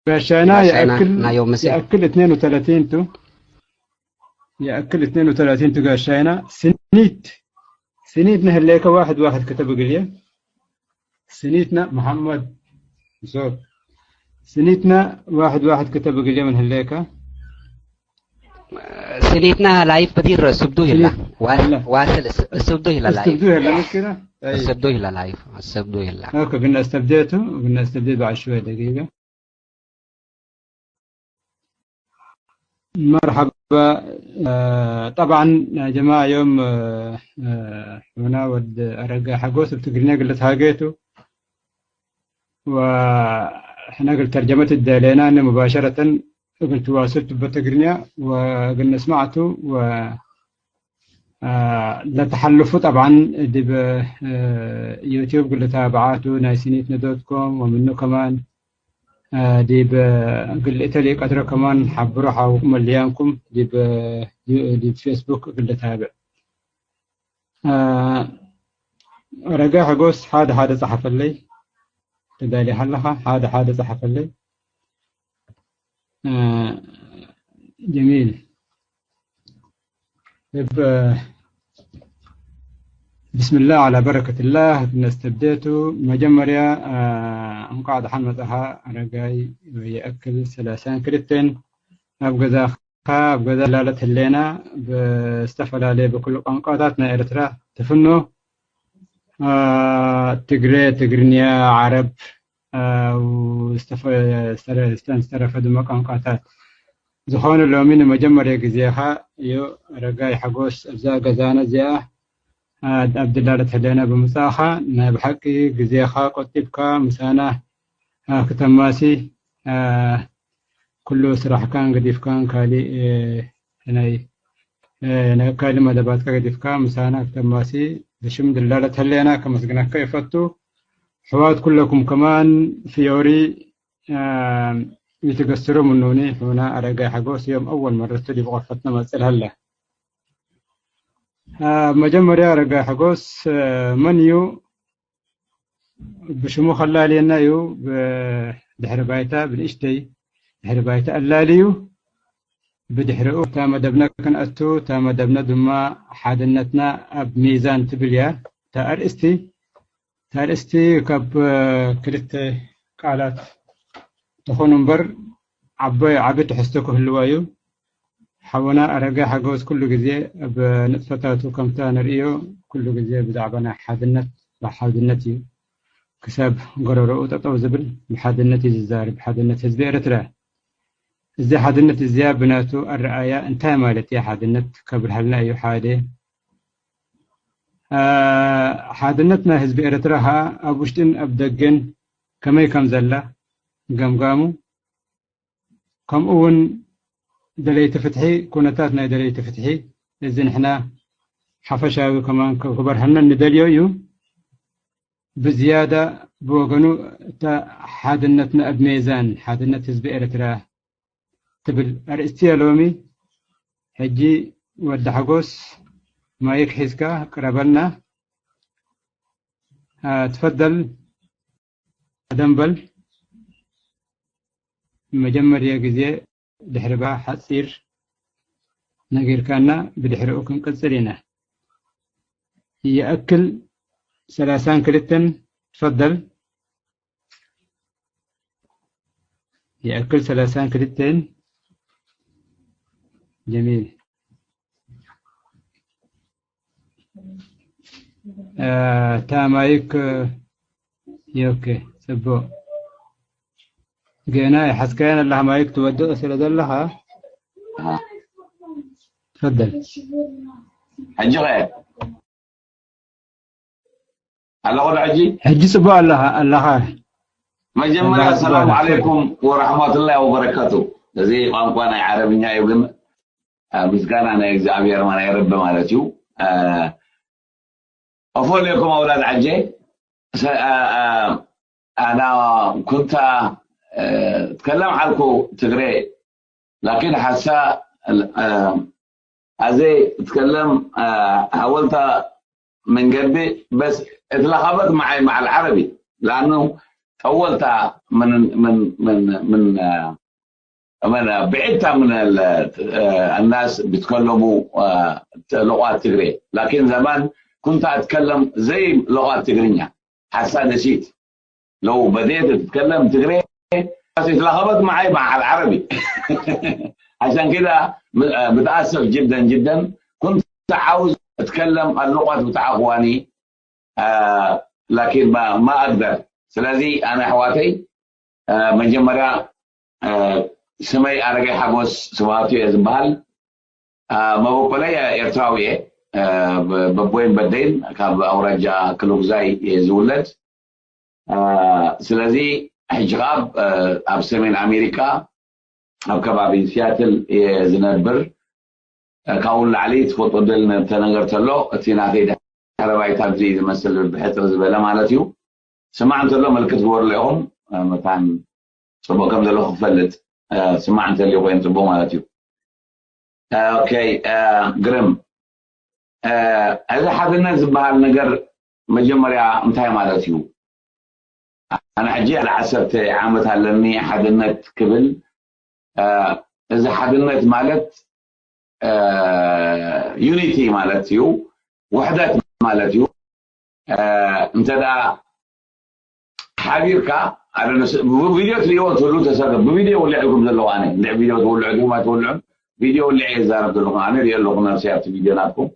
ጋሻይና ይኣክል ናይ ዮም ምሴ ይኣክል اثنين وثلاثين ቱ ይኣክል اثنين وثلاثين ቱ ጋሻይና ስኒት ስኒት ንህለይከ ዋሕድ ዋሕድ ከተብግልየ ስኒትና መሓመድ ሶ ስኒትና ዋሕድ ዋሕድ ከተብግልየ ምን ህለይከ ስኒትና ላይፍ በዲር ስብዱ ይላ ዋስል ስብዱ ይላ ላይፍ ስብዱ ይላ መስኪና ስብዱ ይላ ላይፍ ስብዱ ይላ ኦኬ ብና እስተብዴቱ ብና እስተብዴት በዓል ሽወ ደቂቀ مرحبا طبعا يا جماعة يوم هنا ود أرجع حقوس بتقرينا قلت هاجيتو وحنا قلت ترجمة الدالينا أنه مباشرة قلت واصلت بتقرينا وقلنا سمعته و ለተሓልፉ ጠብዓን ዲብ ዩቲዩብ ግልታብዓቱ ናይ ሲኒትነ ዶት ኮም ወምኑ ከማን ዲብ ግልእተ ሊቀትረ ከማን ሓብሮ ሓውኩም መልያንኩም ዲብ ዲብ ፌስቡክ ግልታብዕ ረጋ ሕጎስ ሓደ ሓደ ጸሓፈለይ ተዳሊኻ ኣለኻ ሓደ ሓደ ጸሓፈለይ ጀሚል ብስምላህ ዓላ በረከትላህ ክነስተብደቱ መጀመርያ እንኳዕ ደሓን መፅኻ ኣረጋይ የእክል ሰላሳን ክልተን ኣብ ገዛኻ ኣብ ገዛ ላለት ህሌና ብዝተፈላለየ ብኩሉ ቋንቋታት ናይ ኤርትራ ትፍኖ ትግረ ትግርኛ ዓረብ ዝተረፈ ድማ ቋንቋታት ዝኾነ ሎሚ ንመጀመርያ ግዜኻ እዩ ረጋይ ሓጎስ እብዛ ገዛና እዚኣ ኣብ ድላለት ህለና ብምፃእኻ ናይ ብሓቂ ግዜኻ ቆጢብካ ምሳና ክተማሲ ኩሉ ስራሕካን ገዲፍካን ካሊእ ናይ ናይ ካልእ መደባትካ ገዲፍካ ምሳና ክተማሲ ብሽም ድላለት ህለና ከመስግነካ ይፈቱ ሕዋት ኩለኩም ከማን ፍዮሪ يتقصروا منوني هنا أرجع حقوس يوم أول مرة تدي بغرفتنا ما تسأل هلا መጀመርያ ኣረጋ ሓጎስ መን እዩ ብሽሙ ከላልየና እዩ ብድሕሪ ባይታ ብንእሽተይ ድሕሪ ባይታ ኣላልዩ ብድሕሪኡ እታ መደብና ክንኣቱ እታ መደብና ድማ ሓድነትና ኣብ ሚዛን ትብል እያ እታ ኣርእስቲ እታ ኣርእስቲ ካብ ክልተ ቃላት ትኹን እምበር ዓቢ ትሕዝቶ ክህልዋ እዩ ሓውና ኣረጋ ሓጎስ ኩሉ ግዜ ኣብ ንጥፈታቱ ከምታ ንርእዮ ኩሉ ግዜ ብዛዕባ ናይ ሓድነት ብሓድነት እዩ ክሳብ ጎረሮኡ ጠጠው ዝብል ብሓድነት እዩ ዝዛረብ ብሓድነት ህዝቢ ኤርትራ እዚ ሓድነት እዚኣ ብናቱ ኣረኣያ እንታይ ማለት እያ ሓድነት ከብርሃልና እዩ ሓደ ሓድነት ናይ ህዝቢ ኤርትራ ኸዓ ኣብ ውሽጥን ኣብ ደገን ከመይ ከም ዘላ ገምጋሙ ከምኡ እውን ደለይቲ ፍትሒ ኩነታት ናይ ደለይቲ ፍትሒ እዚ ንሕና ሓፈሻዊ ከማን ክበርሃልና ንደልዮ እዩ ብዝያዳ ብወገኑ እታ ሓድነትና ኣብ ሜዛን ሓድነት ህዝቢ ኤርትራ ትብል ኣርእስቲ እያ ሎሚ ሕጂ ወዲ ሓጎስ ማይክ ሒዝካ ቅረበልና ትፈደል ቀደም በል መጀመርያ ግዜ ድሕሪ ባ ሓፂር ነጊርካና ብድሕሪኡ ክንቅፅል ኢና ይኣክል ሰላሳን ክልተን ትፈደል ይኣክል ሰላሳን ክልተን ጀሚል እታ ማይክ ኦኬ ፅቡቅ ገና ይሓዝካያን ኣለኻ ማይክ ትወድቕ ስለ ዘለኻ ትፈደል ሕጂ ኸ ኣለኹ ዶ ሕጂ ሕጂ ፅቡቅ ኣለኻ ኣለኻ መጀመርያ ሰላም ዓለይኩም ወረሕመቱላሂ ወበረካቱ እዚ ቋንቋ ናይ ዓረብኛ እዩ ግን ምስጋና ናይ እግዚኣብሔር ናይ ረቢ ማለት እዩ أفول لكم أولاد عجي أنا كنت أتكلم عنكو تقري لكن حسا أزي أتكلم حاولت من قلبي بس اتلخبط معي مع العربي لأنه ጠወልታ ምን ምን ምን ምን ምን ብዕድታ ምን الناس بيتكلموا لغات ትግሬ لكن زمان كنت اتكلم زي لغات ትግርኛ حتى نسيت لو بديت اتكلم ትግሬ اتلخبطت معي مع العربي عشان كده متاسف جدا جدا كنت عاوز اتكلم اللغات بتاع اخواني لكن ما ما اقدر ስለዚ ኣነ ኣሕዋተይ መጀመርያ ስመይ ኣረጋይ ሓጎስ ስብሃቱ እየ ዝበሃል መበቆለይ ኤርትራዊ እየ በቦይን በደይን ካብ ኣውራጃ ክልጉዛይ እየ ዝውለድ ስለዚ ሕጂ ከዓ ኣብ ሰሜን ኣሜሪካ ኣብ ከባቢ ሲያትል እየ ዝነብር ካብኡ ንላዕሊ ትፈልጦ ደል ተነገር ተሎ እቲ ናተይ ድሕረ ባይታ ኣብዚ ዝመስል ብሕፅር ዝበለ ማለት እዩ ስማዕ እንተሎ ምልክት ግበርሉ ኢኹም መታን ፅቡቅ ከም ዘለኹ ክፈልጥ ስማዕ እንተልዩ ኮይኑ ፅቡቅ ማለት እዩ ኦኬ ግርም እዚ ሓድነት ዝበሃል ነገር መጀመርያ እንታይ ማለት እዩ ኣነ ሕጂ ዓሰርተ ዓመት ኣለኒ ሓድነት ክብል እዚ ሓድነት ማለት ዩኒቲ ማለት እዩ ውሕደት ማለት እዩ እንተ ደኣ ሓቢርካ ቪድዮ ትሪእዎ ትህሉ ተሰገ ብቪድዮ ውልዕ ኢልኩም ዘለኹ ኣነ እንድዕ ቪድዮ ትውልዑ ድኹም ኣይትውልዑ ቪድዮ ውልዕ እየ ዝዛረብ ዘለኹ ኣነ ሪኦ ኣለኹ ነብሲ ኣብቲ ቪድዮ ናትኩም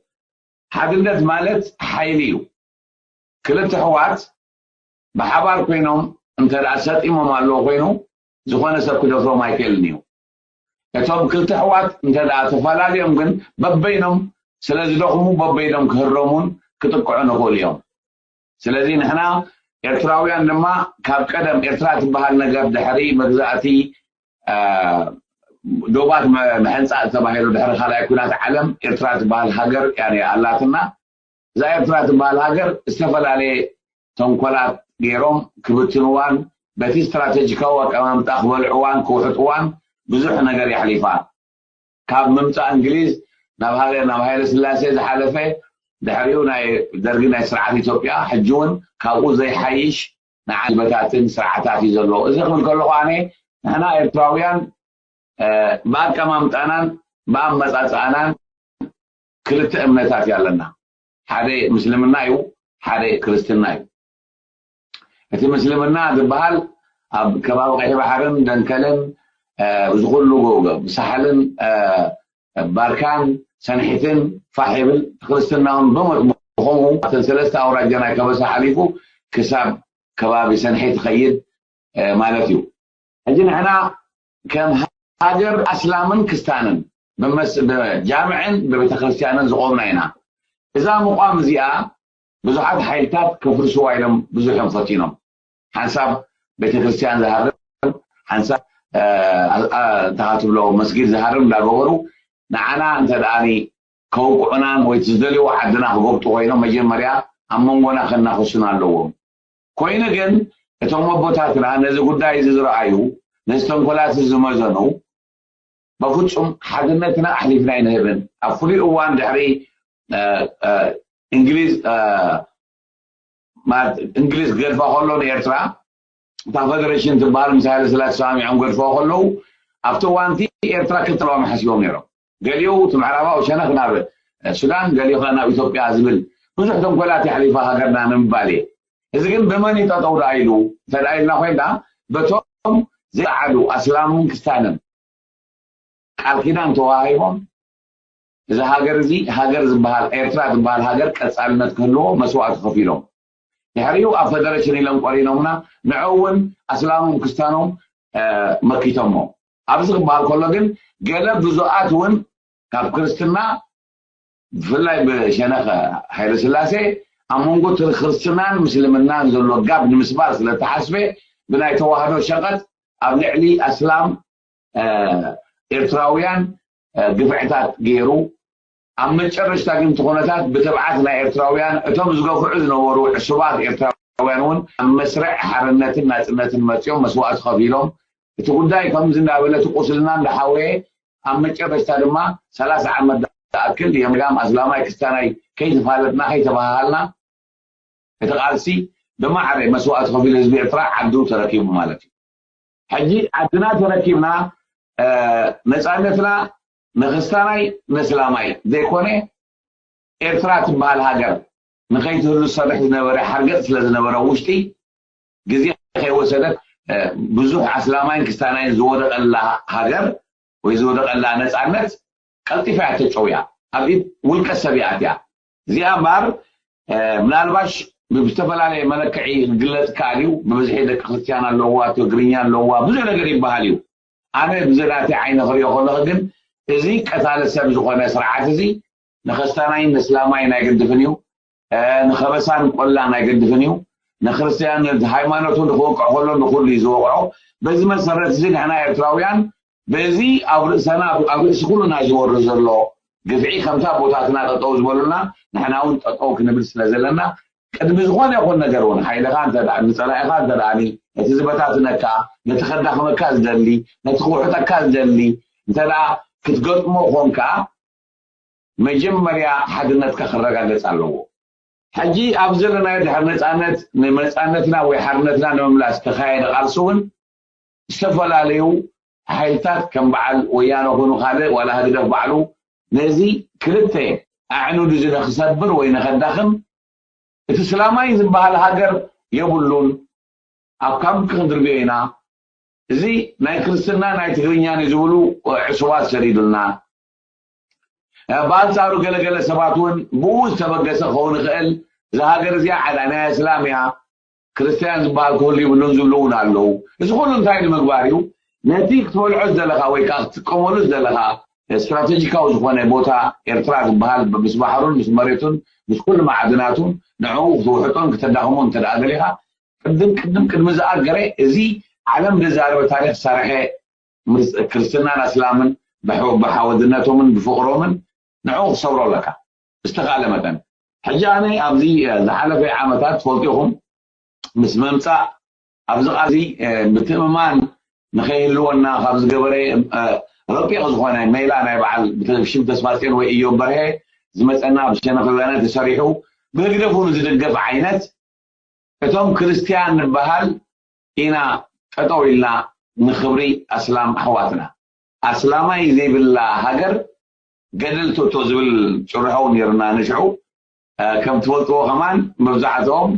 ሓድነት ማለት ሓይሊ እዩ ክልተ ኣሕዋት ብሓባር ኮይኖም እንተ ደኣ ሰጢሞም ኣለዉ ኮይኑ ዝኾነ ሰብ ክደፍሮም ኣይክእልን እዩ እቶም ክልተ ኣሕዋት እንተ ደኣ ተፈላለዮም ግን በበይኖም ስለ ዝደኽሙ በበይኖም ክህረሙን ክጥቅዑን ይኽእሉ እዮም ስለዚ ንሕና ኤርትራውያን ድማ ካብ ቀደም ኤርትራ ትበሃል ነገር ድሕሪ መግዛእቲ ዶባት ምሕንፃእ ዝተባሂሉ ድሕሪ ካልኣይ ኩናት ዓለም ኤርትራ ትበሃል ሃገር እያ ኣላትና እዛ ኤርትራ ትበሃል ሃገር ዝተፈላለየ ተንኮላት ገይሮም ክብትንዋን በቲ ስትራተጂካዊ ኣቀማምጣ ክበልዕዋን ክውሕጥዋን ብዙሕ ነገር የሕሊፋ ካብ ምምፃእ እንግሊዝ ናብ ሃገር ናብ ሃይለ ስላሴ ዝሓለፈ ድሕሪኡ ናይ ደርጊ ናይ ስርዓት ኢትዮጵያ ሕጂ እውን ካብኡ ዘይሓይሽ ንዓል በታትን ስርዓታት እዩ ዘለዎ እዚ ክብል ከለኹ ኣነ ንሕና ኤርትራውያን ብኣቀማምጣናን ብኣመፃፅኣናን ክልተ እምነታት እዩ ኣለና ሓደ ምስልምና እዩ ሓደ ክርስትና እዩ እቲ ምስልምና ዝበሃል ኣብ ከባቢ ቀይሕ ባሕርን ደንከልን እዚ ኩሉ ብሳሕልን ባርካን ሰንሒትን ፋሕ ይብል ክርስትና እውን ብኸምኡ እተን ሰለስተ ኣውራጃ ናይ ከበሳ ሓሊፉ ክሳብ ከባቢ ሰንሒት ይኸይድ ማለት እዩ ሕጂ ንሕና ከም ሃገር ኣስላምን ክስታንን ብመስ- ብጃምዕን ብቤተክርስትያንን ዝቆምና ኢና እዛ ምቋም እዚኣ ብዙሓት ሓይልታት ከፍርስዋ ኢሎም ብዙሕ እዮም ፈቲኖም ሓንሳብ ቤተክርስትያን ዝሃርም ሓንሳብ እ፣ እ፣ እንታይ ትብሎ መስጊድ ዝሃርም እንዳገበሩ ንዓና እንተ ደኣኒ ከውቅዑናን ወይ ዝደልይዎ ዓድና ክጎብጡ ኮይኖም መጀመርያ ኣብ መንጎና ከናኸሱና ኣለዎም ኮይኑ ግን እቶም ኣቦታትና ነዚ ጉዳይ እዚ ዝረኣዩ ነዚ ተንኮላት እዚ ዝመዘኑ በፍጹም ሓድነትና ኣሕሊፍና ኣይንህብን ኣብ ፍሉይ እዋን ድሕሪ እንግሊዝ ማለት እንግሊዝ ገድፋ ከሎ ንኤርትራ እታ ፈደሬሽን ትበሃል ምስ ሃይለ ስላሴ ተሰማሚዖም ገድፈዎ ከለዉ ኣብቲ እዋንቲ ኤርትራ ክልተ ሎሚ ሓሲቦም ነይሮም ገሊኡ እቲ ምዕራባዊ ሸነኽ ናብ ሱዳን ገሊኡ ከ ናብ ኢትዮጵያ ዝብል ብዙሕ ተንኮላት የሕሊፋ ሃገርና ንምባል እየ እዚ ግን ብመን ይጠጠው ደኣ ኢሉ እንተ ደኣ ኢልና ኮይንና በቶም ዘይዓዱ ኣስላምን ክስታንን ቃል ኪዳን ተዋሂቦም እዚ ሃገር እዚ ሃገር ዝበሃል ኤርትራ ዝበሃል ሃገር ቀጻልነት ክህልዎ መስዋእቲ ከፊሎም ድሕሪኡ ኣብ ፈደረሽን ኢሎም ቆሪኖምና ንዑ እውን ኣስላሞም ክስታኖም መኪቶሞ ኣብዚ ክበሃል ከሎ ግን ገለ ብዙኣት እውን ካብ ክርስትና ብፍላይ ብሸነኸ ሃይለስላሴ ኣብ መንጎ ክርስትናን ምስልምናን ዘሎ ጋብ ንምስባር ስለተሓስበ ብናይ ተዋህዶ ሸቐጥ ኣብ ልዕሊ ኣስላም ኤርትራውያን ግፍዕታት ገይሩ ኣብ መጨረሽታ ግን እቲ ኩነታት ብትብዓት ናይ ኤርትራውያን እቶም ዝገፍዑ ዝነበሩ ዕሱባት ኤርትራውያን እውን ኣብ መስርዕ ሓርነትን ናፅነትን መፅኦም መስዋእቲ ከፊሎም እቲ ጉዳይ ከምዚ እንዳበለ እቲ ቁስልና እንዳሓወየ ኣብ መጨረሽታ ድማ ሰላሳ ዓመት ዝኣክል የምጋም ኣስላማይ ክስታናይ ከይተፋለጥና ከይተባሃሃልና እቲ ቃልሲ ብማዕረ መስዋእቲ ከፊሉ ህዝቢ ኤርትራ ዓዱ ተረኪቡ ማለት እዩ። ሕጂ ዓድና ተረኪብና ነፃነትና ንክስታናይ ነስላማይ ዘይኮነ ኤርትራ ትበሃል ሃገር ንኸይትህሉ ዝሰርሕ ዝነበረ ሓርገፅ ስለ ዝነበረ ውሽጢ ግዜ ከይወሰደት ብዙሕ ኣስላማይን ክስታናይን ዝወደቐላ ሃገር ወይ ዝወደቐላ ነፃነት ቀልጢፋ እያ ተጨውያ ኣብ ኢድ ውልቀ ሰብ እያ እዚኣ እምበኣር ምናልባሽ ብዝተፈላለየ መለክዒ ክግለፅ ይከኣል እዩ። ብብዝሒ ደቂ ክርስትያን ኣለዋ፣ ትግርኛ ኣለዋ፣ ብዙሕ ነገር ይበሃል እዩ። ኣነ ብዘናቲ ዓይነ ክሪኦ ከለኹ ግን እዚ ቀታሊ ሰብ ዝኾነ ስርዓት እዚ ንኸስታናይን ንእስላማይን ኣይገድፍን እዩ። ንኸበሳን ቆላን ኣይገድፍን እዩ። ንክርስትያን ሃይማኖቱ ንክወቅዕ ከሎ ንኩሉ እዩ ዝወቅዖ። በዚ መሰረት እዚ ንሕና ኤርትራውያን በዚ ኣብ ርእሰና ኣብ ርእሲ ኩሉና ዝወርድ ዘሎ ግፍዒ ከምታ ኣቦታትና ጠጠው ዝበሉና ንሕና እውን ጠጠው ክንብል ስለ ዘለና ቅድሚ ዝኾነ ይኹን ነገር እውን ሓይልኻ እንተ ንፀላኢኻ እንተ እቲ ዝበታትነካ ነቲ ከዳኽመካ ዝደሊ ነቲ ክውሕጠካ ዝደሊ እንተ ክትገጥሞ ኮንካ መጀመርያ ሓድነትካ ክረጋገፅ ኣለዎ። ሕጂ ኣብ ዘለናዮ ድሕሪ ነፃነት ንመፃነትና ወይ ሓርነትና ንምምላስ ዝተካየደ ቃልሲ እውን ዝተፈላለዩ ሓይልታት ከም በዓል ወያነ ኮኑ ካልእ ዋላ ህግደፍ ባዕሉ ነዚ ክልተ ኣዕኑድ እዚ ንክሰብር ወይ ንከዳኽም እቲ ስላማይ ዝበሃል ሃገር የብሉን። ኣብ ካምፕ ክንድርብዮ ኢና። እዚ ናይ ክርስትና ናይ ትግርኛ ዝብሉ ዕሱባት ሰዲዱልና። ብኣንፃሩ ገለገለ ሰባት እውን ብኡ ዝተበገሰ ክኸውን ይኽእል። እዛ ሃገር እዚኣ ዓዳ ናይ እስላም እያ፣ ክርስትያን ዝበሃል ክህሉ ይብሉን ዝብሉ እውን ኣለዉ። እዚ ኩሉ እንታይ ንምግባር እዩ? ነቲ ክትበልዖ ዝደለኻ ወይ ከዓ ክትጥቀመሉ ዝደለኻ ስትራቴጂካዊ ዝኾነ ቦታ ኤርትራ ዝበሃል ምስ ባሕሩን ምስ መሬቱን ምስ ኩሉ ማዕድናቱን ንዕኡ ክትውሕጦን ክተዳኽሞን እንተ ደኣ ደሊኻ ቅድም ቅድም ቅድሚ ዝኣገረ እዚ ዓለም ዝዛረበ ታሪክ ዝሰርሐ ክርስትናን ኣስላምን ብሓወድነቶምን ብፍቅሮምን ንዑ ክሰብሮ ኣለካ ብዝተካእለ መጠን። ሕጂ ኣነ ኣብዚ ዝሓለፈ ዓመታት ትፈልጡ ኢኹም ምስ ምምፃእ ኣብዚ ቃዚ ምትእምማን ንከይህልወና ካብ ዝገበረ ረቂቕ ዝኾነ ሜላ ናይ በዓል ሽም ተስፋፅዮን ወይ እዮብ በርሀ ዝመፀና ብሸነክ ወያነ ተሰሪሑ ብህግደፍ እውን ዝድገፍ ዓይነት እቶም ክርስትያን ንበሃል ኢና ጠጠው ኢልና ንክብሪ ኣስላም ኣሕዋትና ኣስላማይ ዘይብላ ሃገር ገደል ቶቶ ዝብል ጭርሖ ነይርና ንሽዑ ከም ትፈልጥዎ ከማን መብዛሕትኦም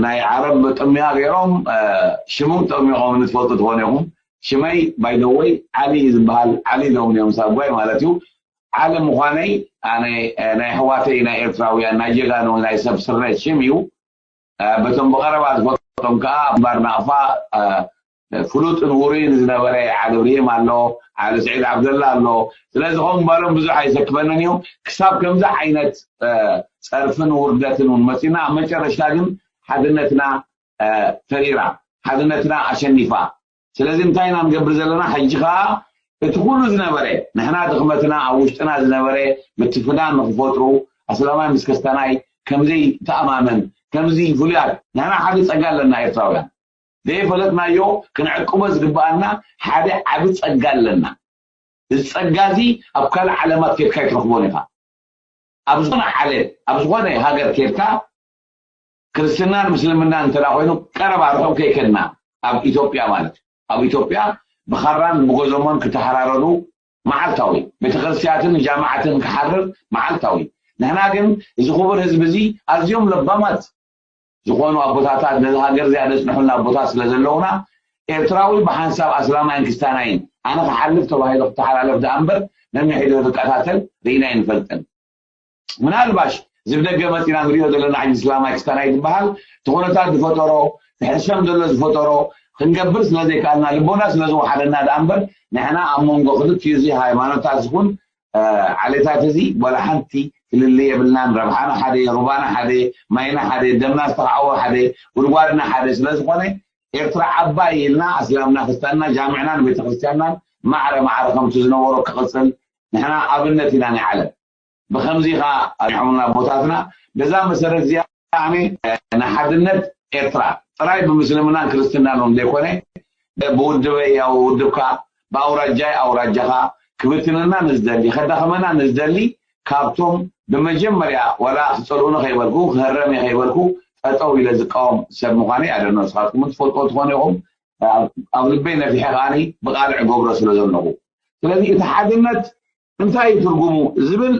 ናይ ዓረብ ጥምያ ገይሮም ሽሞም ጠሚቖም ንትፈልጡ ትኾኑ ኢኹም ሽመይ ባይደወይ ዓሊ ዝበሃል ዓሊ ኢሎም እዮም ሳጓይ ማለት እዩ ዓሊ ምዃነይ ኣነ ናይ ኣሕዋተይ ናይ ኤርትራውያን ናይ ጀጋኑ ናይ ሰብ ስርናይ ሽም እዩ በቶም ብቐረባ ዝፈልጦም ከዓ ኣምባር ናቕፋ ፍሉጥን ውሩይን ዝነበረ ዓሊ እብርሂም ኣሎ ዓሊ ስዒድ ዓብደላ ኣሎ ስለዚ ከምኡ ባሎም ብዙሕ ኣይሰክፈንን እዩ ክሳብ ከምዚ ዓይነት ፀርፍን ውርደትን እውን መፂና ኣብ መጨረሽታ ግን ሓድነትና ተሪራ ሓድነትና ኣሸኒፋ ስለዚ እንታይ ኢና ንገብር ዘለና ሕጂ ከዓ እቲ ኩሉ ዝነበረ ንሕና ድኽመትና ኣብ ውሽጥና ዝነበረ ምትፍናን ንክፈጥሩ ኣስላማይ ምስ ከስተናይ ከምዘይተኣማመን ከምዚ ፍሉያት ንሕና ሓደ ፀጋ ኣለና ኤርትራውያን ዘይፈለጥናዮ ክንዕቅቦ ዝግበኣና ሓደ ዓቢ ፀጋ ኣለና እዚ ፀጋ እዚ ኣብ ካልእ ዓለማት ከድካ ኣይትረክቦን ኢኻ ኣብ ዝኾነ ዓለም ኣብ ዝኾነ ሃገር ከድካ ክርስትናን ምስልምናን እንተ ኮይኑ ቀረባ ርሑቕ ከይከድና ኣብ ኢትዮጵያ ማለት ኣብ ኢትዮጵያ ብኻራን ብጎዘሞን ክተሓራረዱ መዓልታዊ ቤተክርስትያትን ጃማዓትን ክሓርር መዓልታዊ ንሕና ግን እዚ ክቡር ህዝቢ እዚ ኣዝዮም ለባማት ዝኾኑ ኣቦታታት ነዚ ሃገር እዚኣ ዘፅንሑልና ኣቦታት ስለ ዘለውና ኤርትራዊ ብሓንሳብ ኣስላማይን ክስታናይን ኣነ ክሓልፍ ተባሂሉ ክተሓላለፍ ደኣ እምበር ነንሕድሪ ክቀታተል ርኢና ኣይንፈልጥን ምናልባሽ ዝብደገ መፂና ንሪኦ ዘለና ሕጂ እስላማይ ክስታናይ ዝበሃል እቲ ኩነታት ዝፈጠሮ ሕሰም ዘሎ ዝፈጠሮ ክንገብር ስለ ዘይከኣልና ልቦና ስለ ዝወሓደና ደኣ እምበር ንሕና ኣብ መንጎ ክልቲኡ እዚ ሃይማኖታት ዝኹን ዓሌታት እዚ ዋላ ሓንቲ ፍልልይ የብልናን ረብሓና ሓደ ሩባና ሓደ ማይና ሓደ ደምና ዝተኻዕወ ሓደ ጉድጓድና ሓደ ስለ ዝኾነ ኤርትራ ዓባይ ኢልና ኣስላምና ክስታንና ጃምዕናን ቤተክርስትያንናን ማዕረ ማዕረ ከምቲ ዝነበሮ ክቕፅል ንሕና ኣብነት ኢና ናይ ዓለም ብከምዚ ከዓ ኣሪሖምና ኣቦታትና በዛ መሰረት እዚኣ ኣነ ንሓድነት ኤርትራ ጥራይ ብምስልምናን ክርስትናን እውን ዘይኮነ ብውድበይ ያው ውድብካ ብኣውራጃይ ኣውራጃኻ ክብትነና ንዝደሊ ከዳኸመና ንዝደሊ ካብቶም ብመጀመርያ ዋላ ክፀልኡኒ ከይበልኩ ክህረም ከይበልኩ ጠጠው ኢለ ዝቃወም ሰብ ምዃነይ ኣደኖ ንስኻትኩም ትፈልጦ ትኾኑ ኢኹም። ኣብ ልበይ ነፊሐ ከዓኒ ብቃልዕ ገብሮ ስለ ዘለኹ። ስለዚ እቲ ሓድነት እንታይ እዩ ትርጉሙ ዝብል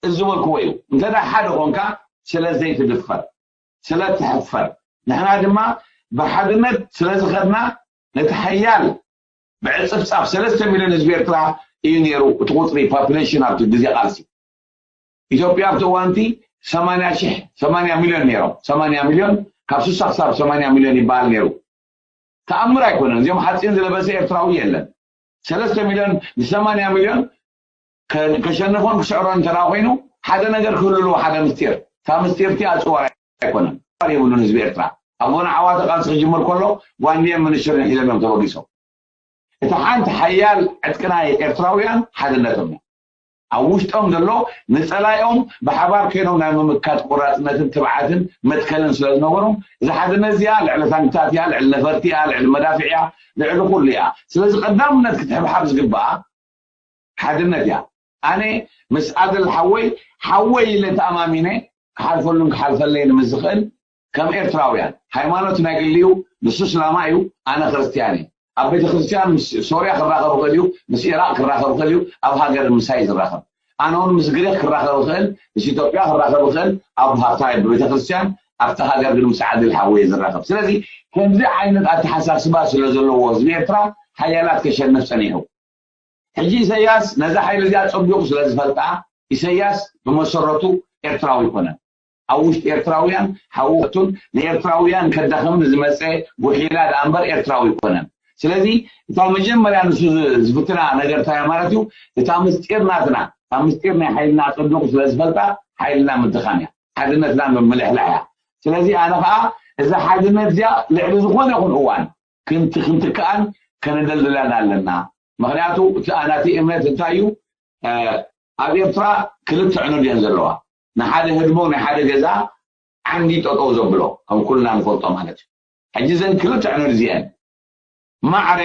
ዝበልክዎ እዩ። እንተ ሓደ ኮንካ ስለ ዘይትድፈር፣ ስለ ትሕፈር፣ ንሕና ድማ ብሓድነት ስለ ዝኸድና ነቲ ሓያል ብዕፅፍፃፍ ሰለስተ ሚሊዮን ህዝቢ ኤርትራ እዩ ነይሩ እቲ ቁፅሪ ፖፕሌሽን ኣብቲ ግዜ ቃልሲ። ኢትዮጵያ ኣብቲ እዋንቲ ሰማንያ ሺሕ ሰማንያ ሚሊዮን ነይሮም። ሰማንያ ሚሊዮን ካብ ስሳ ክሳብ ሰማንያ ሚሊዮን ይበሃል ነይሩ። ተኣምር ኣይኮነን። እዚኦም ሓፂን ዝለበሰ ኤርትራዊ የለን። ሰለስተ ሚሊዮን ንሰማንያ ሚሊዮን ከሸንፎን ክስዕሮን እንተ ኮይኑ ሓደ ነገር ክህሉ ኣለዎ። ሓደ ምስጢር እታ ምስጢር እቲኣ ፅዋር ኣይኮነን። ፅዋር የብሉን ህዝቢ ኤርትራ። ኣቦና ዓዋተ ቃልሲ ክጅምር ከሎ ጓንድየን ምንሽርን ሒዞም እዮም ተበጊሶም። እቲ ሓንቲ ሓያል ዕጥቂ ናይ ኤርትራውያን ሓድነቶም እዩ። ኣብ ውሽጦም ዘሎ ንፀላኢኦም ብሓባር ኮይኖም ናይ ምምካት ቆራፅነትን ትብዓትን መትከልን ስለ ዝነበሮም እዚ ሓድነት እዚኣ ልዕሊ ታንክታት እያ፣ ልዕሊ ነፈርቲ እያ፣ ልዕሊ መዳፍዕ እያ፣ ልዕሊ ኩሉ እያ። ስለዚ ቀዳምነት ክትሕብሓብ ዝግባኣ ሓድነት እያ። ኣነ ምስ ኣደል ሓወይ ሓወይ ኢለ ተኣማሚነ ክሓልፈሉን ክሓልፈለይን ምስ ዝኽእል ከም ኤርትራውያን ሃይማኖት ናይ ግሊ እዩ። ንሱ እስላማ እዩ፣ ኣነ ክርስትያን እየ። ኣብ ቤተክርስትያን ምስ ሶርያ ክራኸብ ይኽእል እዩ፣ ምስ ኢራቅ ክራኸብ ይኽእል እዩ፣ ኣብ ሃገር ምሳይ ዝራኸብ። ኣነ እውን ምስ ግሪክ ክራኸብ ይኽእል፣ ምስ ኢትዮጵያ ክራኸብ ይኽእል፣ ኣብ ሃፍታ ቤተክርስትያን ኣብቲ ሃገር ግን ምስ ዓድል ሓወየ ዝራኸብ። ስለዚ ከምዚ ዓይነት ኣተሓሳስባ ስለ ዘለዎ ህዝቢ ኤርትራ ሓያላት ከሸንፍ ጸኒሑ። ሕጂ ኢሰያስ ነዛ ሓይሊ እዚኣ ጸቢቑ ስለ ዝፈልጣ፣ ኢሰያስ ብመሰረቱ ኤርትራዊ ኣይኮነን። ኣብ ውሽጢ ኤርትራውያን ሓውቱን ንኤርትራውያን ከዳኽም ዝመጸ ጉሒላ ደኣ እምበር ኤርትራዊ ኣይኮነን። ስለዚ እታ መጀመርያ ንሱ ዝ- ዝፍትና ነገር እንታይ ማለት እዩ? እታ ምስጢር ናትና፣ እታ ምስጢር ናይ ሓይልና ኣጸቢቑ ስለ ዝፈልጣ ሓይልና ምድኻም እያ፣ ሓድነትና ምምልሕላሕ እያ። ስለዚ ኣነ ከዓ እዛ ሓድነት እዚኣ ልዕሊ ዝኾነ ይኹን እዋን ክንት ክንትክኣን ከነደልድላን ኣለና። ምክንያቱ እቲ ኣናቲ እምነት እንታይ እዩ? ኣብ ኤርትራ ክልተ ዕኑድ እየን ዘለዋ። ንሓደ ህድሞ ናይ ሓደ ገዛ ዓንዲ ጠጠው ዘብሎ ከም ኩልና ንፈልጦ ማለት እዩ። ሕጂ ዘን ክልተ ዕኑድ እዚአን ማዕረ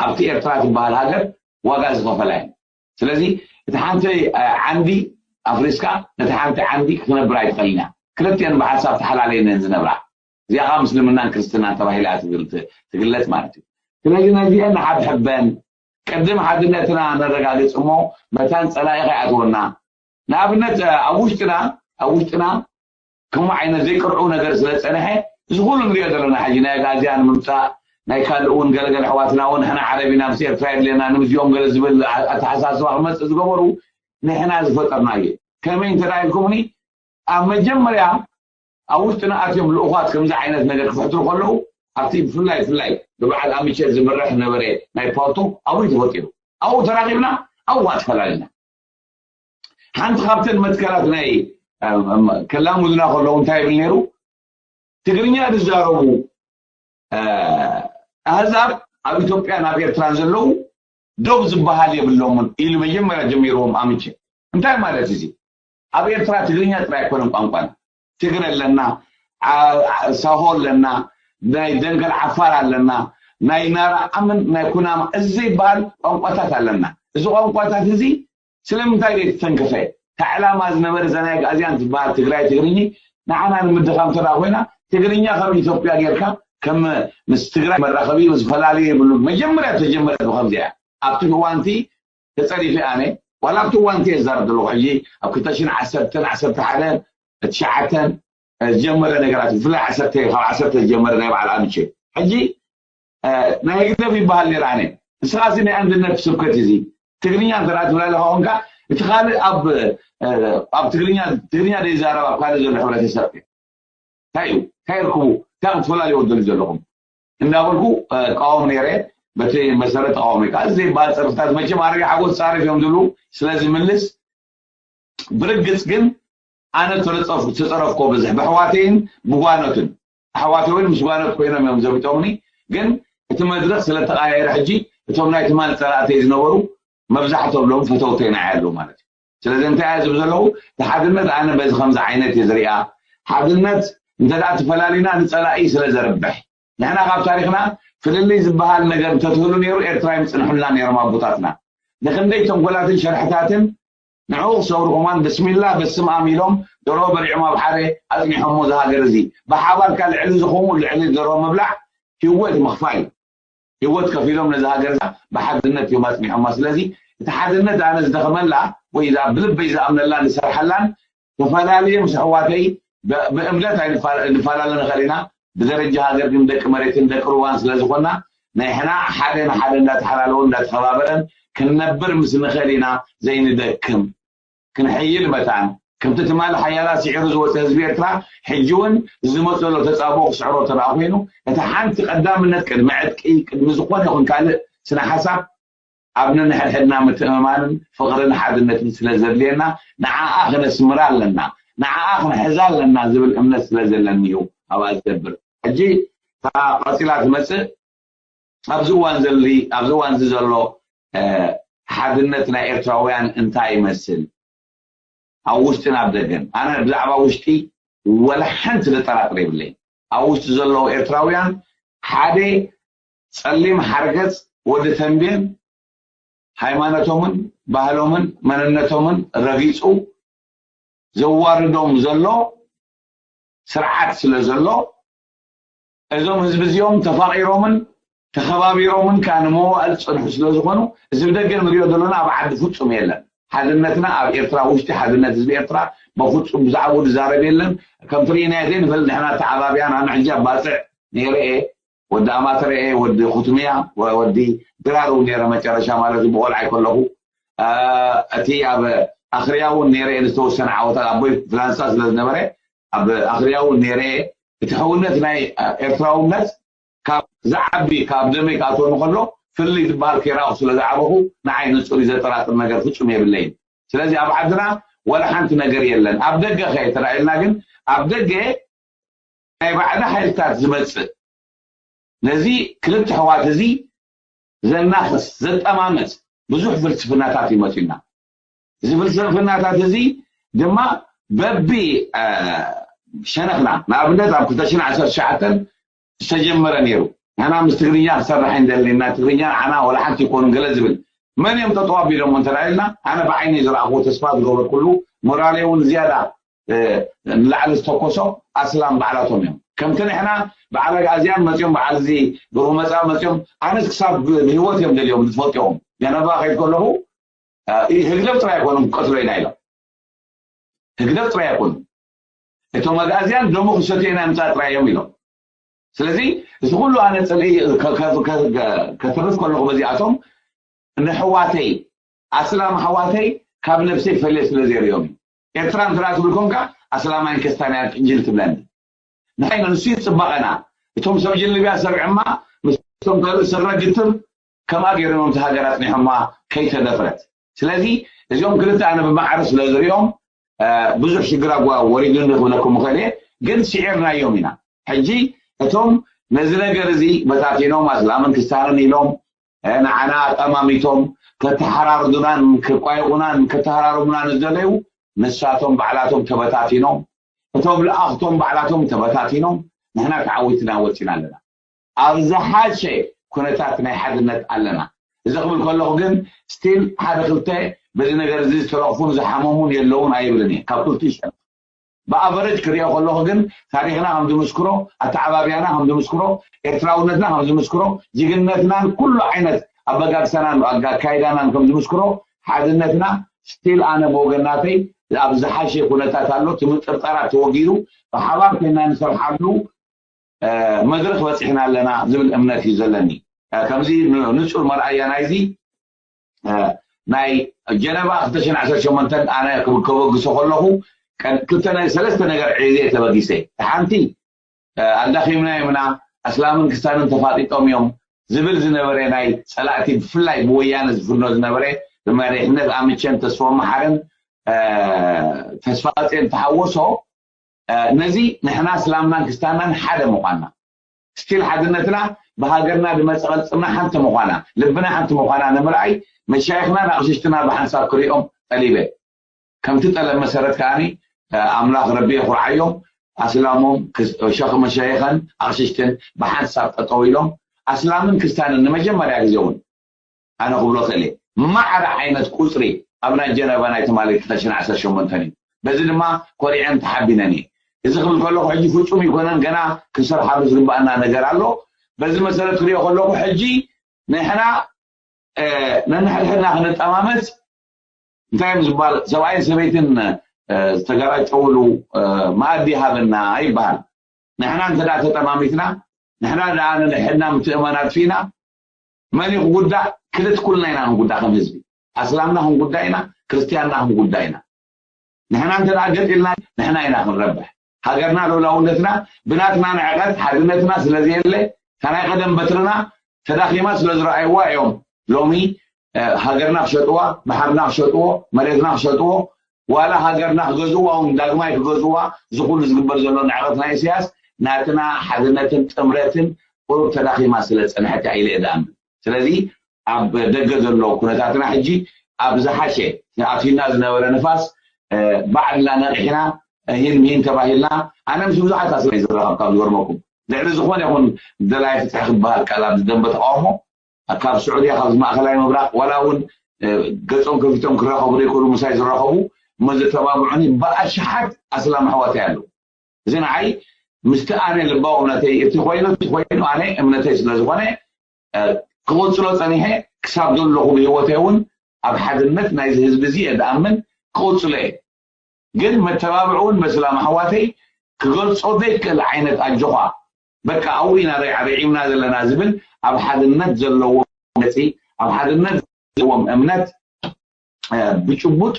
ኣብቲ ኤርትራ ትበሃል ሃገር ዋጋ ዝኸፈላ እየን። ስለዚ እቲ ሓንቲ ዓንዲ ኣፍሪስካ ነቲ ሓንቲ ዓንዲ ክትነብር ኣይትኽእልን እያ። ክልቲአን ብሓሳብ ተሓላለየን እየን ዝነብራ። እዚኣ ከዓ ምስልምናን ክርስትናን ተባሂላ እያ ትግል- ትግለጽ ማለት እዩ። ስለዚ ነዚአን ንሓብሕበን ቅድም ሓድነትና ነረጋግጽ እሞ መታን ጸላኢ ከይኣትወና። ንኣብነት ኣብ ውሽጥና ኣብ ውሽጥና ከምኡ ዓይነት ዘይቅርዑ ነገር ስለ ዝጸንሐ እዚ ኩሉ ንሪኦ ዘለና ሕጂ ናይ ኣጋዝያን ምምጻእ ናይ ካልእ እውን ገለገለ ኣሕዋትና እውን ንሕና ዓረብ ኢና ምስ ኤርትራ የድልየና ንምዝኦም ገለ ዝብል ኣተሓሳስባ ክመጽእ ዝገበሩ ንሕና ዝፈጠርናዮ። ከመይ እንተ ኢልኩምኒ ኣብ መጀመርያ ኣብ ውሽጥና ኣትዮም ልኡኻት ከምዚ ዓይነት ነገር ክፍሕትሩ ከለዉ ኣብቲ ብፍላይ ብፍላይ ብበዓል ኣምቸ ዝምራሕ ነበረ ናይ ፓልቶ ኣብኡ እዩ ተፈጢሩ። ኣብኡ ተራኺብና ኣብኡ ተፈላለና። ሓንቲ ካብተን መትከላት ናይ ከላሙድና ከለዉ እንታይ ይብል ነይሩ? ትግርኛ ዝዛረቡ ኣህዛብ ኣብ ኢትዮጵያን ኣብ ኤርትራን ዘለዉ ዶብ ዝበሃል የብሎምን ኢሉ መጀመርያ ጀሚርዎም ኣምቸ። እንታይ ማለት እዚ? ኣብ ኤርትራ ትግርኛ ጥራይ ኣይኮነን ቋንቋና። ትግረ ኣለና፣ ሳሆ ኣለና፣ ናይ ደንከል ዓፋር ኣለና፣ ናይ ናራ ኣምን ናይ ኩናማ እዚ ዘይበሃል ቋንቋታት ኣለና። እዚ ቋንቋታት እዚ ስለምንታይ ዘይተተንከፈ? እታ ዕላማ ዝነበረ እዛ ናይ ኣግኣዝያን ትበሃል ትግራይ ትግርኚ ንዓና ንምድኻም እንተ ኮይና ትግርኛ ከም ኢትዮጵያ ጌርካ ከም ምስ ትግራይ መራኸቢ ዝፈላለየ የብሉን። መጀመርያ ተጀመረት ብከምዚኣ ኣብቲ እዋንቲ ተፀሪፈ ኣነ ዋላ ኣብቲ እዋንቲ እየ ዝዛረብ ዘለኹ ሕጂ ኣብ ክልተ ሽሕን ዓሰርተን ዓሰርተ ሓደን ትሽዓተን ዝጀመረ ነገራት ብፍላይ ዓሰርተ ካብ ዓሰርተ ዝጀመረ ናይ በዓል ኣምቼ ሕጂ ናይ ህግደፍ ይበሃል ነይረ ኣነ ንስኻ እዚ ናይ ኣንድነት ስብከት እዚ ትግርኛ እንተ ትብላ ኣለኻ ኮንካ እቲ ካልእ ኣብ ኣብ ትግርኛ ትግርኛ ዘይዛረብ ኣብ ካልእ ዘሎ ሕብረተሰብ እንታይ እዩ እንታይ ርክቡ እንታይ ክትፈላልዮ ወደሉ ዘለኹም እንዳበልኩ ቃወም ነይረ በቲ መሰረት ተቃወመ ከዓ እዚ ዘይበሃል ፀርፍታት መቸም ኣረጋ ሓጎስ ፃርፍ እዮም ዝብሉ ስለዝምልስ ብርግፅ ግን ኣነ ተረፀፉ ተፀረፍኮ ብዝሕ ብኣሕዋተይን ብጓኖትን ኣሕዋተይ እውን ምስ ጓኖት ኮይኖም እዮም ዘቢጦምኒ ግን እቲ መድረክ ስለተቃየረ ሕጂ እቶም ናይ ትማል ፀላእተይ ዝነበሩ መብዛሕቶም ሎም ፈተውተይና ኣለዉ ማለት እዩ ስለዚ እንታይ እየ ዝብ ዘለዉ እቲ ሓድነት ኣነ በዚ ከምዚ ዓይነት እየ ዝሪኣ ሓድነት እንተ ተፈላሊና ንፀላኢ ስለ ዘርብሕ ንሕና ካብ ታሪክና ፍልልይ ዝበሃል ነገር እንተትህሉ ነይሩ ኤርትራ ይምፅንሑልና ነይሮም ኣቦታትና ንክንደይ ተንኮላትን ሸርሕታትን ንዕኡ ክሰብሩ ከማን ብስሚላ በስም ኣም ኢሎም ደሮ በሊዖም ኣብ ሓደ ኣፅኒሖሞ። እዚ ሃገር እዚ ብሓባር ካብ ልዕሊ ዝኸውን ልዕሊ ደሮ ምብላዕ ህይወት ምኽፋል እዩ። ህይወት ከፊሎም ነዚ ሃገር እዛ ብሓድነት እዮም ኣፅኒሖማ። ስለዚ እቲ ሓድነት ኣነ ዝደኸመላ ወይ እዛ ብልበይ ዝኣምነላን ዝሰርሓላን ተፈላለየ ምስ ኣሕዋተይ ብ- ብእምነት ኣይንፋ- ንፈላለ ንኽእል ኢና። ብደረጃ ሃገር ግን ደቂ መሬትን ደቂ ሩባን ስለ ዝኾና ንሕና ሓደ ንሓደ እንዳተሓላለወን እንዳተኸባበረን ክንነብር ምስ ንኽእል ኢና ዘይንደክም። ክንሕይል መታን ከምቲ ትማሊ ሓያላት ስዒሩ ዝወፀ ህዝቢ ኤርትራ ሕጂ እውን ዝመፀሎ ተፃብኦ ክስዕሮ ተደኣ ኮይኑ እቲ ሓንቲ ቀዳምነት ቅድሚ ዕጥቂ ቅድሚ ዝኾነ ይኹን ካልእ ስነ ሓሳብ ኣብ ነንሕድሕድና ምትእምማንን ፍቕርን ሓድነትን ስለ ዘድልየና ንዓኣ ክነስምራ ኣለና፣ ንዓኣ ክንሕዛ ኣለና ዝብል እምነት ስለ ዘለኒ እዩ ኣብኣ ዝነብር። ሕጂ እታ ቀፂላ ትመፅእ ኣብዚ እዋን ዘሊ ኣብዚ እዋን እዚ ዘሎ ሓድነት ናይ ኤርትራውያን እንታይ ይመስል? ኣብ ውሽጥን ኣብ ደገን ኣነ ብዛዕባ ውሽጢ ወላ ሓንቲ ዘጠራጥር የብለይ። ኣብ ውሽጢ ዘለዉ ኤርትራውያን ሓደ ፀሊም ሓርገፅ ወዲ ተንቤን ሃይማኖቶምን ባህሎምን መንነቶምን ረጊፁ ዘዋርዶም ዘሎ ስርዓት ስለ ዘሎ እዞም ህዝቢ እዚኦም ተፋቒሮምን ተኸባቢሮምን ከዓ ንመዋእል ዝፀንሑ ስለ ዝኾኑ እዚ ብደገ ንሪኦ ዘለና ኣብ ዓዲ ፍፁም የለን። ሓድነትና ኣብ ኤርትራ ውሽጢ ሓድነት ህዝቢ ኤርትራ በፍፁም ብዛዕባኡ ዝዛረብ የለን። ከምቲ ርኢናዮ ዘይንፈልጥ ንሕና ተዓባቢያን ኣነ ሕጂ ኣብ ባፅዕ ነይረ እየ ወዲ ኣማተረኤ ወዲ ኩትምያ ወዲ ድራር እውን ነይረ መጨረሻ ማለት እዩ ብቆልዓይ ከለኹ እቲ ኣብ ኣኽርያ እውን ነይረ እየ ንዝተወሰነ ዓወታት ኣቦይ ፍላንሳ ስለ ዝነበረ ኣብ ኣኽርያ እውን ነይረ እየ እቲ ሕውነት ናይ ኤርትራውነት ካብ ዝዓቢ ካብ ደመይ ክኣትወኒ ከሎ ፍልይ ዝበሃል ከይረኣኹ ስለ ዝዓበኹ ንዓይ ንፁር እዩ ዘጠራጥር ነገር ፍፁም የብለይን ስለዚ ኣብ ዓድና ወላ ሓንቲ ነገር የለን ኣብ ደገ ከ ተራእየልና ግን ኣብ ደገ ናይ ባዕዳ ሓይልታት ዝመፅእ ነዚ ክልተ ኣሕዋት እዚ ዘናኽስ ዘጠማምት ብዙሕ ፍልስፍናታት እዩ መፂኡና። እዚ ፍልስፍናታት እዚ ድማ በቢ ሸነኽና ንኣብነት ኣብ ክልተ ሽሕን ዓሰርተ ትሽዓተን ዝተጀመረ ነይሩ። ንሕና ምስ ትግርኛ ክሰርሕ ኣይንደልን ኢና፣ ትግርኛ ንዓና ወላ ሓንቲ ኣይኮኑን ገለ ዝብል መን እዮም ጠጠው ኣቢሎሞ እንተ ኢልና ኣነ ብዓይነይ ዝረኣኽዎ ተስፋ ዝገበርኩሉ ሞራለይ እውን ዝያዳ ንላዕሊ ዝተኮሶ ኣስላም ባዕላቶም እዮም። ከምቲ ንሕና በዓል ኣግኣዝያን መፅኦም በዓል እዚ ብሩህ መፃ መፅኦም ኣነስ ክሳብ ብህይወት እዮም ደልዮም ዝፈልጥዎም ጀነባ ከይድ ከለኹ ህግደፍ ጥራይ ኣይኮኑም ክቀትሎ ኢና ኢሎም። ህግደፍ ጥራይ ኣይኮኑም እቶም ኣግኣዝያን ደሞ ክሰትዮ ኢና ምፃእ ጥራይ እዮም ኢሎም። ስለዚ እዚ ኩሉ ኣነ ፅልኢ ከተርፍ ከለኹ በዚኣቶም ንሕዋተይ ኣስላም ኣሕዋተይ ካብ ነብሰይ ፈልየ ስለ ዘርእዮም እዩ። ኤርትራ እንተ ትብል ኮንካ ኣስላማይን ክስታንያን ቅንጅል ትብለኒ። ንሕና ንሱ እዩ ፅባቐና። እቶም ሰብ ጅልብያ ሰብ ዕማ ምስቶም ካልእ ስረ ግትር ከምኣ ገይሮም እቲ ሃገር ኣፅኒሖማ ከይተደፍረት። ስለዚ እዚኦም ክልተ ኣነ ብማዕረ ስለ ዝሪኦም ብዙሕ ሽግር ኣጓ ወሪዱኒ ክብለኩም ምኽእል እየ፣ ግን ስዒርናዮም ኢና። ሕጂ እቶም ነዚ ነገር እዚ በታቲኖም ኣስላምን ክስታንን ኢሎም ንዓና ኣጠማሚቶም ከተሓራርዱናን ክቋየቑናን ከተሃራርሙናን ዝደለዩ ንሳቶም ባዕላቶም ተበታቲኖም እቶም ልኣኽቶም ባዕላቶም ተበታቲኖም ንሕና ተዓዊትና ወፂና ኣለና። ኣብ ዝሓሸ ኩነታት ናይ ሓድነት ኣለና። እዚ ክብል ከለኹ ግን ስቲል ሓደ ክልተ በዚ ነገር እዚ ዝተረኽፉን ዝሓመሙን የለውን ኣይብልን እየ ካብ ክልቲኡ ሸነኽ። ብኣቨረጅ ክሪኦ ከለኹ ግን ታሪኽና ከም ዝምስክሮ፣ ኣተዓባብያና ከም ዝምስክሮ፣ ኤርትራውነትና ከም ዝምስክሮ፣ ጅግንነትናን ኩሉ ዓይነት ኣበጋግሳናን ኣካይዳናን ከም ዝምስክሮ ሓድነትና ስቲል ኣነ ብወገናተይ ኣብ ዝሓሸ ኩነታት ኣሎ። እቲ ምጥርጠራት ተወጊዱ ብሓባር ኮይና ንሰርሓሉ መድረኽ በፂሕና ኣለና ዝብል እምነት እዩ ዘለኒ። ከምዚ ንፁር መርኣያ ናይዚ ናይ ጀነባ ክልተ ሽሕን ዓሰርተ ሸሞንተን ኣነ ከበግሶ ከለኹ ክልተ ሰለስተ ነገር ዒዜ ተበጊሰ። ሓንቲ ኣዳኺምና ዮምና ኣስላምን ክስታንን ተፋጢጦም እዮም ዝብል ዝነበረ ናይ ፀላእቲ ብፍላይ ብወያነ ዝፍኖ ዝነበረ ብመሪሕነት ኣምቸን ተስፎ መሓርን ተስፋፅዮን ተሓወሶ ነዚ ንሕና እስላምናን ክስታናን ሓደ ምዃንና ስቲል ሓድነትና ብሃገርና ዝመፀ ቅልፅምና ሓንቲ ምዃና ልብና ሓንቲ ምዃና ንምርኣይ መሻይኽናን ኣቕሽሽትናን ብሓንሳብ ክሪኦም ጠሊበ። ከምቲ ጠለብ መሰረት ከዓኒ ኣምላኽ ረቢ የኹርዓዮም ኣስላሞም ሸኽ መሻይኸን ኣቕሽሽትን ብሓንሳብ ጠጠው ኢሎም ኣስላምን ክስታንን ንመጀመርያ ግዜ እውን ኣነ ክብሎ ክእል ማዕረ ዓይነት ቁፅሪ ኣብ ናይ ጀነቫ ናይ ትማሊ ክልተ ሽሕን ዓሰርተ ሸሞንተን እዩ። በዚ ድማ ኮሪዐን ተሓቢነን እየ። እዚ ክብል ከለኹ ሕጂ ፍጹም ይኮነን፣ ገና ክንሰርሓሉ ዝግባኣና ነገር ኣሎ። በዚ መሰረት ክሪኦ ከለኹ ሕጂ ንሕና ነንሕድሕድና ክንጠማመፅ እንታይ እዮም ዝበሃል? ሰብኣይን ሰበይትን ዝተገራጨውሉ መኣዲ ሃበና ይበሃል። ንሕና እንተ ተጠማሚትና፣ ንሕና ደኣ ንሕድና ምትእማን ኣጥፊእና፣ መን እዩ ክጉዳእ? ክልት ኩልና ኢና ክንጉዳእ። ከም ህዝቢ ኣስላምና ክንጉዳእ ኢና፣ ክርስትያንና ክንጉዳእ ኢና። ንሕና እንተ ገጥ ኢልና ንሕና ኢና ክንረብሕ። ሃገርና ልኡላውነትና ብናትና ንዕቐት ሓድነትና ስለ ዘየለ፣ እታ ናይ ቀደም በትርና ተዳኺማ ስለ ዝረኣይዋ እዮም ሎሚ ሃገርና ክሸጥዋ፣ ባሕርና ክሸጥዎ፣ መሬትና ክሸጥዎ፣ ዋላ ሃገርና ክገዝእዋ እውን ዳግማይ ክገዝእዋ፣ እዚ ኩሉ ዝግበር ዘሎ ንዕቐት ናይ ኢሳያስ ናትና ሓድነትን ጥምረትን ቁሩብ ተዳኺማ ስለ ዝጸንሐት እያ ኢለ እየ ዝኣምን። ስለዚ ኣብ ደገ ዘሎ ኩነታትና ሕጂ ኣብ ዝሓሸ ኣትዩና ዝነበረ ንፋስ ባዕልና ነቒሕና ሂን ምሂን ተባሂልና ኣነ ምስ ብዙሓት ኣስላ ይዝረኸብ ካብ ዝገርመኩም ልዕሊ ዝኾነ ይኹን ደላይ ፍትሒ ክበሃል ቃል ኣብዚ ደንበ ተቃውሞ ካብ ስዑድያ ካብ ማእኸላይ ምብራቕ ዋላ እውን ገጾም ከፊቶም ክራኸቡ ዘይክእሉ ምሳይ ዝራኸቡ እሞ ዘተባብዑኒ ብኣሽሓት ኣስላም ኣሕዋተይ ኣለዉ። እዚ ንዓይ ምስቲ ኣነ ልባዊ እምነተይ እቲ ኮይኑ እቲ ኮይኑ ኣነ እምነተይ ስለ ዝኾነ ክቕፅሎ ፀኒሐ ክሳብ ዘለኹ ብህይወተይ እውን ኣብ ሓድነት ናይዚ ህዝቢ እዚ እየ ዝኣምን ክቕፅሎ እየ። ግን መተባብዒ እውን መስላም ኣሕዋተይ ክገልፆ ዘይክእል ዓይነት ኣጆኻ በቃ ኣብኡ ኢና ርዒምና ዘለና ዝብል ኣብ ሓድነት ዘለዎ መግለፂ ኣብ ሓድነት ዘለዎም እምነት ብጭቡጥ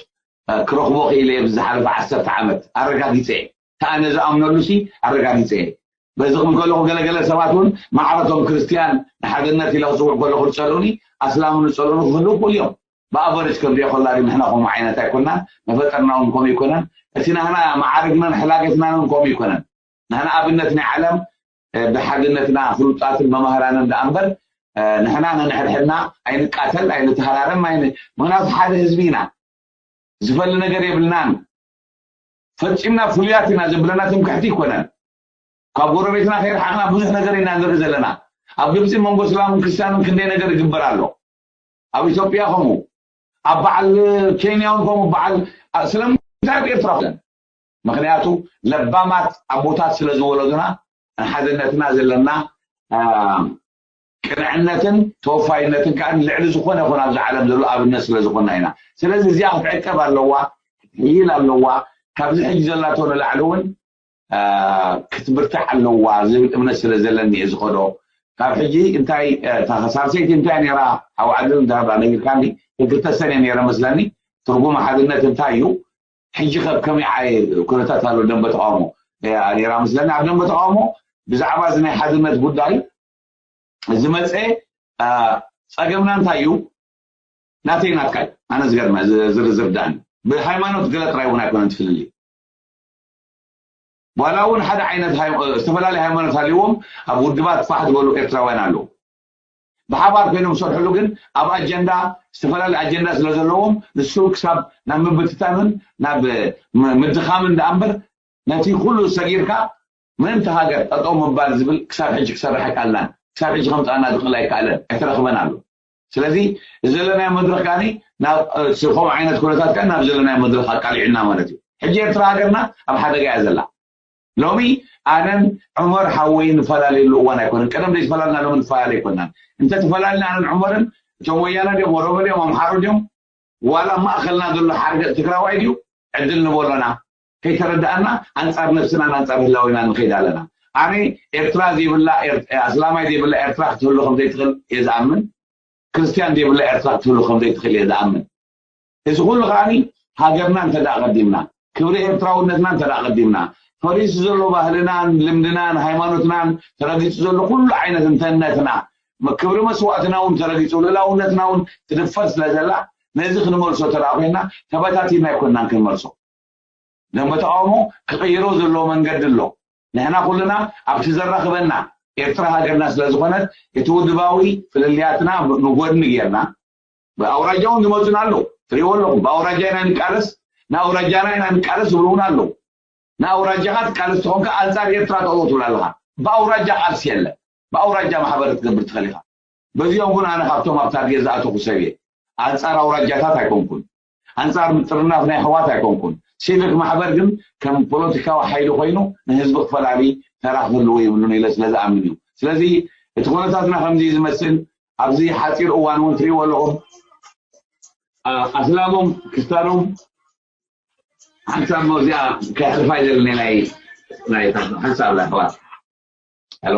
ክረኽቦ ክኢለ እየ ብዝሓለፈ ዓሰርተ ዓመት ኣረጋጊፀ እየ። ከኣ ነዚ ኣምነሉ ሲ ኣረጋጊፀ እየ። በዚ ክብል ከለኹ ገለገለ ሰባት እውን ማዕረቶም ክርስትያን ንሓድነት ኢለ ክፅውዕ ከለኹ ዝፀልኡኒ ኣስላም ዝፀልኡኒ ክህልው ክኽእሉ እዮም። ብኣቨሬጅ ክንሪኦ ከላ ግን ንሕና ከምኡ ዓይነት ኣይኮናን፣ መፈጠርና እውን ከምኡ ኣይኮነን። እቲ ናህና መዓርግናን ሕላገትናን እውን ከምኡ ኣይኮነን። ንሕና ኣብነት ናይ ዓለም ብሓድነትና ፍሉጣትን መማህራንን ደኣ እምበር ንሕና ነንሕድሕድና ኣይንቃተል፣ ኣይንተሃራረም፣ ኣይን ምክንያቱ ሓደ ህዝቢ ኢና። ዝፈሊ ነገር የብልናን። ፈጺምና ፍሉያት ኢና ዘብለና ትምክሕቲ ኣይኮነን። ካብ ጎረቤትና ከይረሓቕና ብዙሕ ነገር ኢና ንርኢ ዘለና። ኣብ ግብጺ መንጎ እስላምን ክርስትያንን ክንደይ ነገር ይግበር ኣሎ። ኣብ ኢትዮጵያ ከምኡ፣ ኣብ በዓል ኬንያ እውን ከምኡ። በዓል ስለምንታይ ኣብ ኤርትራ ኮን? ምክንያቱ ለባማት ኣቦታት ስለ ዝወለዱና ንሓድነትና ዘለና ቅንዕነትን ተወፋይነትን ከዓ ልዕሊ ዝኾነ ይኹን ኣብዚ ዓለም ዘሎ ኣብነት ስለ ዝኾንና ኢና። ስለዚ እዚኣ ክትዕቀብ ኣለዋ፣ ክትሕይል ኣለዋ። ካብዚ ሕጂ ዘላቶ ንላዕሊ እውን ክትብርታዕ ኣለዋ ዝብል እምነት ስለ ዘለኒ እየ ዝኸዶ። ካብ ሕጂ እንታይ ሳልሰይቲ እንታይ ነራ ሓው ዓድል እንዳ ነጊርካኒ ክልተ ሰነ ነረ መስለኒ። ትርጉም ሓድነት እንታይ እዩ? ሕጂ ከብ ከመይ ዓየ ኩነታት ኣሎ ደንበ ተቃውሞ ነራ መስለኒ። ኣብ ደንበ ተቃውሞ ብዛዕባ እዚ ናይ ሓድነት ጉዳይ ዝመፀ ፀገምና እንታይ እዩ? ናተይ ናትካይ ኣነ ዝገርመ ዝርዝር ዳኒ ብሃይማኖት ገለ ጥራይ እውን ኣይኮነን ትፍልልይ። ዋላ እውን ሓደ ዓይነት ዝተፈላለዩ ሃይማኖት ሃልዎም ኣብ ውድባት ፋሕ ዝበሉ ኤርትራውያን ኣለዉ። ብሓባር ኮይኖም ዝሰርሕሉ ግን ኣብ ኣጀንዳ ዝተፈላለዩ ኣጀንዳ ስለ ዘለዎም ንሱ ክሳብ ናብ ምብትታንን ናብ ምድኻምን ደኣ እምበር ነቲ ኩሉ ሰጊርካ ምእንቲ ሃገር ጠጠው ምባል ዝብል ክሳብ ሕጂ ክሰርሕ ኣይከኣልናን። ክሳብ ሕጂ ከምፅኣና ዝኽእል ኣይከኣለን፣ ኣይተረኽበን ኣሎ። ስለዚ ዘለናዮ መድረኽ ከኣ ናብ ከምኡ ዓይነት ኩነታት ከ ናብ ዘለናዮ መድረኽ ኣቃሊዑና ማለት እዩ። ሕጂ ኤርትራ ሃገርና ኣብ ሓደጋ እያ ዘላ። ሎሚ ኣነን ዑመር ሓወይ ንፈላለየሉ እዋን ኣይኮነን። ቀደም ዘይተፈላለና ሎሚ ንፈላለ ኣይኮናን። እንተ ተፈላለና ኣነን ዑመርን እቶም ወያነ ድዮም ኦሮሞ ድዮም ኣምሓሩ ድዮም ዋላ ማእኸልና ዘሎ ሓርገፅ ትግራዋይ ድዩ ዕድል ንበሎና ከይተረዳእና ኣንፃር ነብስናን ኣንፃር ህላዊናን ንኸይድ ኣለና። ኣነ ኤርትራ ዘይብላ ኣስላማይ ዘይብላ ኤርትራ ክትህሉ ከም ዘይትኽእል እየ ዝኣምን። ክርስትያን ዘይብላ ኤርትራ ክትህሉ ከም ዘይትኽእል እየ ዝኣምን። እዚ ኩሉ ከዓኒ ሃገርና እንተ ደኣ ቀዲምና፣ ክብሪ ኤርትራውነትና እንተ ደኣ ቀዲምና፣ ፈሪሱ ዘሎ ባህልናን ልምድናን ሃይማኖትናን ተረጊጹ ዘሎ ኩሉ ዓይነት እንተነትና፣ ክብሪ መስዋእትና እውን ተረጊጹ፣ ልእላውነትና እውን ትድፈር ስለ ዘላ፣ ነዚ ክንመልሶ እንተ ደኣ ኮይና፣ ተበታቲና ኣይኮንናን ክንመልሶ። ደንበ ተቃውሞ ክቕይሮ ዘለዎ መንገዲ ኣሎ። ንሕና ኩልና ኣብቲ ዘራኽበና ኤርትራ ሃገርና ስለ ዝኾነት፣ እቲ ውድባዊ ፍልልያትና ንጎድኒ ጌርና፣ ብኣውራጃ እውን ዝመፁና ኣለዉ። ትሪእዎ ኣለኹም። ብኣውራጃ ኢና ንቃለስ፣ ንኣውራጃና ኢና ንቃለስ ዝብሉ እውን ኣለዉ። ንኣውራጃኻ ትቃለስ ተኾንካ ኣንፃር ኤርትራ ጠጠው ትብል ኣለኻ። ብኣውራጃ ቃልሲ የለን። ብኣውራጃ ማሕበር ክትገብር ትኽእል ኢኻ። በዚኦም እውን ኣነ ካብቶም ኣብ ታርጌት ዝኣተኹ ሰብ እየ። ኣንፃር ኣውራጃታት ኣይኮንኩን። ኣንጻር ምጥርናፍ ናይ ኣሕዋት ኣይኮንኩን። ሲቪክ ማሕበር ግን ከም ፖለቲካዊ ሓይሊ ኮይኑ ንህዝቢ ክፈላሊ ተራ ክህልዎ ይብሉን ኢለ ስለ ዝኣምን እዩ። ስለዚ እቲ ኩነታትና ከምዚ እዩ ዝመስል። ኣብዚ ሓጺር እዋን እውን ትሪእዎ ኣለኹም። ኣስላሞም ክስታኖም ሓንሳብ መውዚኣ ከሕልፋ ይደልኒ ናይ ናይ ሓንሳብ ላይ ዋ ሄሎ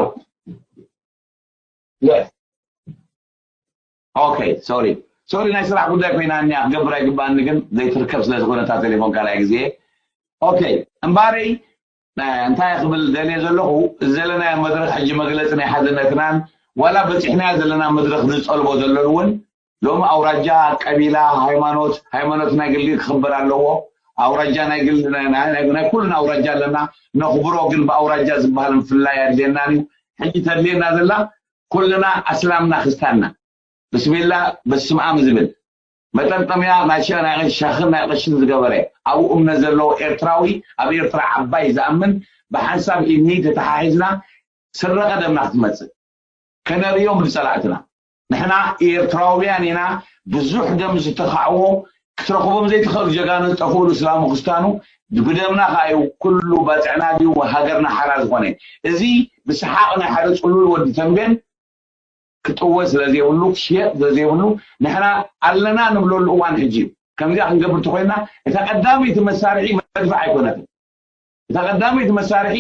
ኦኬ ሶሪ ሶሪ ናይ ስራሕ ጉዳይ ኮይና እኒያ ክገብር ኣይግባኣኒ ግን ዘይትርከብ ስለ ዝኾነ እታ ቴሌፎን ካልኣይ ግዜ ኦኬ እምባረይ እንታይ ክብል ደልየ ዘለኹ እዚ ዘለናዮ መድረክ ሕጂ መግለፂ ናይ ሓድነትናን ዋላ በፂሕናዮ ዘለና መድረክ ንፀልቦ ዘሎን እውን ሎም ኣውራጃ ቀቢላ ሃይማኖት ሃይማኖት ናይ ግሊ ክኽበር ኣለዎ ኣውራጃ ናይ ግሊ ናይ ኩልና ኣውራጃ ኣለና ነኽብሮ ግን ብኣውራጃ ዝበሃል ምፍላይ ኣድልየናን እዩ ሕጂ ተድልየና ዘላ ኩልና ኣስላምና ክስታንና ብስሚላ በስምኣም ዝብል መጠምጠምያ ናይ ሸ ናይ ሸኽን ናይ ቅሽን ዝገበረ ኣብኡ እምነት ዘለዎ ኤርትራዊ ኣብ ኤርትራ ዓባይ ዝኣምን ብሓንሳብ ኢድኒ ተተሓሒዝና ስረ ቀደምና ክትመፅእ ከነርእዮም ንፀላእትና ንሕና ኤርትራውያን ኢና ብዙሕ ደም ዝተኻዕዎ ክትረኽቦም ዘይትኽእል ጀጋኑ ዝጠፍኡሉ እስላሙ ክስታኑ ብደምና ከዓ እዩ ኩሉ ባፅዕና ድዩ ሃገርና ሓራ ዝኾነ እዚ ብሰሓቕ ናይ ሓደ ፅሉል ወዲ ተንቤን ክጥወ ስለዘይብሉ ክሽየጥ ስለዘይብሉ ንሕና ኣለና ንብለሉ እዋን ሕጂ እዩ ከምዚኣ ክንገብር ተኮይና እታ ቀዳመይቲ መሳርሒ መድፍዕ ኣይኮነትን እታ ቀዳመይቲ መሳርሒ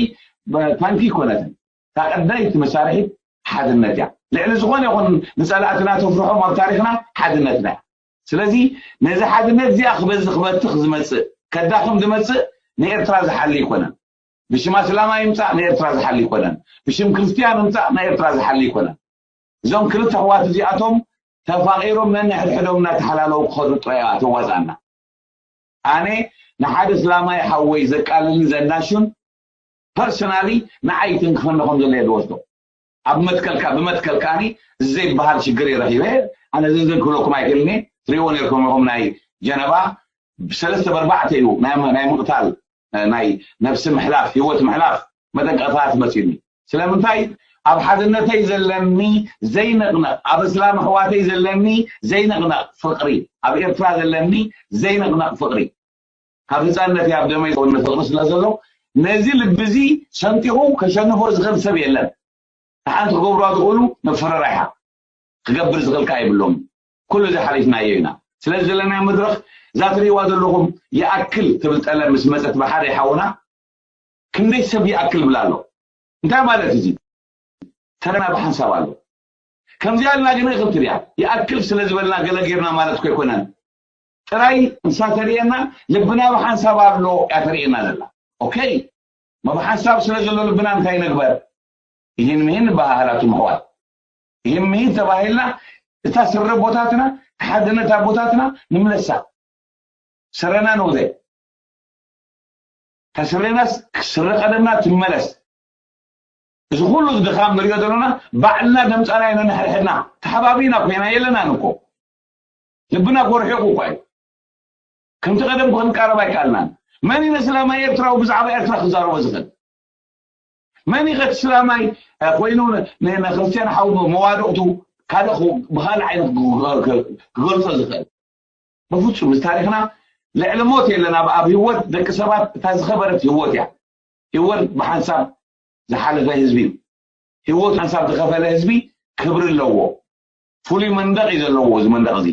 ታንኪ ኣይኮነትን እታ ቀዳመይቲ መሳርሒ ሓድነት እያ ልዕሊ ዝኾነ ይኹን ንፀላእትና ተፍርሖም ኣብ ታሪክና ሓድነትና እያ ስለዚ ነዚ ሓድነት እዚኣ ክበዚ ክበትኽ ዝመፅእ ከዳኽም ዝመፅእ ንኤርትራ ዝሓሊ ኣይኮነን ብሽም ኣስላማይ ይምፃእ ንኤርትራ ዝሓሊ ኣይኮነን ብሽም ክርስትያን ይምፃእ ንኤርትራ ዝሓሊ ኣይኮነን እዞም ክልተ ኣሕዋት እዚኣቶም ተፋቒሮም ነንሕድሕዶም እናተሓላለዉ ክኸዱ ጥራይ እያ ተዋፅኣና። ኣነ ንሓደ እስላማይ ሓወይ ዘቃልልን ዘናሹን personally ንዓይ ይትንክፈኒ ከም ዘሎ እየ ዝወስዶ። ኣብ መትከልካ ብመትከል ከኣኒ እዚ ዘይበሃል ሽግር እየ ረኺበ። ኣነ ዝርዝር ክብለኩም ኣይክእልን እየ። ትሪእዎ ነርኩም ኢኹም ናይ ጀነባ ብሰለስተ በርባዕተ እዩ ናይ ናይ ምቕታል ናይ ነብሲ ምሕላፍ ህይወት ምሕላፍ መጠንቀቕታት መፂኡኒ ስለምንታይ ኣብ ሓድነተይ ዘለኒ ዘይንቕነቕ ኣብ እስላም ኣሕዋተይ ዘለኒ ዘይንቕነቕ ፍቕሪ ኣብ ኤርትራ ዘለኒ ዘይንቕነቕ ፍቕሪ ካብ ህፃንነተይ ኣብ ደመይ ዝወነ ፍቕሪ ስለ ዘሎ ነዚ ልቢ እዚ ሰንጢቑ ከሸንፎ ዝኽእል ሰብ የለን ሓንቲ ክገብሩዋ ዝኽእሉ መፈራርያ ክገብር ዝኽእል ከዓ የብሎም ኩሉ እዚ ሓሊፍናዮ ኢና ስለዚ ዘለናዮ መድረኽ እዛ ትሪእዋ ዘለኹም ይኣክል ትብል ጠለብ ምስ መፀት ብሓደ ይሓውና ክንደይ ሰብ ይኣክል ይብል ኣሎ እንታይ ማለት እዚ ተረና ብሓንሳብ ኣሎ ከምዚኣ ኢልና ግን ክልትል እያ ይኣክል ስለ ዝበልና ገለ ጌርና ማለት እኮ ኣይኮነን ጥራይ ንሳ ተርእየና ልብና ብሓንሳብ ኣሎ እያ ተርእየና ዘላ ኦኬ መብሓንሳብ ስለ ዘሎ ልብና እንታይ ነግበር ይህን ምሂን ንበሃሃላቱ ምሕዋት ይህን ምሂን ተባሂልና እታ ስረ ቦታትና ሓድነት ኣቦታትና ንምለሳ ስረና ንውዘ እታ ስረናስ ስረ ቀደምና ትመለስ እዚ ኩሉ ድኻም ንሪኦ ዘለና ባዕልና ደምፃና ኢና ንሕድሕድና ተሓባቢና ኮይና የለናን እኮ ልብና እኮ ርሒቑ እኳ እዩ ከምቲ ቀደም ክንቃረብ ኣይከኣልናን መን እዩ ንስላማይ ኤርትራዊ ብዛዕባ ኤርትራ ክዛረቦ ዝኽእል መን እዩ ከቲ ስላማይ ኮይኑ ንክርስትያን ሓው መዋድቕቱ ካልእ ብካልእ ዓይነት ክገልፆ ዝኽእል በፍፁም እዚ ታሪክና ልዕሊ ሞት የለን ኣብ ኣብ ህይወት ደቂ ሰባት እታ ዝኸበረት ህይወት እያ ህይወት ብሓንሳብ ዝሓለፈ ህዝቢ እዩ ህይወት ሓንሳብ ዝኸፈለ ህዝቢ ክብሪ ኣለዎ ፍሉይ መንደቕ እዩ ዘለዎ እዚ መንደቕ እዚ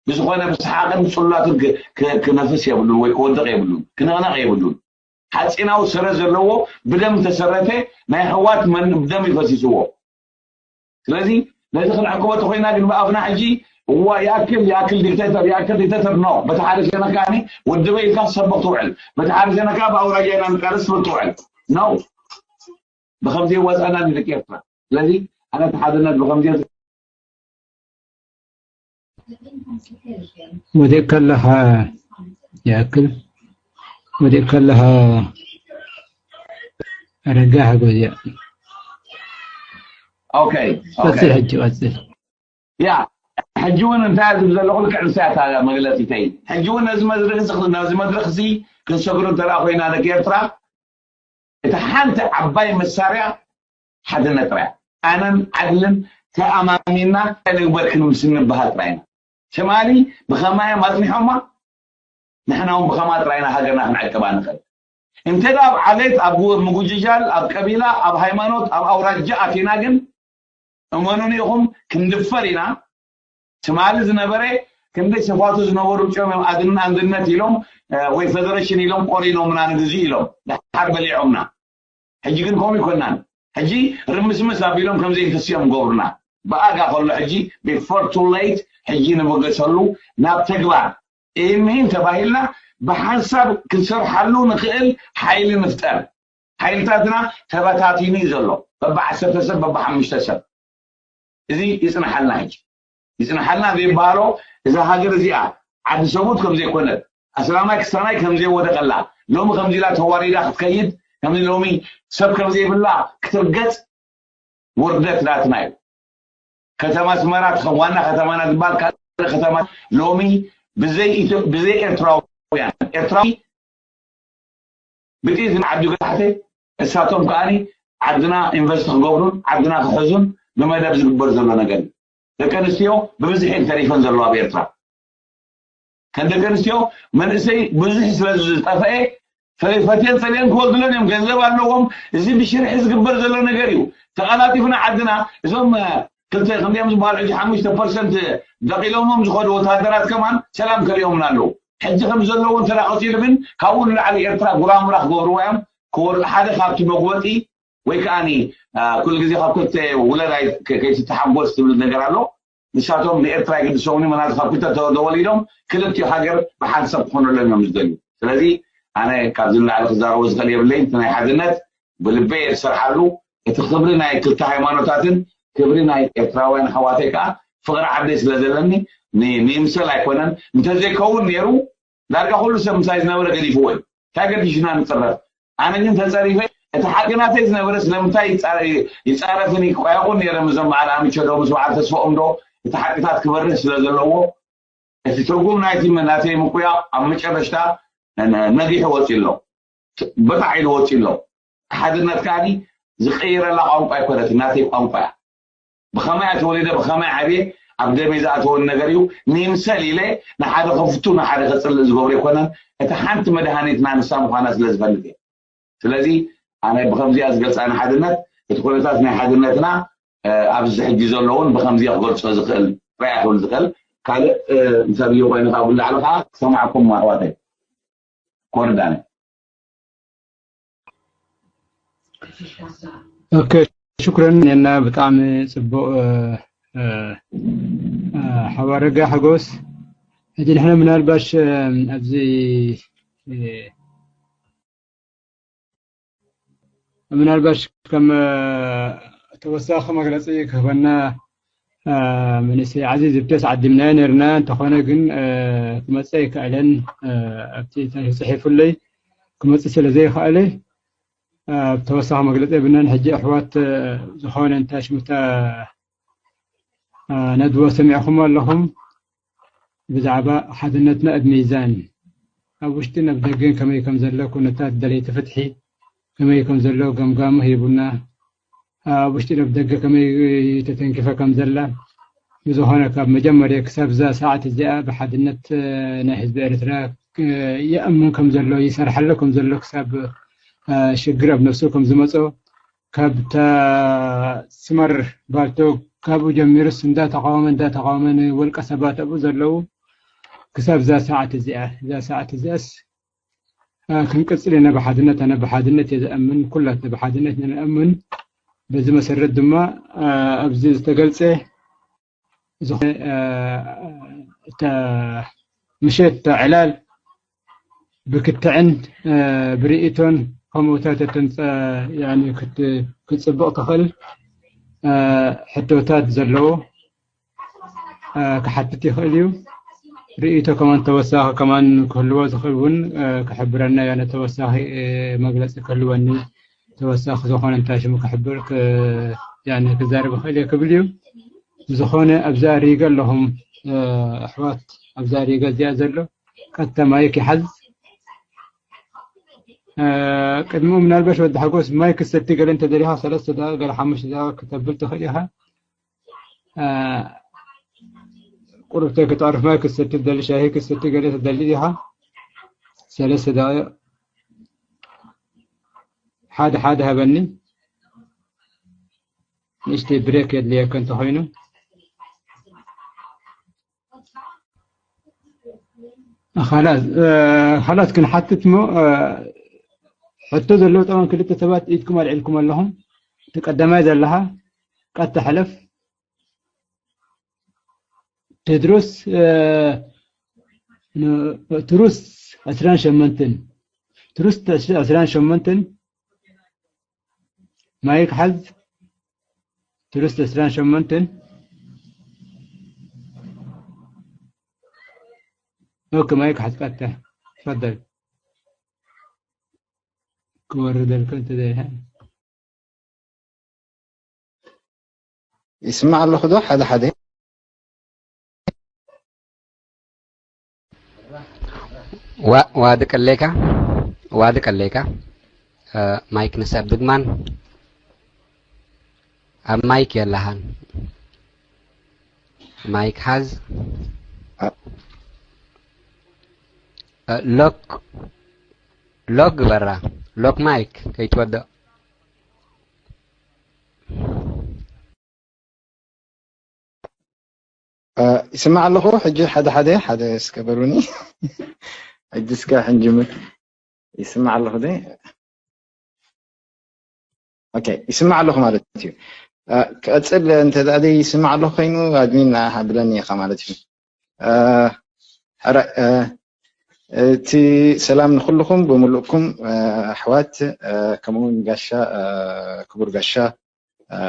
ብዝኾነ ብሰሓቕን ብፅሉላትን ክነፍስ የብሉን ወይ ክወድቕ የብሉን ክነቕነቕ የብሉን ሓፂናዊ ስረ ዘለዎ ብደም ተሰረተ ናይ ኣሕዋት መን ብደም ይፈሲስዎ ስለዚ ነዚ ክንዕቅቦ ተኮይና ግን ብኣፍና ሕጂ እዋ ይኣክል ይኣክል ዲክተተር ይኣክል ዲክተተር ኖ በቲ ሓደ ሸነካ ኣነ ወድበ ኢልካ ሰበክ ትውዕል በቲ ሓደ ሸነካ ብኣውራጃ ኢና ንቃለስ ትብል ትውዕል ኖ ብከምዚ የዋፅኣና ንደቂ ኤርትራ ስለዚ ኣነ እቲ ሓድነት ብከምዚ ወዲቅ ከለኻ ይኣክል ወዲቅ ከለኻ ኣረጋ ሓጎዝያ ኦኬ ኦኬ ቀፅል ሕጂ ቀፅል ያ ሕጂ እውን እንታይ ዝብ ዘለኹ ልክዕ ንሳያ እታ መግለፂተይ ሕጂ እውን ነዚ መድረክ እዚ ነዚ መድረክ እዚ ክንሰግሮ እንተደኣ ኮይና ደቂ ኤርትራ እቲ ሓንቲ ዓባይ መሳርያ ሓድነት ጥራይ ኣነን ዓድልን ተኣማሚና እንታይ ንግበር ክንብል ስንበሃል ጥራይ ኢና ትማሊ ብኸማዮም ኣፅኒሖማ ንሕና እውን ብኸማ ጥራይና ሃገርና ክንዕቅባ ንኽእል። እንተ ደኣ ኣብ ዓሌት፣ ኣብ ምጉጅጃል፣ ኣብ ቀቢላ፣ ኣብ ሃይማኖት፣ ኣብ ኣውራጃ ኣቲና ግን እመኑኒ ኢኹም ክንድፈር ኢና። ትማሊ ዝነበረ ክንደይ ሰፋቱ ዝነበሩ ጭኦም እዮም ኣድን-፣ ኣንድነት ኢሎም ወይ ፌደሬሽን ኢሎም ቆሪኖምና ንግዚ ኢሎም ድሓር በሊዖምና። ሕጂ ግን ከምኡ ይኮናን። ሕጂ ርምስምስ ኣቢሎም ከም ዘይንትስኦም ገብሩና። ብኣጋ ከሎ ሕጂ before too late፣ ሕጂ ንበገሰሉ ናብ ተግባር። እሂን ምሂን ተባሂልና ብሓንሳብ ክንሰርሓሉ ንኽእል ሓይሊ ንፍጠር። ሓይልታትና ተበታቲኑ እዩ ዘሎ፣ በብዓሰርተ ሰብ፣ በብሓሙሽተ ሰብ። እዚ ይጽንሓልና። ሕጂ ይጽንሓልና ዘይበሃሎ፣ እዛ ሃገር እዚኣ ዓዲ ሰቡት ከም ዘይኮነት፣ ኣስላማይ ክስታናይ ከም ዘይወደቐላ፣ ሎሚ ከምዚ ኢላ ተዋሪዳ ክትከይድ፣ ከምዚ ሎሚ ሰብ ከም ዘይብላ ክትርገጽ ውርደት ናትና እዩ። ከተማ ኣስመራ ትኸ-፣ ዋና ከተማና ዝበሃል ካልእ ከተማ ሎሚ ብዘይ ኢትዮ-፣ ብዘይ ኤርትራውያን፣ ኤርትራዊ ብጥይት ንዓዲ ገታሕተ፣ እሳቶም ከኣኒ ዓድና ኢንቨስት ክገብሩን ዓድና ክሕዙን ብመደብ ዝግበር ዘሎ ነገር እዩ። ደቂ ኣንስትዮ ብብዝሒ ተሪፈን ዘለዋ ኣብ ኤርትራ። ከም ደቂ ኣንስትዮ መንእሰይ ብዙሕ ስለ ዝጠፍአ፣ ፈ-፣ ፈትየን ጸሊአን ክወልድለን እዮም። ገንዘብ ኣለዎም። እዚ ብሽርሒ ዝግበር ዘሎ ነገር እዩ። ተቐላጢፍና ዓድና፣ እዞም፣ እ፣ ክልተ ክንደዮም ዝበሃሉ ሕጂ ሓሙሽተ ፐርሰንት ደቂሎሞም ዝኸዱ ወታደራት ከማን ሰላም ከሊኦምና ኣለዉ። ሕጂ ከም ዘለዉ እንተ ደኣ ቀጺሉ ግን ካብኡ ንላዕሊ ኤርትራ ጉራምራ ክገብርዋ እዮም። ክወር-፣ ሓደ ካብቲ መጉበጢ ወይ ከኣኒ፣ እ፣ ኩሉ ግዜ ካብ ክልተ ውለድ ኣይ-፣ ከ-፣ ከይትተሓጎስ ትብል ነገር ኣሎ። ንሳቶም ንኤርትራ ይግድሶም እዩ፣ ምናልባት ካብ ክልተ ተወ-፣ ተወሊዶም ክልቲኡ ሃገር ብሓንሳብ ክኾነሎም እዮም ዝደልዩ። ስለዚ ኣነ ካብዚ ንላዕሊ ክዛረቦ ዝኽእል የብለይን። እቲ ናይ ሓድነት ብልበይ እየ ዝሰርሓሉ። እቲ ክብሪ ናይ ክልተ ሃይማኖታትን ክብሪ ናይ ኤርትራውያን ኣሕዋተይ ከኣ ፍቕሪ ዓደይ ስለ ዘለኒ ን-፣ ንይምሰል ኣይኮነን። እንተዘይከውን ነይሩ ዳርጋ ኩሉ ሰብ ምሳይ ዝነበረ ገዲፍዎ እዩ። እንታይ ገዲሹና ንጽረፍ? ኣነ ግን ተጸሪፈ፣ እቲ ሓቂ ናተይ ዝነበረ ስለምንታይ ይጻ-፣ ይጻረፍን ይቋየቑን ነይረ ምስዞም በዓል ኣምቸ ዶ ምስ በዓል ተስፍኦም ዶ፣ እቲ ሓቅታት ክበርህ ስለ ዘለዎ፣ እቲ ትርጉም ናይቲ ም-፣ ናተይ ምቁያቕ ኣብ መጨረሽታ ነ-፣ ነጊሑ ወጺኡ ኣሎ። በጣዕ ኢሉ ወጺኡ ኣሎ። ሓድነት ከኣኒ ዝቀይረላ ቋንቋ ኣይኮነትን፣ ናተይ ቋንቋ እያ። ብኸመይ እያ ተወሊደ፣ ብኸመይ ዓብየ፣ ኣብ ደመይ ዝኣተወኒ ነገር እዩ። ንይምሰል ኢለ ንሓደ ከፍቱ፣ ንሓደ ከጽልእ ዝገብሮ ኣይኮነን። እታ ሓንቲ መድሃኒትና ንሳ ምዃና ስለ ዝፈልጥ እየ። ስለዚ ኣነ ብኸምዚኣ ዝገልጻ ንሓድነት፣ እቲ ኩነታት ናይ ሓድነትና፣ እ፣ ኣብዚ ሕጂ ዘሎ እውን ብኸምዚኣ ክገልጾ ዝኽእል ጥራይ ክብል ዝኽእል። ካልእ፣ እ፣ እንተልዩ ኮይኑ ካብ ብላዕሊ ከዓ ክሰማዕኩም ኣሕዋተይ። ኮርዳነ። ኦኬ፣ ሽኩረን ኔና፣ ብጣዕሚ ጽቡቕ፣ እ፣ እ፣ እ፣ ሓው ኣረጋ ሓጎስ። ሕጂ ንሕና ምናልባሽ፣ እ፣ ኣብዚ፣ እ፣ ምናልባሽ ከም፣ እ፣ ተወሳኺ መግለጺ ክህበና፣ እ፣ መንእሰይ ዓዚዝ ብተስ ዓዲምናዮ ነርና። እንተኾነ ግን፣ እ፣ ክመጽእ ኣይከኣለን። እ፣ ኣብቲ ታሪኽ ጽሒፉለይ ክመጽእ ስለ ዘይከኣለ፣ እ፣ ተወሳኺ መግለጺ የብልናን። ሕጂ ኣሕዋት፣ እ፣ ዝኾነ እንታይ ሽሙታ፣ እ፣ ነድቦ ሰሚዕኹም ኣለኹም። ብዛዕባ ሓድነትና ኣብ ሚዛን፣ ኣብ ውሽጥን ኣብ ደገን ከመይ ከም ዘሎ፣ ኩነታት ደለይቲ ፍትሒ ከመይ ከም ዘሎ ገምጋሙ ሂቡና። ኣብ ውሽጥን ኣብ ደገ ከመይ ተተንኪፈ ከም ዘላ፣ ብዝኾነ ካብ መጀመርያ ክሳብ እዛ ሰዓት እዚኣ ብሓድነት፣ እ፣ ናይ ህዝቢ ኤርትራ፣ እ፣ ይኣምን ከም ዘሎ፣ ይሰርሓሉ ከም ዘሎ፣ ክሳብ፣ እ፣ ሽግር ኣብ ነፍሱ ከም ዝመጾ፣ ካብ እታ ስመር ባልቶ ካብኡ ጀሚሩስ እንዳተቃወመ፣ እንዳተቃወመ ንውልቀ ሰባት ኣብኡ ዘለዉ ክሳብ እዛ ሰዓት እዚኣ፣ እዛ ሰዓት እዚኣስ፣ እ፣ ክንቅጽል ኢና ብሓድነት። ኣነ ብሓድነት እየ ዝኣምን፣ ኩላትና ብሓድነት ኢና ንኣምን። በዚ መሰረት ድማ፣ እ፣ ኣብዚ ዝተገልጸ ዝኾነ፣ እ፣ እታ ምሸት እታ ዕላል ብክትዕን፣ እ፣ ብርእይቶን ከምኡታት እተን ጸ-፣ ያኒ ክት-፣ ክትጽብቕ ትኽእል፣ እ፣ ሕቶታት ዘለዎ፣ እ፣ ክሓትት ይኽእል እዩ። ርእይቶ ከማን ተወሳኺ ከማን ክህልዎ ዝኽእል እውን፣ እ፣ ክሕብረና፣ ያነ ተወሳኺ፣ እ፣ መግለጺ ክህልወኒ፣ ተወሳኺ ዝኾነ እንታይ ሽሙ ክሕብር ክ-፣ ያኒ ክዛረብ ይኽእል እየ ክብል እዩ። ብዝኾነ ኣብዛ ሪገ ኣለኹም፣ እ፣ ኣሕዋት፣ ኣብዛ ሪገ እዚኣ ዘሎ ቀጥታ ማይክ ይሓዝ። እ፣ ቅድሚኡ ምናልባሽ ወዲ ሓጎስ ማይ ክሰቲ ገለ እንተደሊኻ ሰለስተ ደቂቕ ገለ ሓሙሽተ ደቂቕ ክተብል ትኽእል ኢኻ። እ፣ ቁሩብ ተክተዕርፍ ማይ ክሰቲ ትደሊ፣ ሻሂ ክሰቲ ገለ ትደሊ ኢኻ። ሰለስተ ደቂቕ ሓደ ሓደ ሃበኒ። ንእሽተይ ብሬክ የድልየካ እንተኾይኑ። ኻላስ፣ እ፣ ኻላስ ክንሓትት እሞ፣ እ፣ ሕቶ ዘለዎ ጠማን ክልተ ሰባት ኢድኩም ኣልዒልኩም ኣለኹም። እቲ ቀዳማይ ዘለኻ ቀጥታ ሕለፍ። ቴድሮስ፣ እ፣ ን-፣ ትሩስ ዕስራን ሸሞንተን፣ ትሩስ ዕስራን ሸሞንተን ማይክ ሓዝ። ትሩስ ዕስራን ሸሞንተን። ኦኬ፣ ማይክ ሓዝ ቀጥታ። ተፈደል። ክወርደልካ እንተ ዘይሃ። ይስማዕ ኣለኹ ዶ? ሓደ ሓደ። ዋ-፣ ዋዲ ቀሌካ፣ ዋዲ ቀሌካ። እ፣ ማይክ ንሰብ ድግማን። ኣብ ማይክ የለሃን። ማይክ ሓዝ። እ፣ ሎክ፣ ሎክ ግበራ። ሎክ ማይክ ከይትወድቕ። እ፣ ይስማዕ ኣለኹ። ሕጂ ሓደ ሓደ፣ ሓደ እስከ በሉኒ። ሕጂ እስከ ሕንጅምር። ይስማዕ ኣለኹ ዶ? ኦኬ፣ ይስማዕ ኣለኹ ማለት እዩ። እ፣ ክቐጽል እንተ ደኣ ደይ ይስማዕ ኣለኹ ኮይኑ፣ ኣድሚን ሃብለኒ ኢኻ ማለት እዩ። እ፣ ሕራይ፣ እ፣ እቲ ሰላም ንኹልኹም ብምሉእኩም፣ እ፣ ኣሕዋት፣ እ፣ ከምኡ እውን ጋሻ፣ እ፣ ክቡር ጋሻ፣ እ፣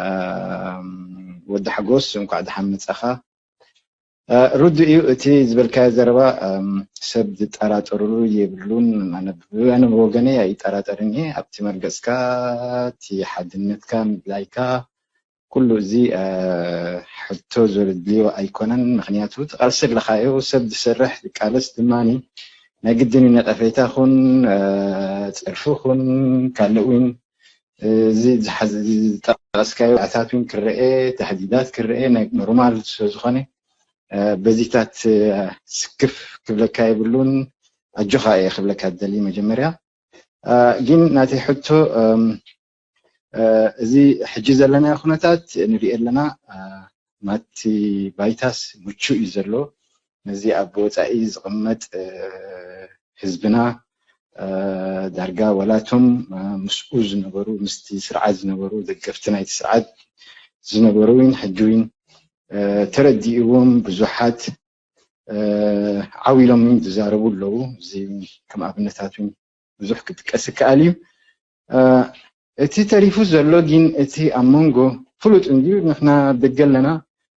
ወዲ ሓጎስ፣ እንኳዕ ደሓን መጻኻ። እ፣ ርዱእ እዩ እቲ ዝበልካዮ ዘረባ። እም፣ ሰብ ዝጠራጠርሉ የብሉን። ኣነ ብ-፣ ኣነ ብወገነይ ኣይጠራጠርን እየ። ኣብቲ መርገጽካ፣ እቲ ሓድነትካ፣ ምድላይካ፣ ኩሉ እዚ፣ እ፣ ሕቶ ዘድልዮ ኣይኮነን። ምኽንያቱ፣ እቲ ቃልሲ ኣለኻዮ፣ ሰብ ዝሰርሕ ዝቃለስ ድማኒ ናይ ግድን እዩ። ነቐፌታ ኹን፣ እ፣ ጸርፊ ኹን፣ ካልእ እውን፣ እዚ ዝሓዝ-፣ ዝጠቐስካዮ ኣታት እውን ክረኤ፣ ተህዲዳት ክረኤ ናይ ኖርማል ስለ ዝኾነ፣ እ፣ በዚታት፣ እ፣ ስክፍ ክብለካ የብሉን። ኣጆኻ እየ ክብለካ ዝደሊ መጀመርያ። እ፣ ግን ናተይ ሕቶ፣ እም፣ እ፣ እዚ ሕጂ ዘለናዮ ኩነታት ንሪኦ ኣለና። እ፣ ናቲ ባይታስ ምቹእ እዩ ዘሎ። ነዚ ኣብ ወጻኢ ዝቕመጥ፣ እ፣ ህዝብና፣ እ፣ ዳርጋ ዋላቶም፣ እ፣ ምስኡ ዝነበሩ፣ ምስቲ ስርዓት ዝነበሩ፣ ደገፍቲ ናይቲ ስርዓት ዝነበሩ እውን ሕጂ እውን፣ እ፣ ተረዲእዎም ብዙሓት፣ እ፣ ዓው ኢሎም እውን ዝዛረቡ ኣለዉ። እዚ ከም ኣብነታት እውን ብዙሕ ክጥቀስ ይከኣል እዩ። እ፣ እቲ ተሪፉ ዘሎ ግን እቲ ኣብ መንጎ ፍሉጥ እንድዩ። ንሕና ኣብ ደገ ኣለና፣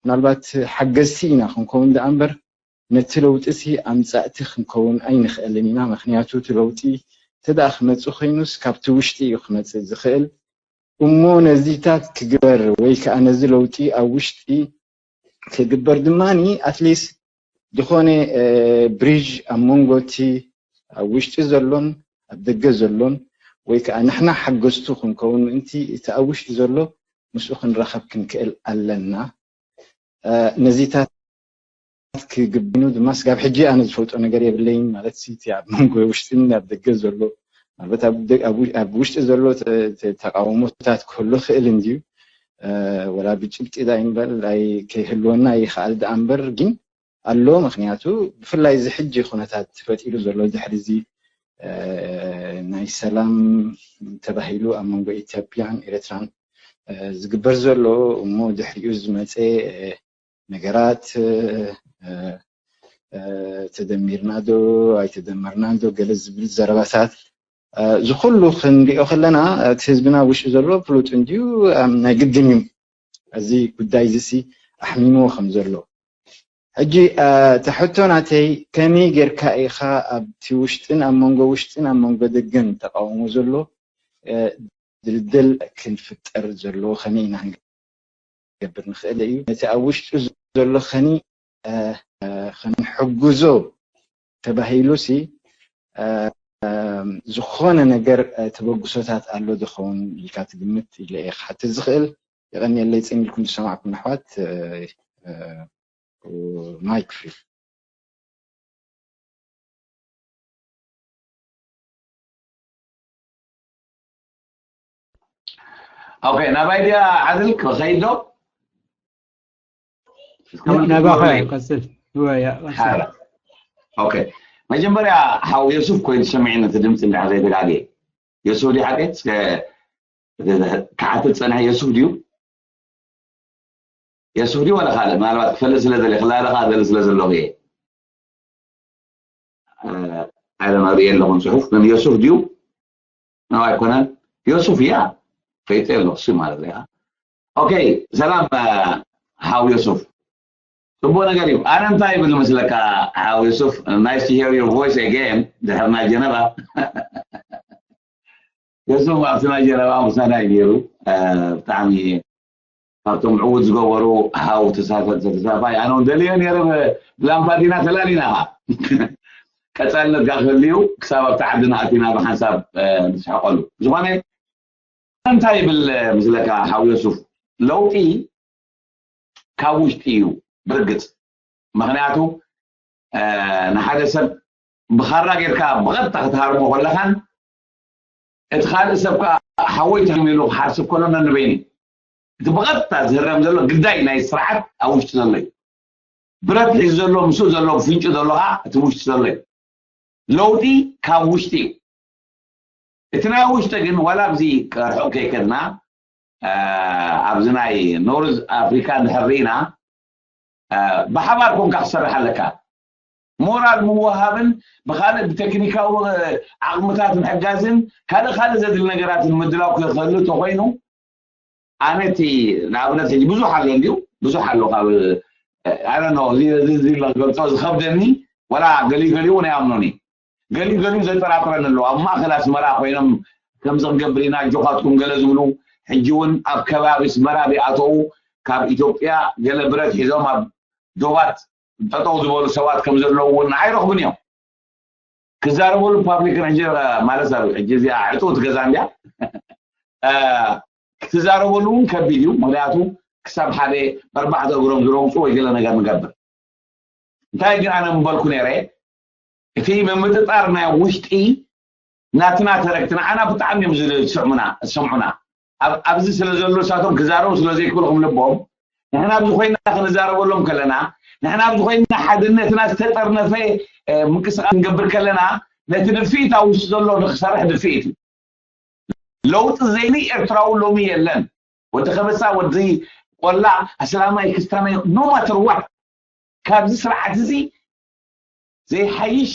ምናልባት ሓገዝቲ ኢና ክንከውን ደኣ እምበር፣ ነቲ ለውጢ ሲ ኣምጻእቲ ክንከውን ኣይንኽእልን ኢና። ምኽንያቱ እቲ ለውጢ እንተ ደኣ ክመጽእ ኮይኑስ ካብቲ ውሽጢ እዩ ክመጽእ ዝኽእል። እሞ ነዚታት ክግበር ወይ ከኣ ነዚ ለውጢ ኣብ ውሽጢ ክግበር ድማኒ ኣትሊስት ዝኾነ፣ እ፣ ብሪጅ ኣብ መንጎ እቲ ኣብ ውሽጢ ዘሎን ኣብ ደገ ዘሎን ወይ ከኣ ንሕና ሓገዝቱ ክንከውን ምእንቲ እቲ ኣብ ውሽጢ ዘሎ ምስኡ ክንራኸብ ክንክእል ኣለና። እ፣ ነዚታት ክግብኑ ድማ ስጋብ ሕጂ ኣነ ዝፈልጦ ነገር የብለይን። ማለት ሲ እቲ ኣብ መንጎ ውሽጥን ኣብ ደገ ዘሎ፣ ማለት ኣብ ደ-፣ ኣብ ው-፣ ኣብ ውሽጢ ዘሎ ተ-፣ ተ-፣ ተቃውሞታት ክህሉ ክእል እንድዩ። እ፣ ወላ ብጭብጢ ዳይ እምበር ኣይ ከይህልወና ይኽኣል ደኣ እምበር ግን ኣሎ። ምኽንያቱ ብፍላይ እዚ ሕጂ ኩነታት ተፈጢሩ ዘሎ ድሕሪ እዚ፣ እ፣ ናይ ሰላም ተባሂሉ ኣብ መንጎ ኢትዮጵያን ኤርትራን፣ እ፣ ዝግበር ዘሎ እሞ ድሕሪኡ ዝመጸ፣ እ፣ ነገራት፣ እ፣ እ፣ እ፣ ተደሚርና ዶ ኣይተደመርናን ዶ ገለ ዝብል ዘረባታት፣ እ፣ እዚ ኩሉ ክንሪኦ ከለና እቲ ህዝብና ውሽጢ ዘሎ ፍሉጥ እንድዩ፣ ኣም፣ ናይ ግድን እዩ። እዚ ጉዳይ እዚ ሲ ኣሕሚምዎ ከም ዘሎ። ሕጂ፣ እ፣ እቲ ሕቶ ናተይ ከመይ ጌርካ ኢኻ ኣብቲ ውሽጥን ኣብ መንጎ ውሽጥን ኣብ መንጎ ደገን ተቃውሞ ዘሎ፣ እ፣ ድልድል ክንፍጠር ዘለዎ ከመይ ኢና ክንገብር ንኽእል እዩ። ነቲ ኣብ ውሽጡ ዘሎ ኸኒ፣ እ፣ እ፣ ክንሕግዞ ተባሂሉ ሲ፣ እ፣ እ፣ ዝኾነ ነገር፣ እ፣ ተበግሶታት ኣሎ ዝኸውን ኢልካ ትግምት ኢለ እየ ክሓትት ዝኽእል። የቐንየለይ ጽን ኢልኩም ዝሰማዕኩም ኣሕዋት፣ እ፣ እ፣ ማይክ ፍሪ። ኦኬ፣ ናባይ ድያ ዓድል ክኸይድ ዶ? እስከ መልክት ናባኻ ግበሩለይ። ቀጽል። ወያ ቀጽል። ሓራ። ኦኬ፣ መጀመርያ ሓው የሱፍ ኮይኑ ሰሚዕኒ እቲ ድምፂ እንድሕር ዘይተጋገየ። የሱፍ ድዩ ሓቀይ? እስከ ክሓትት ፀንሐ፣ የሱፍ ድዩ? የሱፍ ድዩ ወላ ካልእ? ምናልባት ክፈልጥ ስለ ዘለ ክላለኻ ዘለ ስለ ዘለኹ እየ። ኣለ መርኢ ኣለኹም ጽሑፍ ግን የሱፍ ድዩ? ነው ኣይኮነን። የሱፍ እያ ፈይጠ ኣለኹ ሲ ማለት እያ። ኦኬ፣ ሰላም ሓው የሱፍ። ጽቡቅ ነገር እዩ። ኣነ እንታይ ይብል መስለካ ሓው የሱፍ? Nice to hear your voice again ድሕር ናይ ጀነባ። የሱፍ ኣብቲ ናይ ጀነባ ምሳና እዩ ነይሩ። ብጣዕሚ ካብቶም ዕውት ዝገበሩ ሓው ተሳፈ- ተሳፋይ ኣነ እውን ደልዮ ነይረ። ብ- ብላምፓዲና ተላሊና ኻ ቀፃልነት ጋር ክህልዩ ክሳብ ኣብቲ ዓድና ኣቲና ብሓንሳብ ንስሕቀሉ። ዝኾነ እንታይ ይብል ምስለካ ሓው የሱፍ? ለውጢ ካብ ውሽጢ እዩ። ብርግፅ ምክንያቱ ንሓደ ሰብ ብኻራ ጌርካ ብቐጥታ ክትሃርሞ ከለኻን እቲ ካልእ ሰብ ከዓ ሓወይ ተሃርም ኢሉ ክሓስብ ከሎ ነንበይኑ እቲ ብቐጥታ ዝህረም ዘሎ ግዳይ ናይ ስርዓት ኣብ ውሽጢ ዘሎ እዩ። ብረት ሒዙ ዘሎ ምስኡ ዘሎ ፍንጩ ዘሎ ከዓ እቲ ውሽጢ ዘሎ እዩ። ለውጢ ካብ ውሽጢ እዩ። እቲ ናይ ውሽጢ ግን ዋላ ኣብዚ ርሑቕ ከይከድና ኣብዚ ናይ ኖርዝ ኣፍሪካ እንድሕር ርኢና ብሓባር ኮንካ ክሰርሕ ኣለካ። ሞራል ምውሃብን ብካልእ ብቴክኒካዊ ዓቕምታት ምሕጋዝን ካልእ ካልእ ዘድሊ ነገራትን ምድላው ክህሉ ተኮይኑ ኣነ እቲ ንኣብነት ሕጂ ብዙሕ ኣሎ እንድዩ ብዙሕ ኣሎ ካብ ኣነ ኖ እዚ እዚ እዚ ክገልፆ ዝከብደኒ ወላ ገሊኡ ገሊኡ እውን ኣይኣምኖን እዩ። ገሊኡ ገሊኡ ዘጠራጥረኒ ኣለዉ ኣብ ማእከል ኣስመራ ኮይኖም ከምዚ ክንገብር ኢና ኣጆኻትኩም ገለ ዝብሉ ሕጂ እውን ኣብ ከባቢ ኣስመራ ቢኣተዉ ካብ ኢትዮጵያ ገለ ብረት ሒዞም ኣብ ዶባት ጠጠው ዝበሉ ሰባት ከም ዘለዉ እውን ንዓይ ረኽቡን እዮም። ክዛረበሉ ፓብሊክ ሕጂ ማለት ኣብ ሕጂ እዚኣ ዕጡት ገዛ እንድያ ክትዛረበሉ እውን ከቢድ እዩ። ምክንያቱ ክሳብ ሓደ በርባዕተ እግሮም ዝረግፁ ወይ ገለ ነገር ንገብር። እንታይ ግን ኣነ ምበልኩ ነይረ እቲ ምምጥጣር ናይ ውሽጢ ናትና ተረክቲ ንዓና ብጣዕሚ እዮም ዝስዕሙና ዝሰምዑና። ኣብ- ኣብዚ ስለ ዘሎ እሳቶም ክዛረቡ ስለ ዘይክእሉ ከም ልቦም ንሕና ኣብዚ ኮይና ክንዛረበሎም ከለና ንሕና ኣብዚ ኮይና ሓድነትና ዝተጠርነፈ ምንቅስቃስ ክንገብር ከለና ነቲ ድፍኢት ኣብ ውሽጢ ዘሎ ንክሰርሕ ድፍኢት እዩ። ለውጢ ዘይኒ ኤርትራዊ ሎሚ የለን። ወዲ ከበሳ ወዲ ቆላ ኣስላማይ ክስታናይ no matter what ካብዚ ስርዓት እዚ ዘይሓይሽ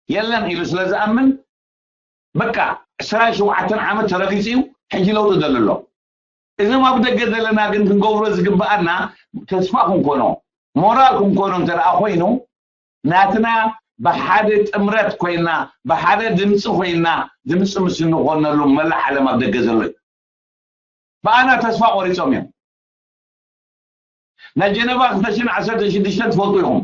የለን ኢሉ ስለ ዝኣምን በቃ ዕስራን ሸውዓተን ዓመት ተረጊፁ እዩ። ሕጂ ለውጢ ደሊ ኣሎ። እዞም ኣብ ደገ ዘለና ግን ክንገብሮ ዝግብኣና ተስፋ ክንኮኖ ሞራል ክንኮኖ እንተ ደኣ ኮይኑ ናትና ብሓደ ጥምረት ኮይና ብሓደ ድምፂ ኮይና ድምፂ ምስ እንኮነሉ መላእ ዓለም ኣብ ደገ ዘሎ እዩ። ብኣና ተስፋ ቆሪፆም እዮም። ናይ ጀነቫ ክልተ ሽሕን ዓሰርተ ሽዱሽተን ትፈልጡ ኢኹም።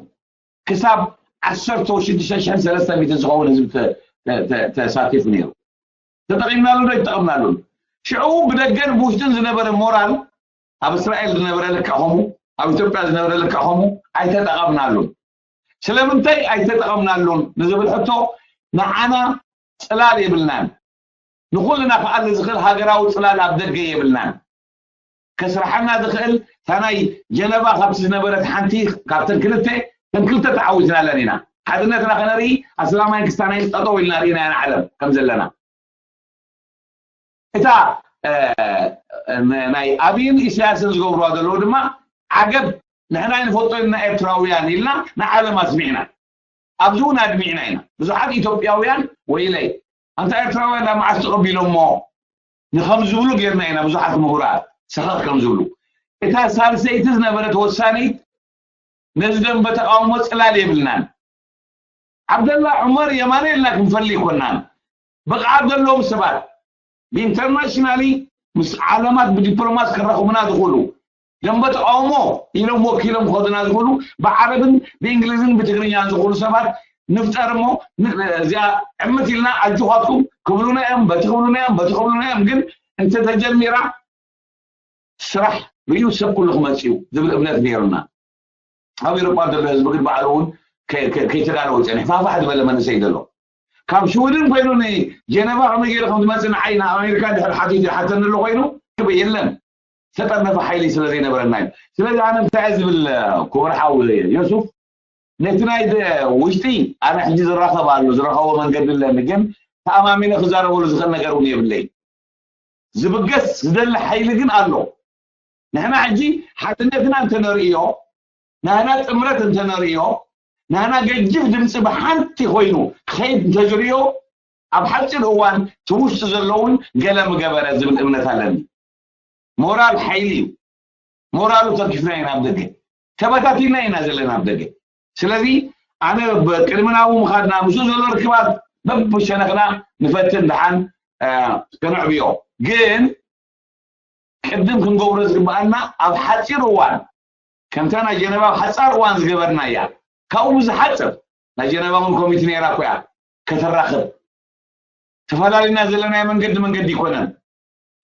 ክሳብ ዓሰርተ ሽዱሽተ ሽሕን ሰለስተ ሚእትን ዝኸውን ህዝቢ ተሳቲፉ ነይሩ። ተጠቒምናሉ ዶ ኣይተጠቐምናሉን? ሽዑ ብደገን ብውሽጥን ዝነበረ ሞራል ኣብ እስራኤል ዝነበረ ልክዕ ከምኡ ኣብ ኢትዮጵያ ዝነበረ ልክዕ ከምኡ ኣይተጠቐምናሉን። ስለምንታይ ኣይተጠቐምናሉን ንዝብል ሕቶ ንዓና ፅላል የብልናን። ንኹልና ክኣሊ ዝኽእል ሃገራዊ ፅላል ኣብ ደገ የብልናን። ከስርሓና ዝኽእል እታ ናይ ጀነቫ ካብቲ ዝነበረት ሓንቲ ካብተን ክልተ ተን ክልተ ተዓዊትና ኣለና ኢና። ሓድነትና ከነርኢ ኣስላማይን ክስታናይን ጠጠው ኢልና ርኢና ኢና ዓለም ከም ዘለና። እታ ናይ ኣብይን ኢሳያስን ዝገብርዋ ዘለዉ ድማ ዓገብ ንሕና ንፈልጦ ኢና ኤርትራውያን ኢልና ንዓለም ኣስሚዕና። ኣብዚ እውን ኣድሚዕና ኢና። ብዙሓት ኢትዮጵያውያን ወይለይ ኣንታ ኤርትራውያን ናብ መዓስ ተቐቢሎሞ ንከም ዝብሉ ጌርና ኢና። ብዙሓት ምሁራት ሰኸኽ ከም ዝብሉ እታ ሳልሰይቲ ዝነበረት ወሳኒት ነዚ ደንበ ተቃውሞ ፅላል የብልናን። ዓብደላ ዑመር የማነ ኢልና ክንፈሊ ይኮናን። ብቕዓት ዘለዎም ሰባት ብኢንተርናሽናሊ ምስ ዓለማት ብዲፕሎማት ክራኽቡና ዝኽእሉ ደንበ ተቃውሞ ኢሎም ወኪሎም ክኸዱና ዝኽእሉ ብዓረብን ብእንግሊዝን ብትግርኛን ዝኽእሉ ሰባት ንፍጠር እሞ እዚኣ ዕምት ኢልና ኣጆኻትኩም ክብሉና እዮም በቲ ክብሉና እዮም በቲ ክብሉና እዮም ግን እንተተጀሚራ ስራሕ ርእዩ ሰብ ኩሉ ክመፅእ እዩ ዝብል እምነት ነይሩና። ኣብ ኤሮጳ ዘሎ ህዝቢ ግን ባዕሉ እውን ከይተዳለወ ፀኒሕ ፋፋሕ ዝበለ መንእሰይ ዘሎ ካብ ሽውድን ኮይኑ ንጀነቫ ከመይ ገይሩ ከም ዝመፅእ ንዓይ ንኣሜሪካ ድሕር ሓቲቱ ይሓተኒ ኣሎ ኮይኑ ዝረክበ የለን። ዝተጠርነፈ ሓይሊ ስለ ዘይነበረና እዩ። ስለዚ ኣነ እንታይ እየ ዝብል፣ ክቡር ሓው ዮሱፍ፣ ነቲ ናይ ደ-፣ ውሽጢ ኣነ ሕጂ ዝራኸብ ኣሎ፣ ዝረኸቦ መንገዲ ኣለኒ፣ ግን ተኣማሚነ ክዛረበሉ ዝኽእል ነገር እውን የብለይ። ዝብገስ ዝደሊ ሓይሊ ግን ኣሎ። ንሕና ሕጂ ሓድነትና እንተነርእዮ፣ ናህና ጥምረት እንተነርእዮ፣ ናህና ገጅፍ ድምፂ ብሓንቲ ኮይኑ ክኸይድ እንተዝርእዮ፣ ኣብ ሓፂር እዋን እቲ ውሽጢ ዘለውን ገለ ምገበረ ዝብል እምነት ኣለኒ። ሞራል ሓይሊ እዩ። ሞራሉ ተርኪፍና ኢና ኣብ ደገ፣ ተበታቲና ኢና ዘለና ኣብ ደገ። ስለዚ ኣነ ብቅድሚ ናብኡ ምኻድና፣ ምስኡ ዘሎ ርክባት በብሸነኽና ንፈትን ደሓን፣ እ፣ ከነዕብዮ። ግን ቅድም ክንገብሮ ዝግበኣና ኣብ ሓፂር እዋን፣ ከምታ ናይ ጀነቫ ኣብ ሓፃር እዋን ዝገበርናያ፣ ካብኡ ብዝሓፅር፣ ናይ ጀነቫ እውን ኮሚቲ ነይራ እኮ እያ ከተራኽብ። ተፈላለና ዘለናዮ መንገዲ መንገዲ ይኮነን።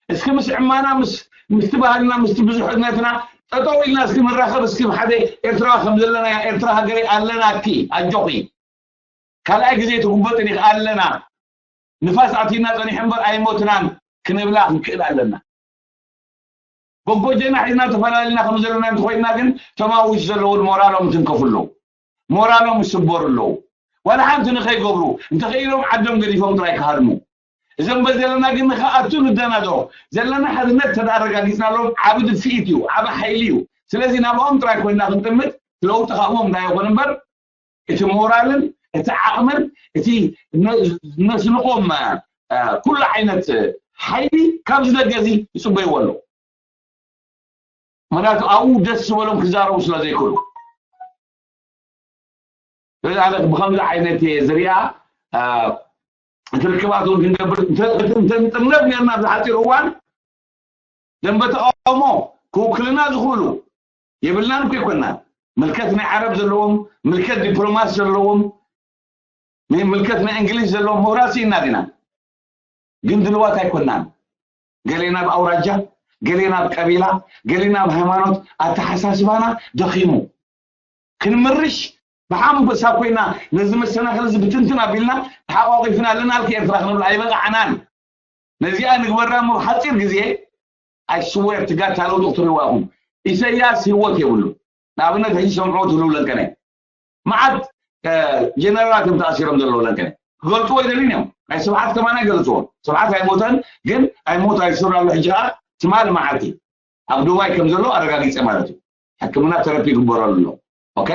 እስኪ ምስ ዕማና፣ ምስ፣ ምስቲ ባህልና፣ ምስቲ ብዙሕነትና ጠጠው ኢልና እስኪ ንራኸብ። እስኪ ብሓደ ኤርትራ ከም ዘለና፣ ኤርትራ ሃገረይ ኣለናኪ፣ ኣጆኺ። ካልኣይ ግዜ ትጉበጥን ኢኺ፣ ኣለና። ንፋስ ኣቲና ጸኒሑ እምበር ኣይሞትናን ክንብላ ክንክእል ኣለና። ጎጎጀና ሒዝና ተፈላለና ከም ዘለና እንተኾይንና ግን፣ እቶም ኣብ ውሽጢ ዘለዉ ሞራሎም ይትንከፉ ኣለዉ። ሞራሎም ይስበሩ ኣለዉ። ዋላ ሓንቲ ንኸይገብሩ፣ እንተኽኢሎም ዓዶም ገዲፎም ጥራይ ክሃድሙ። እዞም በ ዘለና ግን ንኸኣቱ ንደናዶ። ዘለና ሓድነት ተዳ ኣረጋጊጽናሎም፣ ዓቢ ድፍኢት እዩ፣ ዓቢ ሓይሊ እዩ። ስለዚ ናብኦም ጥራይ ኮይንና ክንጥምት፣ ለውጢ ካብኦም እንዳይኾን እምበር፣ እቲ ሞራልን እቲ ዓቕምን እቲ ነ-፣ ነስንቖም፣ እ፣ ኩሉ ዓይነት ሓይሊ ካብዚ ደገ እዚ ይጽበይዎ ኣለዉ። ምኽንያቱ ኣብኡ ደስ ዝበሎም ክዛረቡ ስለ ዘይክእሉ። ስለዚ ኣነ ብኸምዚ ዓይነት እየ ዝሪኣ፣ እ፣ እቲ ርክባት እውን ክንገብር እንተ-፣ እንተ-፣ እንተ ንጥምረት ነርና ኣብዚ ሓፂር እዋን፣ ደንበ ተቃውሞ ክውክልና ዝኽእሉ የብልናን እኮ ኣይኮንናን። ምልከት ናይ ዓረብ ዘለዎም፣ ምልከት ዲፕሎማት ዘለዎም፣ ሚ-፣ ምልከት ናይ እንግሊዝ ዘለዎም ምውራስ ኢና ዲና። ግን ድልዋት ኣይኮንናን። ገሌና ብኣውራጃ፣ ገሌና ብቀቢላ፣ ገሌና ብሃይማኖት ኣተሓሳስባና ደኺሙ። ክንምርሽ ብሓንበሳ ኮይና ነዚ መሰናኽል እዚ ብትንትን ኣቢልና ተሓቋቂፍና ኣለና ልክ ኤርትራ ክንብል ኣይበቃዕናን። ነዚኣ ንግበራ እሞ ሓፂር ግዜ ኣይስወር ትጋታ ለውጢ ክትሪእዋ ኢኹም። ኢሰያስ ህይወት የብሉ። ንኣብነት ሕጂ ሰምዕዎ ትህልው ለንቀነ። መዓት፣ እ፣ ጀነራላት እዮም ተኣሲሮም ዘለዉ ለንቀነ። ክገልፅዎ ይደልዩን እዮም። ናይ ስብሓት ከማን ኣይገልፅዎን። ስብሓት ኣይሞተን፣ ግን ኣይሞት ኣይስር ኣሎ። ሕጂ ከዓ ትማሊ መዓልቲ ኣብ ዱባይ ከም ዘሎ ኣረጋጊፀ ማለት እዩ። ሕክምና ተረፒ ይግበረሉ ኣሎ። ኦኬ?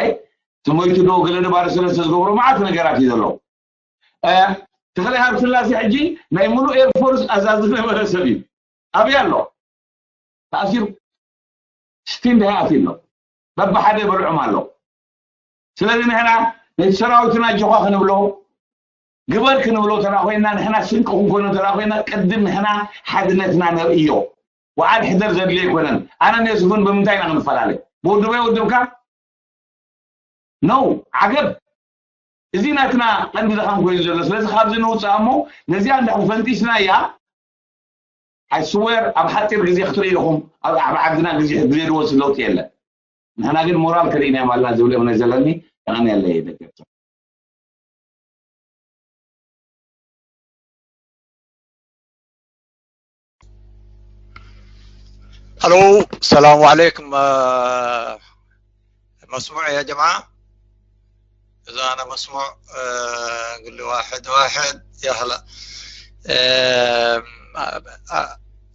እቲ ሞይቱ ዶ ገለ ዶ ባዶ ሰለስተ ዝገብሮ መዓት ነገራት እዩ ዘሎ። እ፣ ተኽለ ሃብተስላሴ ሕጂ ናይ ሙሉእ ኤርፎርስ ኣዛዚ ዝነበረ ሰብ እዩ። ኣበይ ኣሎ? ተኣሲሩ። ስቲን ደሃ ኣትዩ ኣሎ። በብሓደ በልዖም ኣሎ። ስለዚ ንሕና ነቲ ሰራዊትና ኣጆኻ ክንብሎ፣ ግበር ክንብሎ ተራ ኮይና፣ ንሕና ስንቂ ክንኮኖ ተራ ኮይና፣ ቅድም ንሕና ሓድነትና ነርእዮ። ወዓል ሕደር ዘድልዮ ኣይኮነን። ኣነ ነስፍን ብምንታይ ኢና ክንፈላለ? ብውድበይ ውድብካ? ነው፣ ዓገብ። እዚ ናትና ቀንዲ ድኻም ኮይኑ ዘሎ። ስለዚ ካብዚ ንውፅኣ እሞ፣ ነዚኣ እንድሕር ፈንጢስናያ፣ ኣይስወር ኣብ ሓፂር ግዜ ክትርኢ ኢኹም። ኣብ፣ ኣብ ዓድና ግዜ፣ ግዜ ዝወስድ ለውጢ የለን። ንሕና ግን ሞራል ክርኢና እዮም ኣለና ዝብል እምነት ዘለኒ። የቐንየለይ ደገፍቲ። الو، السلام عليكم. مسموع يا جماعة؟ إذا أنا مسموع، قل لي واحد واحد. يا هلا.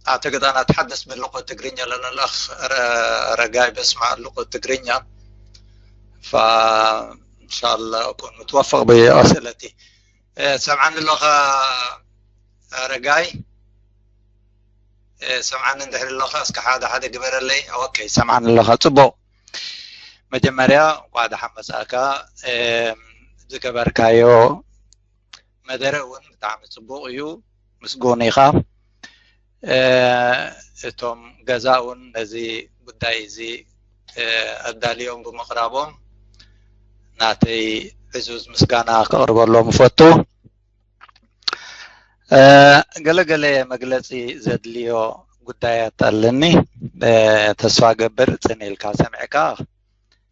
أعتقد أنا أتحدث باللغة التقرينية، لأن الأخ رجاي بيسمع اللغة التقرينية، فإن شاء الله أكون متوفق بأسئلتي. سمعان اللغة رجاي؟ سمعان اندحر اللغة اسك حدا حدا قبر لي؟ أوكي، سمعان اللغة. صبو. መጀመርያ እንኳዕ ደሓን መጻእካ። ዝገበርካዮ መደረ እውን ብጣዕሚ ጽቡቕ እዩ፣ ምስጉን ኢኻ። እቶም ገዛ እውን ነዚ ጉዳይ እዚ ኣዳልዮም ብምቕራቦም ናተይ ዕዙዝ ምስጋና ከቕርበሎም እፈቱ። ገለ ገለ መግለፂ ዘድልዮ ጉዳያት ኣለኒ። ተስፋ ገብር ፅን ኢልካ ሰሚዕካ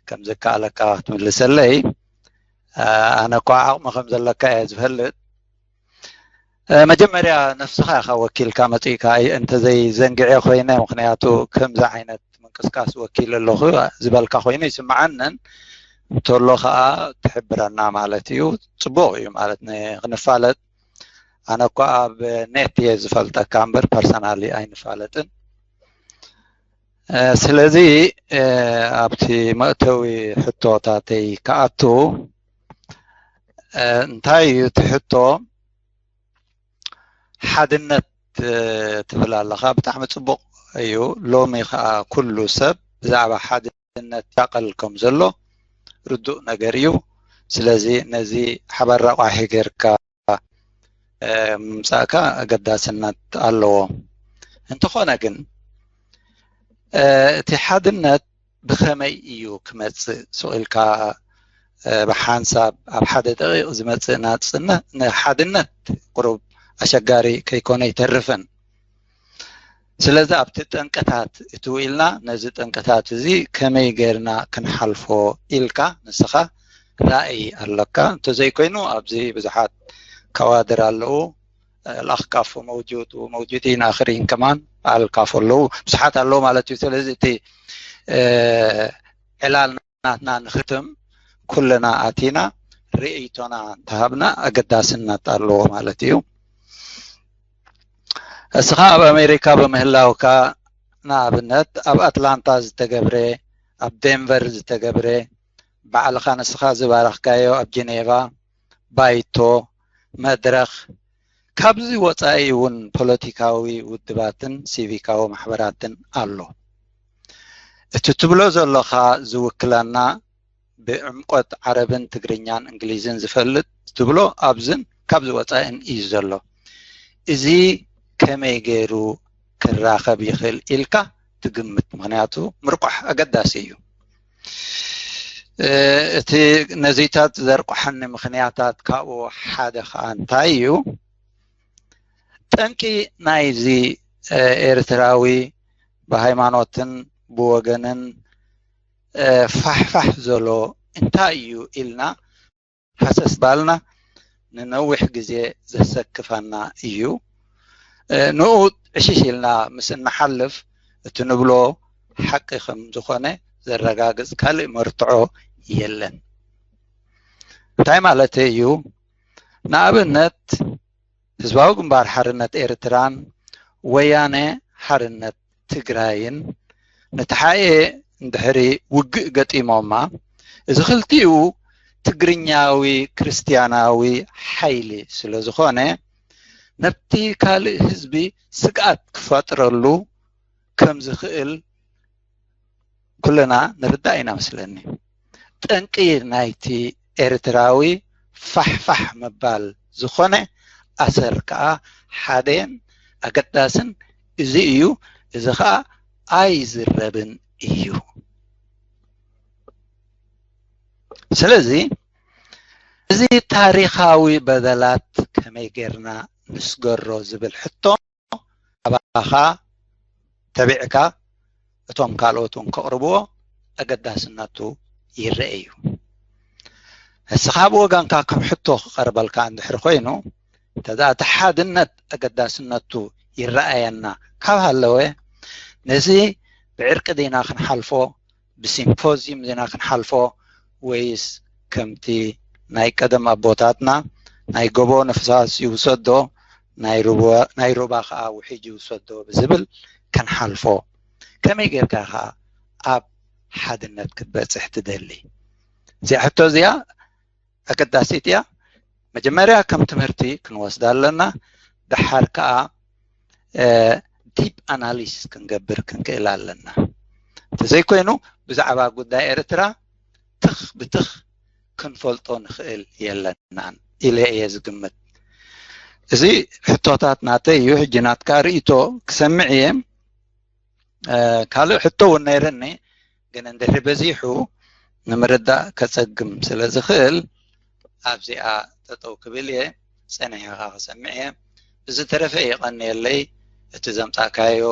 ከም ዝከኣለካ ክትምልሰለይ። ኣነ እኳ ዓቕሚ ከም ዘለካ እየ ዝፈልጥ። መጀመርያ ነፍስኻ ኢኻ ወኪልካ መፂእካ። እንተዘይ ዘንግዐ ኮይነ፣ ምክንያቱ ከምዚ ዓይነት ምንቅስቃስ ወኪል ኣለኹ ዝበልካ ኮይኑ ይስምዓንን፣ እንተሎ ከዓ ትሕብረና ማለት እዩ። ፅቡቅ እዩ ማለት ንክንፋለጥ። ኣነ እኳ ኣብ ኔት እየ ዝፈልጠካ እምበር ፐርሰናሊ ኣይንፋለጥን። ስለዚ ኣብቲ መእተዊ ሕቶታተይ ክኣቱ፣ እንታይ እዩ እቲ ሕቶ? ሓድነት ትብል ኣለኻ፣ ብጣዕሚ ፅቡቅ እዩ። ሎሚ ከዓ ኩሉ ሰብ ብዛዕባ ሓድነት ያቀል ከም ዘሎ ርዱእ ነገር እዩ። ስለዚ ነዚ ሓባር ራቋሒ ጌርካ ምምፃእካ ኣገዳስነት ኣለዎ። እንተኾነ ግን እቲ ሓድነት ብኸመይ እዩ ክመፅእ? ስቕ ኢልካ ብሓንሳብ ኣብ ሓደ ደቂቕ ዝመፅእ ናፅነት ንሓድነት ቁሩብ ኣሸጋሪ ከይኮነ ኣይተርፍን። ስለዚ ኣብቲ ጠንቅታት እትው ኢልና ነዚ ጠንቅታት እዚ ከመይ ጌርና ክንሓልፎ ኢልካ ንስኻ ራእይ ኣለካ። እንተዘይኮይኑ ኣብዚ ብዙሓት ከዋድር ኣለዉ። ኣልኣኽ ካፎ መውጁድ ወመውጁዲን ኣኽሪን ከማን ኣልካፎ ኣለዉ፣ ብዙሓት ኣለዉ ማለት እዩ። ስለዚ እቲ ዕላል ናትና ንክትም ኩልና ኣቲና ርእይቶና እንተሃብና ኣገዳስነት ኣለዎ ማለት እዩ። እስኻ ኣብ ኣሜሪካ ብምህላውካ፣ ንኣብነት ኣብ ኣትላንታ ዝተገብረ፣ ኣብ ዴንቨር ዝተገብረ፣ ባዕልኻ ንስኻ ዝባረኽካዮ ኣብ ጀኔቫ ባይቶ፣ መድረኽ፣ ካብዚ ወፃኢ እውን ፖለቲካዊ ውድባትን ሲቪካዊ ማሕበራትን ኣሎ። እቲ ትብሎ ዘለኻ ዝውክለና ብዕምቆት ዓረብን ትግርኛን እንግሊዝን ዝፈልጥ ትብሎ ኣብዝን ካብዚ ወፃኢን እዩ ዘሎ። እዚ ከመይ ገይሩ ክራኸብ ይኽእል ኢልካ ትግምት? ምክንያቱ ምርቋሕ ኣገዳሲ እዩ። እቲ ነዚታት ዘርቋሐኒ ምክንያታት ካብኡ ሓደ ከዓ እንታይ እዩ? ጠንቂ ናይዚ ኤርትራዊ ብሃይማኖትን ብወገንን ፋሕፋሕ ዘሎ እንታይ እዩ ኢልና ሃሰስ ባልና ንነዊሕ ግዜ ዘሰክፈና እዩ። ንኡ ዕሽሽ ኢልና ምስ እንሓልፍ እቲ ንብሎ ሓቂ ከም ዝኾነ ዘረጋግጽ ካልእ መርትዖ የለን። እንታይ ማለተይ እዩ? ንኣብነት ህዝባዊ ግንባር ሓርነት ኤርትራን ወያነ ሓርነት ትግራይን ንተሓኤ እንድሕሪ ውግእ ገጢሞማ፣ እዚ ክልቲኡ ትግርኛዊ ክርስትያናዊ ሓይሊ ስለ ዝኾነ ነቲ ካልእ ህዝቢ ስግኣት ክፈጥረሉ ከም ዝኽእል ኩልና ንርዳእ ኢና መስለኒ። ጠንቂ ናይቲ ኤርትራዊ ፋሕፋሕ ምባል ዝኾነ ኣሰር ከዓ ሓደን ኣገዳስን እዚ እዩ። እዚ ከዓ ኣይዝረብን እዩ። ስለዚ እዚ ታሪኻዊ በደላት ከመይ ጌርና ንስገሮ ዝብል ሕቶ ኣባኻ ተቢዕካ እቶም ካልኦት እውን ከቕርብዎ ኣገዳስነቱ ይረአ እዩ። እስኻ ብወገንካ ከም ሕቶ ክቐርበልካ እንድሕር ኮይኑ፣ እንተደኣ እቲ ሓድነት ኣገዳስነቱ ይረኣየና ካብ ሃለወ፣ ነዚ ብዕርቂ ዲና ክንሓልፎ፣ ብሲምፖዚዩም ዲና ክንሓልፎ፣ ወይስ ከምቲ ናይ ቀደም ኣቦታትና ናይ ጎቦ ንፍሳስ ይውሰዶ፣ ናይ ሩባ ከዓ ውሒጅ ይውሰዶ ብዝብል ክንሓልፎ? ከመይ ጌርካ ኢኻ ኣብ ሓድነት ክትበጽሕ ትደሊ? እዚኣ ሕቶ እዚኣ ኣገዳሲት እያ። መጀመርያ ከም ትምህርቲ ክንወስዳ ኣለና። ደሓር ከዓ ዲፕ ኣናሊሲስ ክንገብር ክንክእል ኣለና። እንተዘይኮይኑ ብዛዕባ ጉዳይ ኤርትራ ትኽ ብትኽ ክንፈልጦ ንኽእል የለናን ኢለ እየ ዝግምት። እዚ ሕቶታት ናተይ እዩ። ሕጂ ናትካ ርእይቶ ክሰምዕ እየ። ካልእ ሕቶ እውን ነይረኒ፣ ግን እንድሕሪ በዚሑ ንምርዳእ ከጸግም ስለ ዝኽእል ኣብዚኣ ጠጠው ክብል እየ። ጸኒሐኻ ክሰምዕ እየ። ብዝተረፈ የቐንየለይ። እቲ ዘምጻእካዮ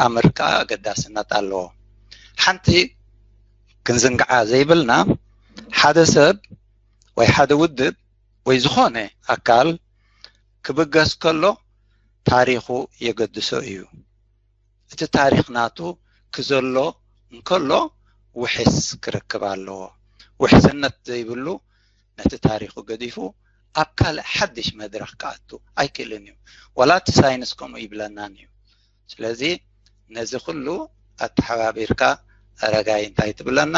ኣምር ከዓ ኣገዳስነት ኣለዎ። ሓንቲ ክንዝንግዓ ዘይብልና፣ ሓደ ሰብ ወይ ሓደ ውድብ ወይ ዝኾነ ኣካል ክብገስ ከሎ ታሪኹ የገድሶ እዩ። እቲ ታሪኽ ናቱ ክዘሎ እንከሎ ውሕስ ክረክብ ኣለዎ። ውሕስነት ዘይብሉ ነቲ ታሪኹ ገዲፉ ኣብ ካልእ ሓድሽ መድረኽ ክኣቱ ኣይክእልን እዩ። ዋላ እቲ ሳይንስ ከምኡ ይብለናን እዩ። ስለዚ ነዚ ኩሉ ኣተሓባቢርካ ኣረጋይ እንታይ ትብለና?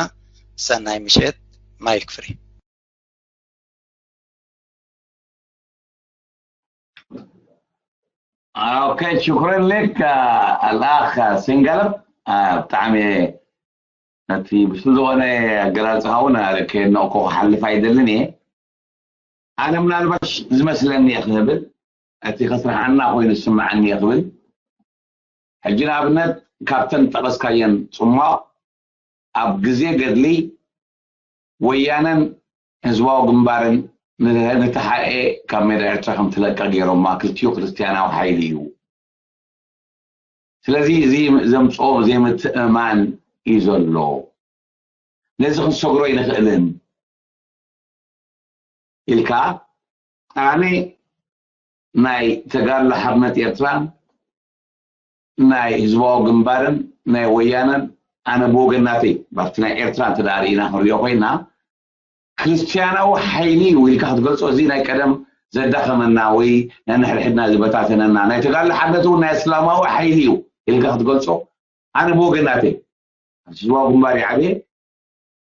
ሰናይ ምሸት። ማይክ ፍሪ። ኦኬ ሽኩረን ሌክ ኣልኣኽ ሲንጋለብ ብጣዕሚ ነቲ ብስል ዝኾነ ኣገላልፅኻ እውን ከየድነቕኩ ክሓልፍ ኣይደልን እየ። ኣነ ምናልባሽ ዝመስለኒ እየ ክብል እቲ ከስርሓና ኮይኑ ዝስምዓኒ እየ ክብል ሕጂ ንኣብነት ካብተን ጠቐስካየን ፅሟቕ ኣብ ግዜ ገድሊ ወያነን ህዝባዊ ግንባርን ንተሓኤ ካብ ሜዳ ኤርትራ ከም ትለቀ ገይሮማ ክልቲኡ ክርስትያናዊ ሓይሊ እዩ። ስለዚ እዚ ዘምፅኦ ዘይምትእማን እዩ ዘሎ። ነዚ ክንሰግሮ ኣይንኽእልን ኢልካ ኣነ ናይ ተጋድሎ ሓርነት ኤርትራን ናይ ህዝባዊ ግንባርን ናይ ወያነን ኣነ ብወገን ናተይ ባብቲ ናይ ኤርትራ እንተ ደኣ ርኢና ክንሪኦ ኮይና ክርስትያናዊ ሓይሊ እዩ ኢልካ ክትገልጾ እዚ ናይ ቀደም ዘዳኸመና ወይ ነንሕድሕድና ዝበታተነና ናይ ተጋድሎ ሓርነት እውን ናይ እስላማዊ ሓይሊ እዩ ኢልካ ክትገልጾ ኣነ ብወገን ናተይ ኣብ ህዝባዊ ግንባር ይዓብየ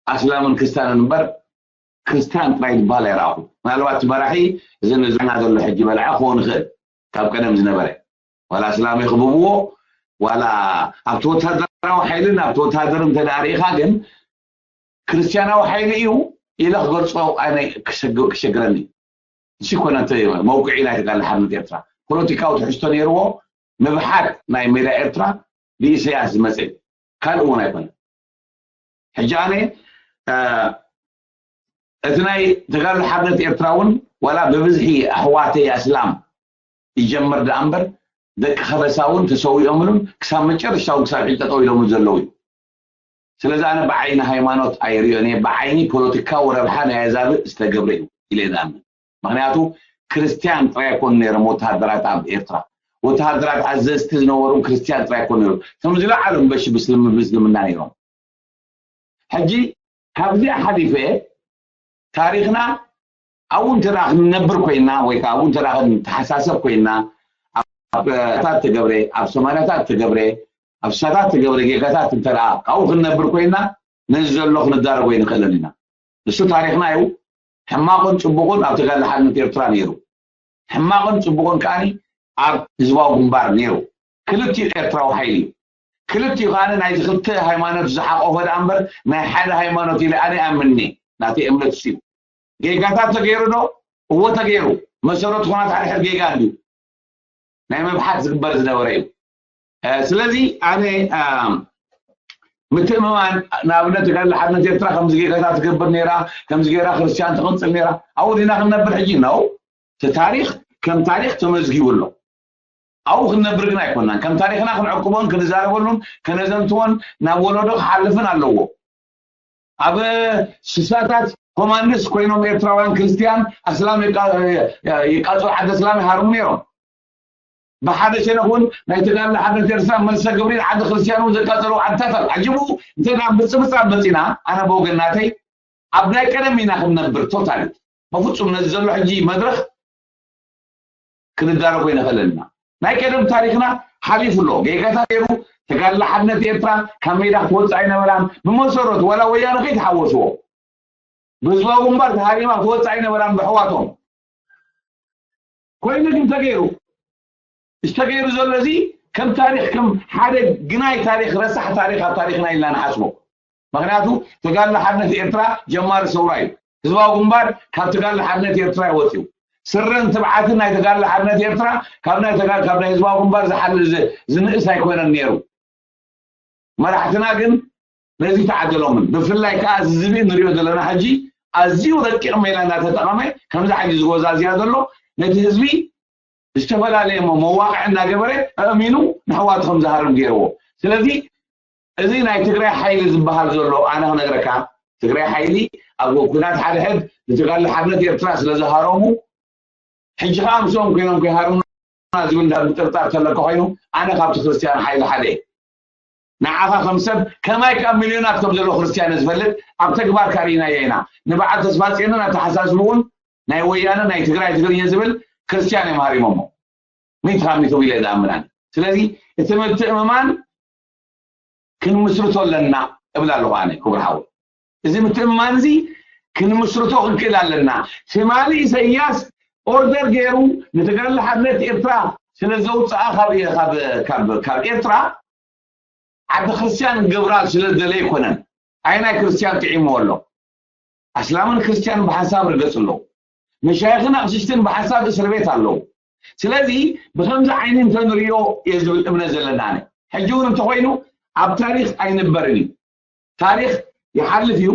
ኣስላምን ክርስትያንን እምበር ክርስትያን ጥራይ ዝበሃል ኣይረኣኹ። ምናልባት እቲ መራሒ እዚ ንዝና ዘሎ ሕጂ በልዓ ክኸውን ይኽእል ካብ ቀደም ዝነበረ ዋላ እስላም ይኽብብዎ ዋላ ኣብቲ ወታደራዊ ሓይልን ኣብቲ ወታደር እንተ ደኣ ርኢኻ ግን ክርስትያናዊ ሓይሊ እዩ ኢለ ክገልጾ ኣነ ክሸግረኒ ንሱ ይኮነ እቲ መውቅዒ ናይ ተጋድሎ ሓርነት ኤርትራ ፖለቲካዊ ትሕዝቶ ነይርዎ ምብሓት ናይ ሜዳ ኤርትራ ብኢሰያስ ዝመፀ እዩ ካልእ እውን ኣይኮነ ሕጂ ኣነ እቲ ናይ ተጋድሎ ሓርነት ኤርትራ እውን ዋላ ብብዝሒ ኣሕዋተይ ኣስላም ይጀምር ደኣ እምበር ደቂ ከበሳ እውን ተሰዊኦምሉን ክሳብ መጨረሻ እውን ክሳብ ሕጂ ጠጠው ኢሎምሉ ዘለዉ እዩ ስለዚ ኣነ ብዓይኒ ሃይማኖት ኣይሪኦን እየ ብዓይኒ ፖለቲካዊ ረብሓ ናይ ኣዛብእ ዝተገብረ እዩ ኢለ ዝኣምን ምክንያቱ ክርስትያን ጥራይ ኣይኮኑ ነይሮም ወተሃደራት ኣብ ኤርትራ ወተሃደራት ኣዘዝቲ ዝነበሩ ክርስትያን ጥራይ ኣይኮኑ ነይሮም እቶም ዝለዓሉ በሺ ምስልምና ነይሮም ሕጂ ካብዚኣ ሓሊፈ ታሪኽና ኣብኡ እንተ ክንነብር ኮይና ወይ ከዓ ኣብኡ እንተ ክንተሓሳሰብ ኮይና ኣብ ታት ተገብረ ኣብ ሰማንያታት ተገብረ ኣብ ሳታት ተገብረ ጌጋታት እንተ ካብኡ ክንነብር ኮይና ነዚ ዘሎ ክንዳረጎ ይንኽእለን ኢና ንሱ ታሪኽና እዩ ሕማቕን ፅቡቕን ኣብ ተጋድሎ ሓርነት ኤርትራ ነይሩ ሕማቕን ፅቡቕን ከዓኒ ኣብ ህዝባዊ ግንባር ነይሩ ክልቲኡ ኤርትራዊ ሓይሊ እዩ ክልቲኡ ከዓኒ ናይዚ ክልተ ሃይማኖት ዝሓቆፈ ደኣ እምበር ናይ ሓደ ሃይማኖት ኢለ ኣነ ኣምኒ ናተይ እምነት እሱ እዩ ጌጋታት ተገይሩ ዶ እዎ ተገይሩ መሰረቱ ኮናት ሓደ ሕድ ጌጋ እንድዩ ናይ ምብሓት ዝግበር ዝነበረ እዩ ስለዚ ኣነ ምትእምማን ንኣብነት ተጋድሎ ሓርነት ኤርትራ ከምዚ ጌጋታት ትገብር ነይራ ከምዚ ገይራ ክርስትያን ትቕንፅል ነይራ ኣብኡ ዲና ክንነብር ሕጂ ነው እቲ ታሪክ ከም ታሪክ ተመዝጊቡ ኣሎ ኣብኡ ክንነብር ግን ኣይኮናን ከም ታሪክና ክንዕቅቦን ክንዛረበሉን ከነዘንትዎን ናብ ወለዶ ክሓልፍን ኣለዎ ኣብ ስሳታት ኮማንድስ ኮይኖም ኤርትራውያን ክርስትያን ኣስላም ይቃፅሉ ዓዲ ኣስላም ይሃርሙ ነይሮም ብሓደ ሸነኽ እውን ናይ ተጋድሎ ሓርነት ኤርትራ መልሰ ግብሪ ንዓዲ ክርስትያን እውን ዘቃፀሉ ዓድታት ኣሎ ዓጅቡ እንተ ብፅብፃብ መፂና ኣነ ብወገን ናተይ ኣብ ናይ ቀደም ኢና ክንነብር ቶታሊ በፍፁም ነዚ ዘሎ ሕጂ መድረክ ክንዳረጎ ይንኽእልን ኢና ናይ ቀደም ታሪክና ሓሊፉ ኣሎ ጌጋታት ነይሩ ተጋድሎ ሓርነት ኤርትራ ካብ ሜዳ ክትወፅእ ኣይነበራን ብመሰረቱ ዋላ ወያነ ከይተሓወስዎ ብህዝባዊ ግንባር ተሃሪማ ክትወፅእ ኣይነበራን ብሕዋቶም ኮይኑ ግን ተገይሩ ዝተገይሩ ዘሎ እዚ ከም ታሪክ ከም ሓደ ግናይ ታሪክ ረሳሕ ታሪክ ኣብ ታሪክና ኢልና ንሓስቦ ምክንያቱ ተጋድሎ ሓርነት ኤርትራ ጀማሪ ሰውራ እዩ ህዝባዊ ግንባር ካብ ተጋድሎ ሓርነት ኤርትራ ይወፅዩ ስረን ትብዓትን ናይ ተጋድሎ ሓርነት ኤርትራ ካብ ናይ ተጋ ካብ ናይ ህዝባዊ ግንባር ዝሓልል ዝንእስ ኣይኮነን ነይሩ መራሕትና ግን ነዚ ተዓደሎምን ብፍላይ ከዓ እዚ ዝብኢ ንሪኦ ዘለና ሕጂ ኣዝዩ ረቂቕ ሜላ እናተጠቐመ ከምዚ ሕጂ ዝጎዛዝያ ዘሎ ነቲ ህዝቢ ዝተፈላለየ መዋቕዕ እናገበረ ኣእሚኑ ንሕዋቱ ከም ዝሃርም ገይርዎ ስለዚ እዚ ናይ ትግራይ ሓይሊ ዝበሃል ዘሎ ኣነ ክነግረካ ትግራይ ሓይሊ ኣብ ኩናት ሓድሕድ ንትጋል ሓርነት ኤርትራ ስለ ዝሃረሙ ሕጂ ከዓ ምስኦም ኮይኖም ከይሃርሙና ዝብል እንዳ ምጥርጣር ተለካ ኮይኑ ኣነ ካብቲ ክርስትያን ሓይሊ ሓደ እየ። ንዓኻ ከም ሰብ ከማይ ካብ ሚልዮናት ከም ዘሎ ክርስትያን ዝፈልጥ ኣብ ተግባር ካርኢናዮ ኢና። ንበዓል ተስፋ ጽዮንን ኣተሓሳስብኡን ናይ ወያነ ናይ ትግራይ ትግርኛ ዝብል ክርስትያን እዮም ሃሪሞሞ። ሚእቲ ካብ ሚእቲ ኢለ ዝኣምን ኣነ። ስለዚ እቲ ምትእምማን ክንምስርቶ ኣለና እብል ኣለኹ ኣነ ክቡር ሓወይ። እዚ ምትእምማን እዚ ክንምስርቶ ክንክእል ኣለና። ትማሊ ኢሳያስ ኦርደር ገይሩ ንተጋድሎ ሓርነት ኤርትራ ስለ ዘውፅኣ ካብ ካብ ካብ ካብ ኤርትራ ዓዲ ክርስትያን ገብራ ስለ ዝደለየ ኣይኮነን። ኣየናይ ክርስትያን ጥዒምዎ ኣሎ? ኣስላምን ክርስትያንን ብሓንሳብ ርገፅ ኣለዉ። መሻይኽን ኣቕሽሽትን ብሓንሳብ እስር ቤት ኣለዉ። ስለዚ ብከምዚ ዓይኒ እንተንሪኦ እየ ዝብል እምነት ዘለና ኣነ። ሕጂ እውን እንተኮይኑ ኣብ ታሪክ ኣይንበርን እዩ። ታሪክ ይሓልፍ እዩ፣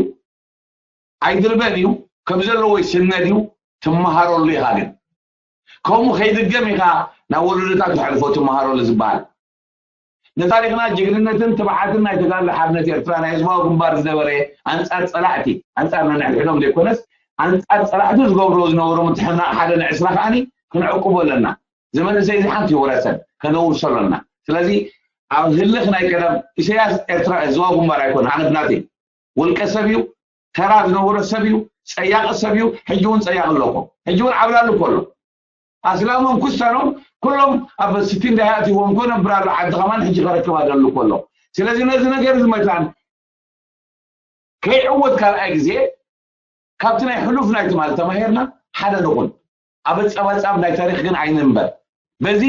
ኣይድርበን እዩ፣ ከም ዘለዎ ይስነድ እዩ፣ ትመሃረሉ ኢኻ። ግን ከምኡ ከይድገም ኢኻ ናብ ወለዶታት ተሕልፎ ትመሃረሉ ዝበሃል። ንታሪኽና ጅግንነትን ትብዓትን ናይ ተጋድሎ ሓርነት ኤርትራ ናይ ህዝባዊ ግንባር ዝነበረ ኣንጻር ጸላእቲ፣ ኣንጻር ነንሕድሕዶም ዘይኮነስ ኣንጻር ጸላእቲ ዝገብርዎ ዝነበሩ ምትሕናቕ ሓደ ንዕስራ ከኣኒ ክንዕቅቦ ኣለና። እዚ መንእሰይ እዚ ሓንቲ ይውረሰን ከነውርሶ ኣለና። ስለዚ ኣብ ህልኽ ናይ ቀደም ኢሳያስ ኤርትራ ህዝባዊ ግንባር ኣይኮነ ኣነ ብናተይ ውልቀ ሰብ እዩ፣ ተራ ዝነበሮ ሰብ እዩ፣ ጸያቂ ሰብ እዩ። ሕጂ እውን ጸያቂ ኣሎ እኮ። ሕጂ እውን ዓብላሊ እኮ ኣሎ። ኣስላሞም ኩስታኖም ኩሎም ኣብ ስቲን ዳሃ ኣትይዎም እኮ ነብር ኣሎ። ዓዲ ከማን ሕጂ ከረክብ ኣደሉ እኮ ኣሎ። ስለዚ ነዚ ነገር እዚ መታን ከይዕወት ካልኣይ ግዜ ካብቲ ናይ ሕሉፍ ናይ ትማሊ ተማሂርና ሓደ ንኹን። ኣብ ጸባጻብ ናይ ታሪኽ ግን ኣይንንበር። በዚ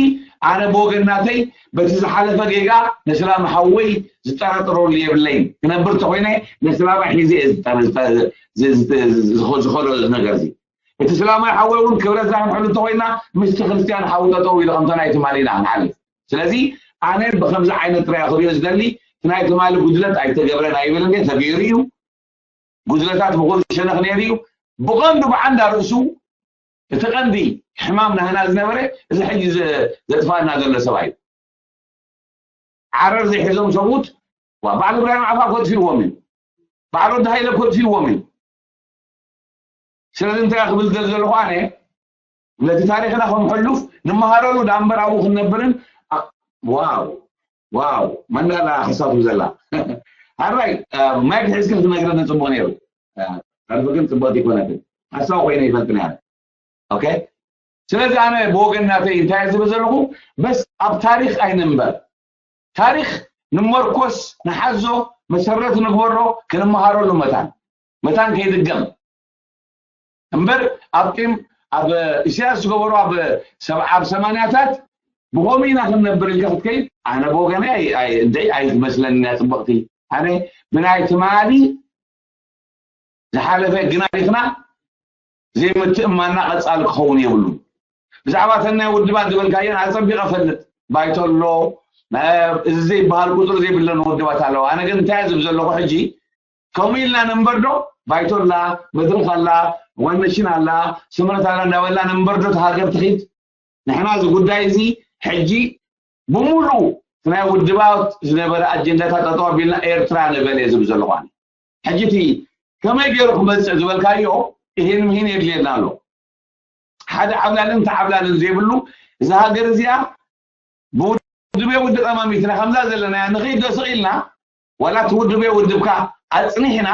ኣነ ብወገን ናተይ በቲ ዝሓለፈ ጌጋ ንስላም ሓወይ ዝጠራጠረሉ የብለይን። ክነብር እንተኮይነ ንስላም ሒዘ እየ ዝጠ- ዝጠ- ዝ- ዝ- ዝ- ዝኸ- ዝኸዶ እዚ ነገር እዚ። እቲ ስላማይ ሓወይ እውን ክብረትና ክንሕሉ እንተኮይና ምስቲ ክርስትያን ሓው ጠጠው ኢሉ ከምታ ናይ ትማሊ ኢና ክንሓልፍ። ስለዚ ኣነ ብከምዚ ዓይነት ጥራይ ክሪኦ ዝደሊ እቲ ናይ ትማሊ ጉድለት ኣይተገብረን ኣይብል እንዴ ተገይሩ እዩ። ጉድለታት ብኩሉ ሸነኽ ነይሩ እዩ። ብቐንዱ ብዓንዳ ርእሱ እቲ ቀንዲ ሕማም ናህና ዝነበረ እዚ ሕጂ ዘጥፋና ዘሎ ሰብኣይ ዓረር ዘይሕዞም ሰብኡት ባዕሉ ብርሃን ዓፋ ኮትፊዎም እዩ። ባዕሉ ወዲ ሃይለ ኮትፊዎም እዩ። ስለዚ እንታይ ክብል ዘል ዘለኹ ኣነ ነቲ ታሪኽና ከም ሕሉፍ ንመሃረሉ ዳምበር ኣብኡ ክንነብርን ዋው ዋው መንዳላ ሓሳብ ዘላ ኣራይ ማይክ ሕዝክን ክነግረኒ ጽቡቅ ነይሩ። ኣርፍ ግን ጽቡቅ ይኮነትን ሓሳብ ኮይነ ይፈልጥ ነያ። ኦኬ ስለዚ ኣነ ብወገን ናተይ እንታይ ዝብል ዘለኹ በስ ኣብ ታሪኽ ኣይንንበር። ታሪኽ ንመርኮስ ንሓዞ መሰረት ንግበሮ ክንመሃረሉ መታን መታን ከይድገም እምበር ኣብ ቂም ኣብ ኢሳያስ ዝገበሩ ኣብ ሰብዓ ኣብ ሰማንያታት ብኸምኡ ኢና ክንነብር ኢልካ ክትከይድ ኣነ ብወገነይ እንታይ ኣይትመስለኒ እያ ፅብቕቲ ኣነ ብናይ ትማሊ ዝሓለፈ ግና ዲኽና ዘይምትእማና ቀፃሊ ክኸውን የብሉን ብዛዕባ ተናይ ውድባት ዝበልካየን ኣፀቢቐ ፈልጥ ባይቶ ኣሎ እዚ ዘይበሃል ቁፅሪ ዘይብለን ውድባት ኣለዋ ኣነ ግን እንታይ ዝብ ዘለኹ ሕጂ ከምኡ ኢልና ነንበር ዶ ባይቶ ኣላ መድረክ ኣላ ዋነሽን ኣላ ስምረት ኣላ እንዳበልና ነንበር ዶ ተሃገር ትኺድ ንሕና እዚ ጉዳይ እዚ ሕጂ ብሙሉእ ናይ ውድባት ዝነበረ ኣጀንዳታት ጠጠው ኣቢልና ኤርትራ ንበል እየ ዝብል ዘለኹ ኣነ ሕጂ እቲ ከመይ ገይሩ ክመፅእ ዝበልካዮ ይሄን ምሂን የድልየና ኣሎ ሓደ ዓብላልን ተዓብላልን ዘይብሉ እዛ ሃገር እዚኣ ብውድብ ውድብ ጠማሚትና ከምዛ ዘለናያ ንኸይድ ዶ ስቕ ኢልና ዋላ እቲ ውድብ ውድብካ ኣፅኒሕና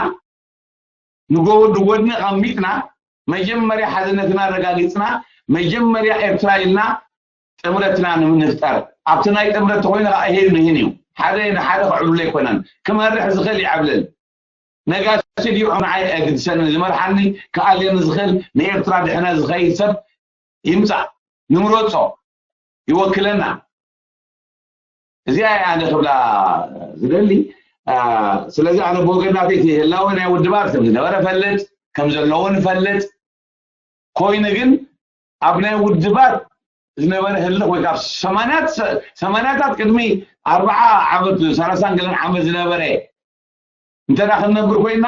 ንጎድኒ ኣቐሚጥና መጀመርያ ሓድነትና ኣረጋጊፅና መጀመርያ ኤርትራ ኢልና ጥምረትና ንምንፍጠር ኣብቲ ናይ ጥምረት ተኮይኑ ከዓ ይሄን ይህን እዩ ሓደ ንሓደ ክዕብሉ ኣይኮነን ክመርሕ ዝኽእል ይዓብልል ነጋሲ ድዩ ንዓይ ኣይግድሰንን ዝመርሓኒ ክኣልየኒ ዝኽእል ንኤርትራ ድሕነ ዝኸይድ ሰብ ይምፃእ ንምረፆ ይወክለና እዚኣ እያ ኣነ ክብላ ዝደሊ ስለዚ ኣነ ብወገናተይ እቲ ህላወ ናይ ውድባት ከም ዝነበረ ፈልጥ ከም ዘለውን ፈልጥ ኮይኑ ግን ኣብ ናይ ውድባት ዝነበረ ህልኽ ወይ ካብ ሰማንያታት ቅድሚ ኣርባዓ ዓመት ሰላሳን ገለን ዓመት ዝነበረ እንተ ክንነብር ኮይና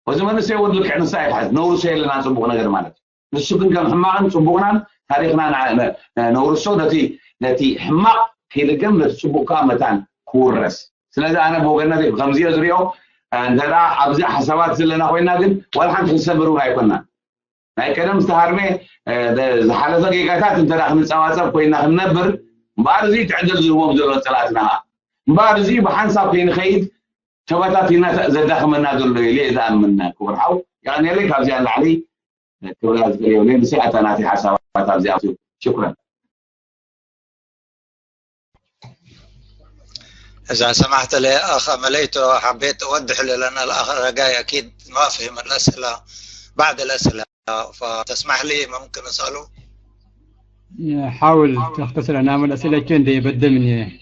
እዚ መንእሰይ እውን ልክዕ ንሳ ይትሓዝ ነውርሶ የለና ፅቡቕ ነገር ማለት እዩ ንሱ ግን ከም ሕማቕን ፅቡቕናን ታሪክና ነውርሶ ነቲ ነቲ ሕማቕ ከይደገም ነቲ ፅቡቕ ከዓ መታን ክውረስ ስለዚ ኣነ ብወገነተይ ብከምዚኦ ዝሪኦ እንተ ኣብዚ ሓሳባት ዘለና ኮይና ግን ዋላ ሓንቲ ክንሰብር እውን ኣይኮና ናይ ቀደም ዝተሃርመ ዝሓለፈ ጌጋታት እንተ ክንፀባፀብ ኮይና ክንነብር እምበኣር እዚ ትዕድል ዝህቦም ዘሎ ፀላእትና እምበኣር እዚ ብሓንሳብ ከይንኸይድ ተበታቲና ዘዳኽመና ዘሎ ኢለ ዝኣምን ክቡር ሓው። የቐንየለይ። ካብዚኣ ንላዕሊ ክብላ ዝኽእል የብለይ። ንስያታ ናተይ ሓሳባት ኣብዚኣ እዩ። ሽኩረን። እዛ ሰማሕተ ለኣኸ መለይቶ ሓቤት ወድሕ ለለና ለኣኸ ረጋይ ኣኪድ ما فهم الأسئلة بعد الأسئلة فتسمح لي ممكن أسأله حاول تختصر أنا من أسئلة كين دي بدمني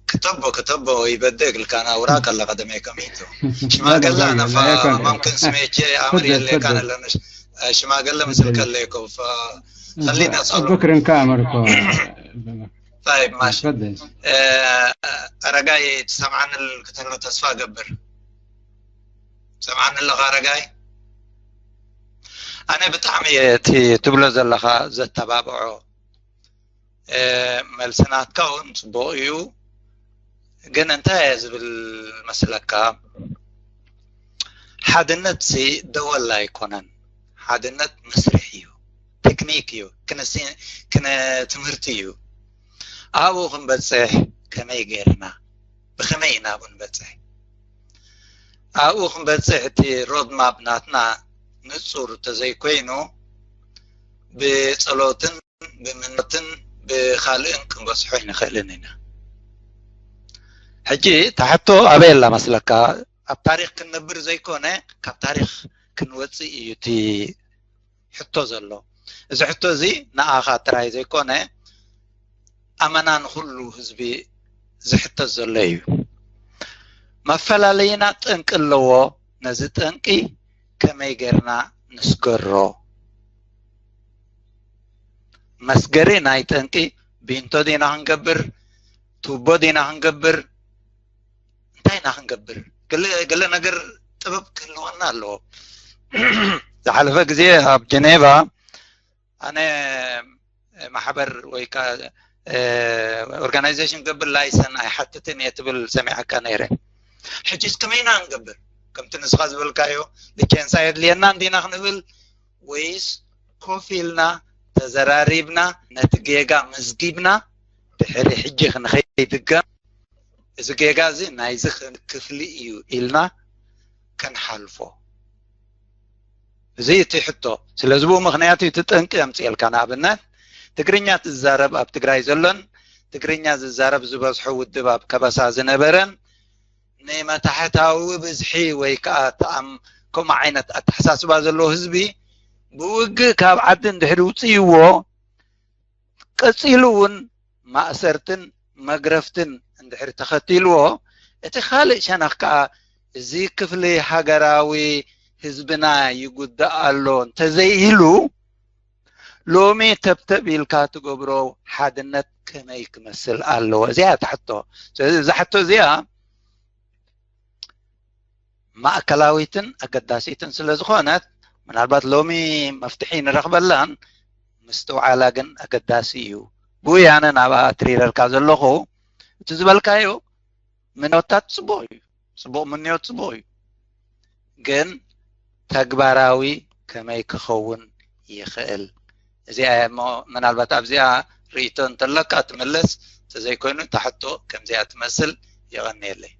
كتبه كتبه يبدك لكان أوراق الله قدمي كميتو شما قال أنا فممكن سميتي أمر يلي كان لنا شما قال مسك لكم فخلينا أسأله بكر كامركو طيب ماشي أرقاي تسمعنا الكتلو تسفى قبر سمعنا اللغة أرقاي ኣነ ብጣዕሚ እየ እቲ ትብሎ ዘለኻ ዘተባብዖ መልስናትካ እውን ፅቡቅ እዩ ግን እንታይ እየ ዝብል መስለካ ሓድነት ሲ ደወል ኣይኮነን ሓድነት መስርሕ እዩ ቴክኒክ እዩ ክነ ትምህርቲ እዩ ኣብኡ ክንበፅሕ ከመይ ገይርና ብኸመይ ኢና ኣብኡ ንበፅሕ ኣብኡ ክንበፅሕ እቲ ሮድማፕ ናትና ንፁር ተዘይኮይኑ ብፀሎትን ብምኖትን ብካልእን ክንበፅሖ ኣይንኽእልን ኢና ሕጂ ታሕቶ ኣበይ ኣላ መስለካ ኣብ ታሪክ ክንነብር ዘይኮነ ካብ ታሪክ ክንወፅእ እዩ እቲ ሕቶ ዘሎ እዚ ሕቶ እዚ ንኣኻ ጥራይ ዘይኮነ ኣመና ንኹሉ ህዝቢ ዝሕተት ዘሎ እዩ መፈላለይና ጠንቂ ኣለዎ ነዚ ጠንቂ ከመይ ጌርና ንስገሮ መስገሪ ናይ ጠንቂ ቢንቶ ዲና ክንገብር ቱቦ ዲና ክንገብር እንታይ ኢና ክንገብር ገለ ነገር ጥበብ ክህልወና ኣለዎ ዝሓለፈ ግዜ ኣብ ጀኔቫ ኣነ ማሕበር ወይ ከዓ ኦርጋናይዜሽን ገብር ላይሰን ኣይሓትትን እየ ትብል ሰሚዓካ ነይረ ሕጂስ ከመይና ንገብር ከምቲ ንስኻ ዝበልካዮ ልኬንሳ የድልየና እንዲና ክንብል ወይስ ኮፍ ኢልና ተዘራሪብና ነቲ ጌጋ መዝጊብና ድሕሪ ሕጂ ክንኸይድገም እዚ ጌጋ እዚ ናይዚ ክፍሊ እዩ ኢልና ክንሓልፎ እዚ እቲ ሕቶ ስለዚ ብኡ ምክንያት እቲ ጠንቂ ኣምፅኤልካ ንኣብነት ትግርኛ ትዛረብ ኣብ ትግራይ ዘሎን ትግርኛ ዝዛረብ ዝበዝሖ ውድብ ኣብ ከበሳ ዝነበረን ንመታሕታዊ ብዝሒ ወይ ከዓ ተኣም ከምኡ ዓይነት ኣተሓሳስባ ዘለዎ ህዝቢ ብውግእ ካብ ዓዲ እንድሕሪ ውፅእዎ ቀፂሉ እውን ማእሰርትን መግረፍትን እንድሕሪ ተኸቲልዎ እቲ ካልእ ሸነኽ ከዓ እዚ ክፍሊ ሃገራዊ ህዝብና ይጉዳእ ኣሎ እንተዘይኢሉ ሎሚ ተብተብ ኢልካ ትገብሮ ሓድነት ከመይ ክመስል ኣለዎ እዚኣ እያ ትሕቶ ስለዚ እዛ ሕቶ እዚኣ ማእከላዊትን ኣገዳሲትን ስለ ዝኾነት ምናልባት ሎሚ መፍትሒ ንረኽበላን ምስትውዓላ ግን ኣገዳሲ እዩ ብኡ ያነ ናብኣ ኣትሪረልካ ዘለኹ እቲ ዝበልካዮ ምንዮታት ጽቡቕ እዩ ጽቡቕ ምንዮት ጽቡቕ እዩ ግን ተግባራዊ ከመይ ክኸውን ይኽእል እዚኣ እሞ ምናልባት ኣብዚኣ ርእቶ እንተለካ ትምለስ ተዘይኮይኑ ታሕቶ ከምዚኣ ትመስል የቐንየለይ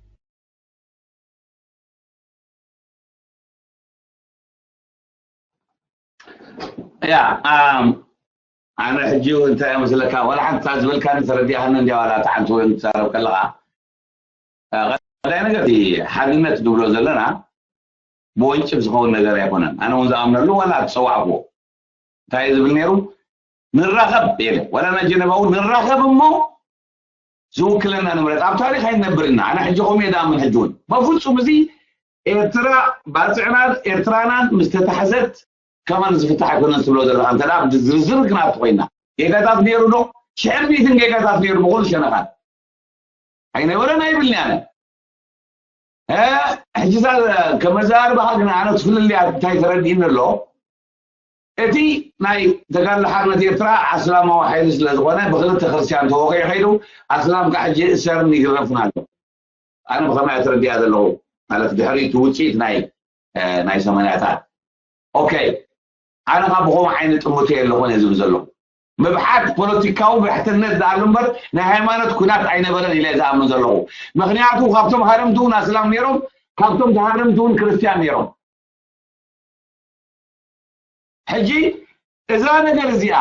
ያ ኣነ ሕጂ እንታይ መስለካ ዋላ ሓንቲ ዝበልካኒ ተረዲኣኒ እንዲያ ዋላ ተሓንቲ ወይ ትዛረብ ከለካ ቀዳይ ነገር ሓድነት ዝብሎ ዘለና ብወንጭፍ ዝኸውን ነገር ኣይኮነን ኣነ እውን ዝኣምነሉ ዋላ ትፀዋዕኩዎ እንታይ ዝብል ነይሩ ንራኸብ ኢለ ወላ ናይ ጀነቫ እውን ንራኸብ እሞ ዝውክለና ንምረፅ ኣብ ታሪክ ኣይንነብር ኢና ኣነ ሕጂ ከምኡ እየ ዝኣምን ሕጂ እውን በፍፁም እዚ ኤርትራ ባፅዕናን ኤርትራናን ምስ ተታሕዘት ከማን ዝፍታሕ ኣይኮነን ትብሎ ዘለካ እንተ ብዝርዝር ግና ትኮይና ጌጋታት ነይሩ ዶ ሽሕን ሚእትን ጌጋታት ነይሩ ብኩሉ ሸነኻት ኣይነበረን ኣይብልን ኣነ ሕጂ ከመዛርባኻ ግን ኣነ ትፍልልያ እንታይ ተረዲእኒ ኣሎ እቲ ናይ ተጋድሎ ሓርነት ኤርትራ ኣስላማዊ ሓይሊ ስለ ዝኾነ ብክልተ ክርስትያን ተወቂዑ ከይዱ ኣስላም ከዓ ሕጂ እሰርኒ ይግረፍን ኣሎ ኣነ ብኸመይ ተረዲኣ ዘለኹ ማለት ድሕሪ እቲ ውፅኢት ናይ ናይ ሰማንያታት ኦኬ ኣነ ካብ ብኸምኡ ዓይነት ጥምቶ የለኹን እየ ዝብል ዘለኹ። ምብሓት ፖለቲካዊ ብሕትነት ዝኣሉ እምበር ናይ ሃይማኖት ኩናት ኣይነበረን ኢለ ዝኣምን ዘለኹ። ምክንያቱ ካብቶም ሃረምቲ እውን ኣስላም ነይሮም፣ ካብቶም ተሃረምቲ እውን ክርስትያን ነይሮም። ሕጂ እዛ ነገር እዚኣ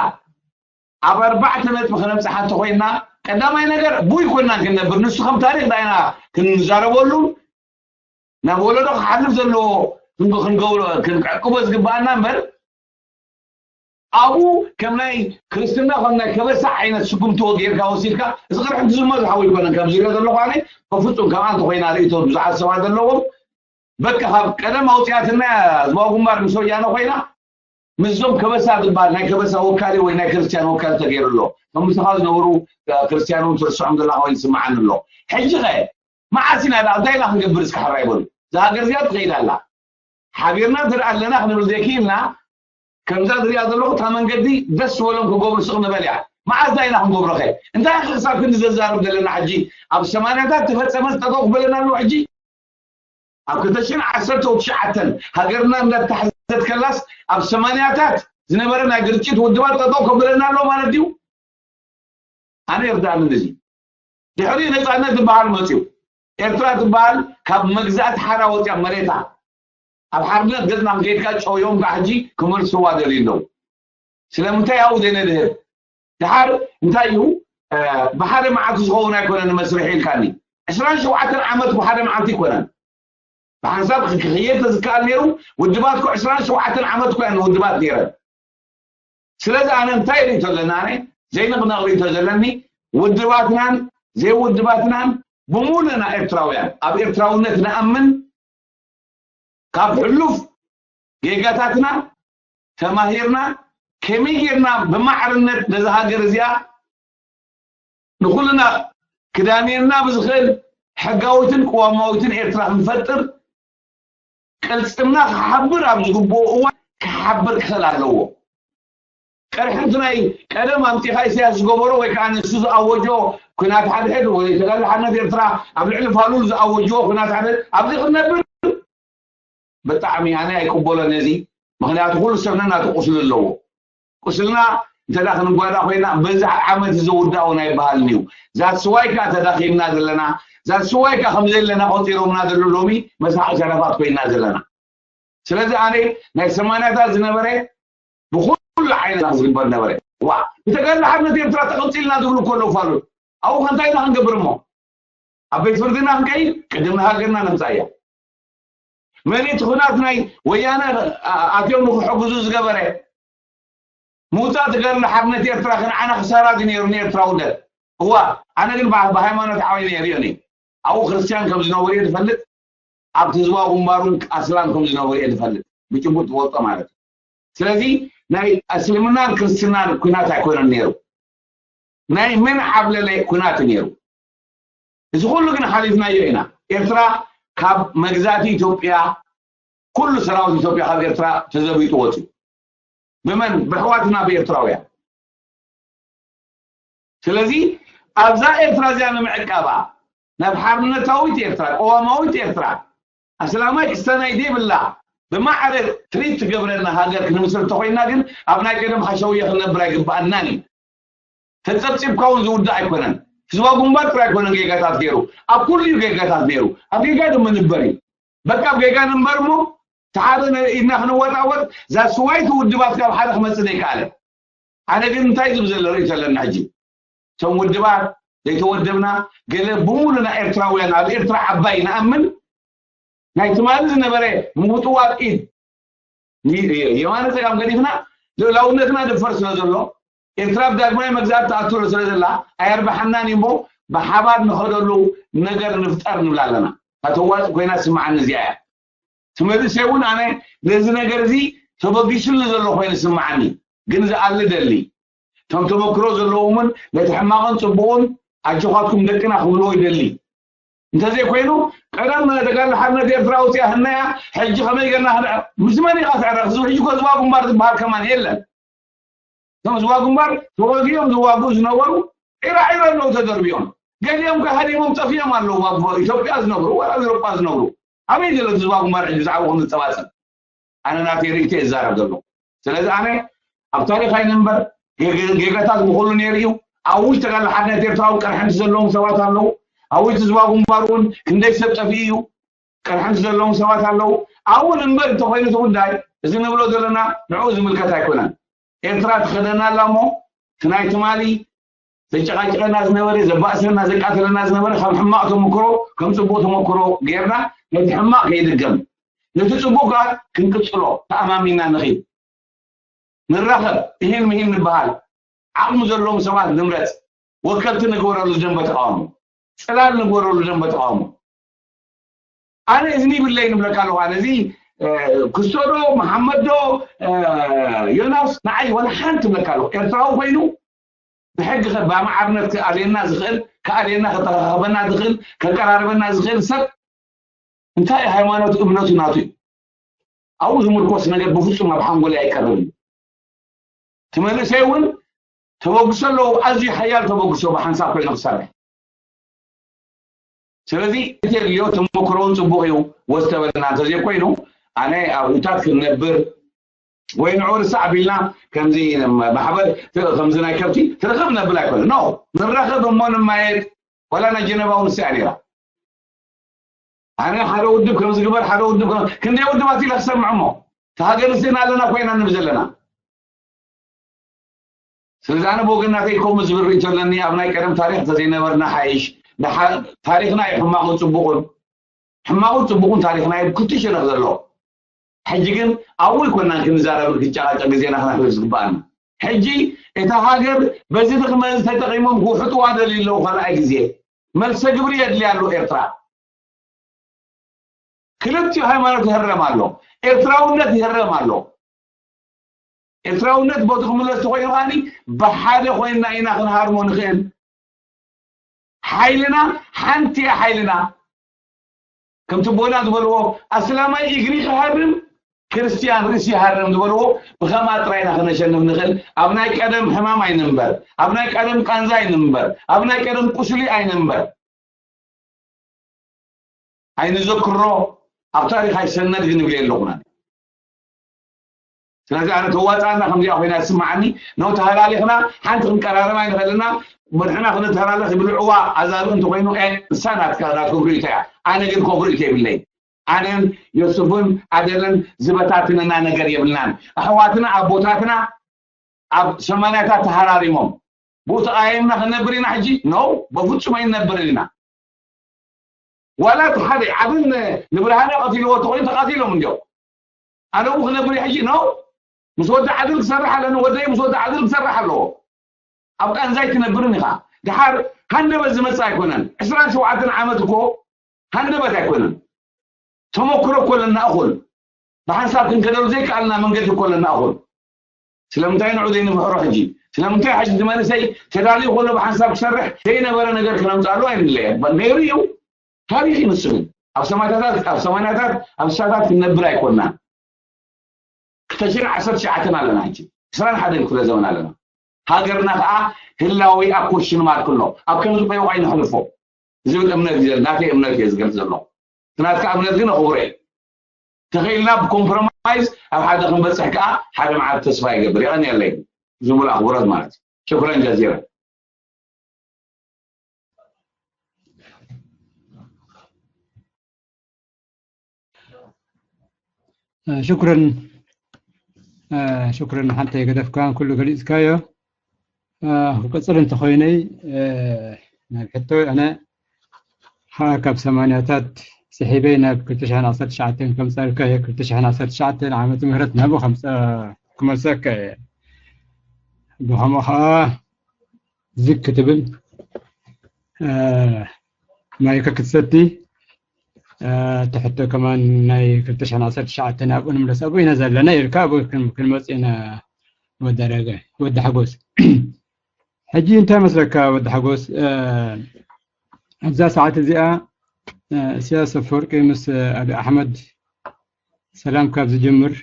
ኣብ ኣርባዕተ ነጥቢ ክነብፅሓ እንተኮይና፣ ቀዳማይ ነገር ቡይ ኮይና ክንነብር፣ ንሱ ከም ታሪክ ዳይና ክንዛረበሉ ናብ ወለዶ ክሓልፍ ዘለዎ ክንገብሮ ክንዕቅቦ ዝግባኣና እምበር፣ ኣብኡ ከም ናይ ክርስትና ከም ናይ ከበሳ ዓይነት ስጉምቲ ጌርካ ወሲድካ፣ እዚ ቅርሕንቲ ዝመ ዝሓው ይኮነን ከም ዝሪኦ ዘለኹ ኣነ። በፍጹም ከምኣ እንተኮይና ርእይቶ ብዙሓት ሰባት ዘለዎም፣ በቃ ካብ ቀደም ኣውፅኣትና ህዝባዊ ግንባር ምስ ወያነ ኮይና ምስዞም ከበሳ ዝበሃል ናይ ከበሳ ወካሊ ወይ ናይ ክርስቲያን ወካሊ ተገይሩ ኣሎ። ከም ምሳኻ ዝነበሩ ክርስቲያን እውን ትርስዖም ዘለኻ ወይ ዝስምዓኒ ኣሎ። ሕጂ ኸ መዓስ ኢና ደኣ እንታይ ኢና ክንገብር እስኪ ሓራ ይበሉ። እዛ ሃገር እዚኣ ትኸይድ ኣላ። ሓቢርና እንተ ደኣ ኣለና ክንብል ዘይክኢልና፣ ከምዛ ዝሪኣ ዘለኹ እታ መንገዲ ደስ ዝበሎም ክገብሩ ስቕ ንበል እያ። መዓስ ዳ ኢና ክንገብሮ ኸ? እንታይ ኸ ክሳብ ክንዲ ዘዛርብ ዘለና ሕጂ? ኣብ ሰማንያታት ተፈጸመ ጠጠው ክበለና ኣለዎ ሕጂ? ኣብ ክልተ ሽሕን ዓሰርተ ትሽዓተን ሃገርና እንዳተሓዘት ከላስ ኣብ ሰማንያታት ዝነበረ ናይ ግርጭት ውድባት ጠጠው ከብለና ኣሎ ማለት ድዩ? ኣነ ይርዳእኒ እዚ። ድሕሪ ነፃነት ዝበሃል መፅዩ ኤርትራ ዝበሃል ካብ መግዛእቲ ሓራ ወፅያ መሬታ ኣብ ሓርነት ገፅና ክንከይድካ ጨውዮም ከዓ ሕጂ ክመልስዋ ደልዩ ኣለዉ። ስለምንታይ ኣብኡ ዘይነድህብ? ድሓር እንታይ እዩ? ብሓደ መዓልቲ ዝኸውን ኣይኮነን መስርሒ ኢልካኒ። ዕስራን ሸውዓተን ዓመት ብሓደ መዓልቲ ኣይኮነን። ብሓንሳብ ክኽየድ ተዝከኣል ነይሩ። ውድባት ኮ ዕስራን ሸውዓተን ዓመት ኮ እየን ውድባት ነይረን። ስለዚ ኣነ እንታይ ርእይቶ ኣለኒ? ኣነ ዘይንቕነቕ ርእይቶ ዘለኒ፣ ውድባትናን ዘይውድባትናን ብምሉእና ኤርትራውያን ኣብ ኤርትራውነት ንኣምን፣ ካብ ሕሉፍ ጌጋታትና ተማሂርና ከመይ ጌርና ብማዕርነት ነዛ ሃገር እዚኣ ንኹልና ክዳንየና ብዝኽእል ሕጋዊትን ቅዋማዊትን ኤርትራ ክንፈጥር ቅልጽምና ክሓብር ኣብ ዝግብኦ እዋን ክሓብር ክኽእል ኣለዎ። ቅርሕንቲ ናይ ቀደም ኣምጺኻ ኢሳያስ ዝገበሮ ወይ ከዓ ንሱ ዝኣወጆ ኩናት ሓድሕድ ወይ ተጋድሎ ሓርነት ኤርትራ ኣብ ልዕሊ ፋሉል ዝኣወጅዎ ኩናት ሓድሕድ ኣብዚ ክንነብር ብጣዕሚ ኣነ ኣይቅበሎ ነዚ። ምክንያቱ ኩሉ ሰብ ነናቱ ቁስሊ ኣለዎ። ቁስልና እንተ ደኣ ክንጓዳ ኮይና በዚ ዓመት እዚ ውዳእ እውን ኣይበሃልን እዩ። ዛስዋይ ከዓ ተዳኺምና ዘለና፣ ዛስዋይ ከዓ ከም ዘለና ቆፂሮምና ዘሎ ሎሚ መስሓቅ ሸረፋት ኮይና ዘለና። ስለዚ ኣነ ናይ ሰማንያታት ዝነበረ ብኩሉ ዓይነት ዝግበር ነበረ። ዋ ብተጋድሎ ሓርነት ኤርትራ ተቐምፂልና ዝብሉ ከለዉ ፋሉል ኣብኡ ከ እንታይ ኢና ክንገብር እሞ? ኣብ ቤት ፍርድና ክንከይድ ቅድም ንሃገርና ነምፃ እያ። መን እቲ ኩናት ናይ ወያነ ኣትዮም ንክሕግዙ ዝገበረ? ምውፃእ ትገርም ሓርነት ኤርትራ ክንዓና ክሳራ ድዩ ነይሩ ንኤርትራውነት? እዋ ኣነ ግን ብሃይማኖት ዓባይ ነይሩ እየ። ኣብኡ ክርስትያን ከም ዝነበሩ እየ ዝፈልጥ፣ ኣብቲ ህዝባዊ ግንባር እውን ኣስላም ከም ዝነበሩ እየ ዝፈልጥ፣ ብጭቡጥ ዝፈልጦ ማለት እዩ። ስለዚ ናይ እስልምናን ክርስትናን ኩናት ኣይኮነን ነይሩ፣ ናይ መን ዓብለለ ኩናት ነይሩ። እዚ ኩሉ ግን ሓሊፍናዮ ኢና። ኤርትራ ካብ መግዛእቲ ኢትዮጵያ ኩሉ ሰራዊት ኢትዮጵያ ካብ ኤርትራ ተዘቢጡ ወፂኡ ብመን? ብኣሕዋትና ብኤርትራውያን። ስለዚ ኣብዛ ኤርትራ እዚኣ ንምዕቃባ ናብ ሓርነታዊት ኤርትራ፣ ቅዋማዊት ኤርትራ፣ ኣስላማይ ክስተናይ ዘይብላ ብማዕረ ትሪት ትገብረና ሃገር ክንምስር እንተኮይና ግን ኣብ ናይ ቀደም ሓሸውየ ክንነብር ኣይግበኣናን እዩ። ተፀብፂብካ እውን ዝውዳእ ኣይኮነን። ህዝባዊ ግንባር ጥራይ ኣይኮነን ጌጋታት ገይሩ፣ ኣብ ኩሉ እዩ ጌጋታት ነይሩ። ኣብ ጌጋ ድማ ንበር እዩ። በቃ ኣብ ጌጋ ንንበር እሞ ተሓደ ኢድና ክንወጣወጥ ዛስዋይቲ ውድባት ካብ ሓደ ክመፅእ ዘይከኣለ። ኣነ ግን እንታይ ዝብ ዘሎ ርእዩ ዘለና ሕጂ እቶም ውድባት ዘይተወደብና ገለ ብምሉ ናይ ኤርትራውያን ኣብ ኤርትራ ዓባይ ንኣምን ናይ ትማሊ ዝነበረ ምውጥዋጥ ኢድ የማነ ጸጋም ገዲፍና ልኡላውነትና ድፈር ስለ ዘሎ ኤርትራ ብዳግማይ መግዛእት ተኣትሎ ስለ ዘላ ኣየርብሓናን እዩ እሞ ብሓባር ንኸደሉ ነገር ንፍጠር ንብል ኣለና። እታ ተዋጽእ ኮይና ስምዓኒ እዚኣ እያ። ትመልሰ እውን ኣነ ነዚ ነገር እዚ ተበጊሱሉ ዘሎ ኮይኑ ስምዓኒ፣ ግን ዝኣሊ ደሊ እቶም ተመክሮ ዘለዎምን ነቲ ሕማቕን ጽቡቕን ኣጆኻትኩም ደቅና ክብልዎ ይደሊ። እንተዘይኮይኑ ቀደም ተጋድሎ ሓርነት ኤርትራ ኣውፅያ ህናያ ሕጂ ከመይ ገርና ክንዕ ምስ መን ኢኻ ትዕረቕ? እዚ ሕጂ እኮ ዝዋ ግንባር ዝበሃል ከማን የለን። እቶም ዝዋ ግንባር ተዋጊኦም ዝዋግኡ ዝነበሩ ዒራ ዒራ ኣለዉ ተደርብዮም። ገሊኦም ከ ሃዲሞም ጠፊኦም ኣለዉ ኣብ ኢትዮጵያ ዝነብሩ ወይ ኣብ ኤውሮጳ ዝነብሩ። ኣበይ ዘሎ እቲ ዝዋ ግንባር ሕጂ ብዛዕባኹም ዝፀባፀብ? ኣነ ናተይ ርእይቶ እየ ዝዛረብ ዘለኹ። ስለዚ ኣነ ኣብ ታሪኽ ኣይንንበር፣ ጌገ- ጌጋታት ብኩሉ ነይሩ እዩ። ኣብ ውሽጢ ተጋድሎ ሓርነት ኤርትራ እውን ቅርሕንቲ ዘለዎም ሰባት ኣለዉ። ኣብ ውሽጢ ዝባ ግንባር እውን ክንደይ ሰብ ጠፊኡ እዩ። ቅርሕንቲ ዘለዎም ሰባት ኣለዉ። ኣብኡ ንንበር እንተኮይኑ እቲ ጉዳይ፣ እዚ ንብሎ ዘለና ንዕኡ ዝምልከት ኣይኮነን። ኤርትራ ትኸደና ኣላ እሞ፣ እቲ ናይ ትማሊ ዘጨቃጨቀና ዝነበረ፣ ዘባእሰና፣ ዘቃተለና ዝነበረ ከም ሕማቕ ተመክሮ፣ ከም ጽቡቕ ተመክሮ ጌርና ነቲ ሕማቕ ከይድገም፣ ነቲ ጽቡቕ ከኣ ክንቅጽሎ ተኣማሚና ንኺድ። ንራኸብ፣ እሂን ምሂን ንበሃል፣ ዓቕሚ ዘለዎም ሰባት ንምረጽ፣ ወከልቲ ንግበረሉ ደንበ ተቃውሞ፣ ጽላል ንግበረሉ ደንበ ተቃውሞ። ኣነ እዝኒ ይብለይ ንብለካ ኣለኹ። ኣነ እዚ ክስቶ ዶ መሓመድ ዶ ዮናስ ንዓይ ወላ ሓንቲ እብለካ ኣለኹ። ኤርትራዊ ኮይኑ ብሕጊ ብኣማዓርነት ክኣልየና ዝኽእል፣ ክኣልየና ከተራኻኽበና ዝኽእል፣ ከቀራርበና ዝኽእል ሰብ እንታይ ሃይማኖት እምነቱ ናቱ እዩ። ኣብኡ ዝምርኮስ ነገር ብፍጹም ኣብ ሓንጎለይ ኣይቀርብን እዩ። እቲ መንእሰይ እውን ተበግሶ ኣለዎ፣ ኣዝዩ ሓያል ተበግሶ ብሓንሳብ ኮይኑ ክሰርሕ። ስለዚ እቲ የድልዮ ተመክሮውን ጽቡቕ እዩ ወስተበልና እንተዘይኮይኑ ኣነ ኣብኡታት ክንነብር ወይ ንዑ ርሳዕ ቢልና ከምዚ ማሕበር ከምዚ ናይ ከብቲ ትርኽብ ነብል ኣይኮነ ኖ ንራኸብ እሞ ንማየጥ ወላ ናይ ጀነባ እውን ንስያ ነይራ ኣነ ሓደ ውድብ ከም ዝግበር ሓደ ውድብ ከም- ክንደይ ውድባት ኢለ ክሰምዕ እሞ እቲ ሃገር ንስእና ኣለና ኮይና ንብ ዘለና ስለዚ ኣነ ብወገናተይ ከምኡ ዝብል ርእይቶ ኣለኒ ኣብ ናይ ቀደም ታሪክ እንተዘይነበርና ሓይሽ ንሓ- ታሪክና እዩ ሕማቁን ፅቡቁን ሕማቁን ፅቡቁን ታሪክና እዩ ክልተ ሸነክ ዘሎ ሕጂ ግን ኣብኡ ኣይኮናን ክንዛረብን ክንጨቃጨቅ ግዜና ክነሕልፍ ዝግበኣና ሕጂ እታ ሃገር በዚ ድክመ እዚ ተጠቂሞም ክውሕጥዋ ደልዩ ኣለዉ ካልኣይ ግዜ መልሰ ግብሪ የድልያ ኣሎ ኤርትራ ክልቲኡ ሃይማኖት ይህረም ኣሎ ኤርትራውነት ይህረም ኣሎ ኤርትራውነት ቦቲ ክምለስ ተኮይኑ ከዓኒ ብሓደ ኮይንና ኢና ክንሃርሞ ንኽእል ሓይልና ሓንቲ እያ ሓይልና ከምቲ ቦና ዝበልዎ ኣስላማይ እግሪ ክሃርም ክርስትያን ርእሲ ይሃርም ዝበልዎ ብኸማ ጥራይና ክነሸንፍ ንኽእል ኣብ ናይ ቀደም ሕማም ኣይንንበር ኣብ ናይ ቀደም ቃንዛ ኣይንንበር ኣብ ናይ ቀደም ቁስሊ ኣይንንበር ኣይንዘክሮ ኣብ ታሪክ ኣይሰነድ ግን ይብለ ኣለኹና ስለዚ ኣነ ተዋፃና ከምዚኣ ኮይና ዝስማዓኒ ነው ተሃላሊኽና ሓንቲ ክንቀራረብ ኣይንኽእልና ብንሕና ክንተሃላለኽ ይብልዕዋ ኣዛብ እንተኮይኑ ንሳ ናትካ ናትኩም ርእይቶ እያ ኣነ ግን ከምኡ ርእይቶ የብለይ ኣነን ዮስፍን ኣደለን ዝበታትነና ነገር የብልናን ኣሕዋትና ኣቦታትና ኣብ ሰማንያታት ተሃራሪሞም ብኡ ተቓየምና ክንነብር ኢና ሕጂ ነው በፍጹም ኣይንነብርን ኢና ዋላ እቲ ሓደ ዓብን ንብርሃነ ቀቲልዎ ተኮይኑ ተቃቲሎም እንዲዮም ኣነ ኡ ክነብር ሕጂ ነው ምስ ወዲ ዓድል ክሰርሕ ኣለኒ ወደይ ምስ ወዲ ዓድል ክሰርሕ ኣለዎ ኣብ ቃንዛይ ትነብርን ኢኻ ድሓር ሃንደበት ዝመጽእ ኣይኮነን ዕስራን ሸውዓተን ዓመት እኮ ሃንደበት ኣይኮነን ተመክሮ እኮ ኣለና እኹል ብሓንሳብ ክንከደሉ ዘይከኣልና መንገዲ እኮ ኣለና እኹል ስለምንታይ ንዑ ዘይንምሕሮ ሕጂ ስለምንታይ ሕጂ እቲ መንእሰይ ተዳልዩ ከሎ ብሓንሳብ ክሰርሕ ዘይነበረ ነገር ክነምፅኣሉ ኣይንለየ ነይሩ እዩ ታሪክ ይምስልን ኣብ ሰማንያታት ኣብ ሰማንያታት ኣብ ስሳታት ክንነብር ኣይኮንናን ክልተ ሽሕን ዓሰርተ ትሽዓተን ኣለና ሕጂ ዕስራን ሓደን ክፍለ ዘመን ኣለና ሃገርና ከዓ ህላዊ ኣብ ኮሽን ማርክ ኣሎ ኣብ ከምዚ ቆይቆይ ነሕልፎ ዝብል እምነት እዩ ናተይ እምነት እየ ዝገልፅ ዘሎ ናትካ እምነት ግን ኣኽብሮ እዩ ተኸኢልና ብኮምፕሮማይዝ ኣብ ሓደ ክንበፅሕ ከዓ ሓደ መዓልቲ ተስፋ ይገብር የቐንየለይ ዝሙሉ ኣኽብሮት ማለት እዩ ሽኩረን ጀዚረን ሽኩረን ሽኩረን ሓንተ የገደፍካን ኩሉ ገሊፅካዮ ክቅፅል እንተኮይነይ ናብ ሕቶ ኣነ ካብ ሰማንያታት ስሒበይ ናብ ክልተ ሽሕን ዓሰርተ ትሽዓተን ከምፀልካ እየ ክልተ ሽሕን ዓሰርተ ትሽዓተን ዓመተ ምህረት ናብኡ ክመልሰካ እየ ብከምኡ ከዓ ዝግ ክትብል ማይከ ክትሰቲ እቲ ሕቶ ከማን ናይ ክልተ ሽሕን ዓሰርተ ትሽዓተን ኣብኡ ንምለስ ኣብኡ ኢና ዘለና ኢልካ ኣብኡ ክንመፅ ኢና ወዲ ሓጎስ ሕጂ እንታይ መስለካ ወዲ ሓጎስ ኣብዛ ሰዓት እዚኣ እስያስ ኣፈወርቂ ምስ ኣቢ ኣሕመድ ሰላም ካብ ዝጅምር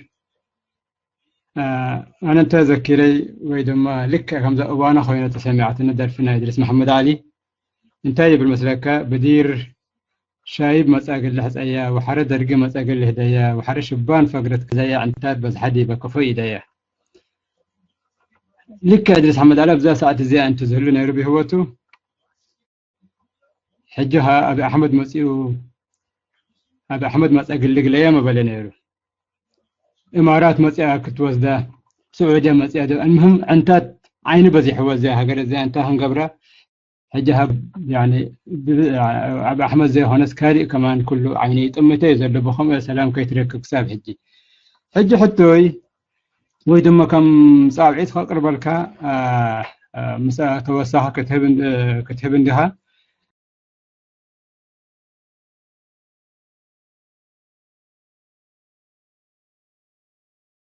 ኣነ እንተ ዘኪረይ ወይ ድማ ልክዕ ከምዛ እዋና ኮይነ ተሰሚዓትኒ ደርፊ ናይ እድሪስ መሓመድ ዓሊ እንታይ ይብል መስለካ ብዲር ሻይብ መጻ ግልሕ ጸያ ወሓረ ደርጊ መጻ ግልሕ ደያ ወሓረ ሽባን ፈግረት ክዘያ ዕንታት በዝሓ ዲበ ክፎ ይደያ ልክዕ እድሪስ ሓመድ ዓሊ ኣብዛ ሰዓት እዚኣ እንተዝህሉ ነይሩ ብህይወቱ፣ ሕጂ ኸኣ ኣብ ኣሕመድ መጺኡ፣ ኣብ ኣሕመድ መጸ ግልግለየ ምበለ ነይሩ። እማራት መጺኣ ክትወስዳ፣ ስዑድያ መጺኣ ዶ፣ እምህም ዕንታት ዓይኒ በዚሕዎ እዚኣ ሃገር እዚኣ እንታይ ክንገብራ? ሕጂ ሃብ፣ ያኒ፣ ብ-፣ ኣብ ኣሕመድ ዘይኮነስ ካሊእ ከማን ኩሉ ዓይኒ ጥምተ እዩ ዘሎ፣ ብኸምኡ ሰላም ከይትረክብ ክሳብ ሕጂ። ሕጂ ሕቶይ ወይ ድማ ከም ጻውዒት ከቕርበልካ፣ ኣ፣ ኣ፣ ምስ ተወሳኺ ክትህብ እን-፣ ክትህብ እንዲኻ፣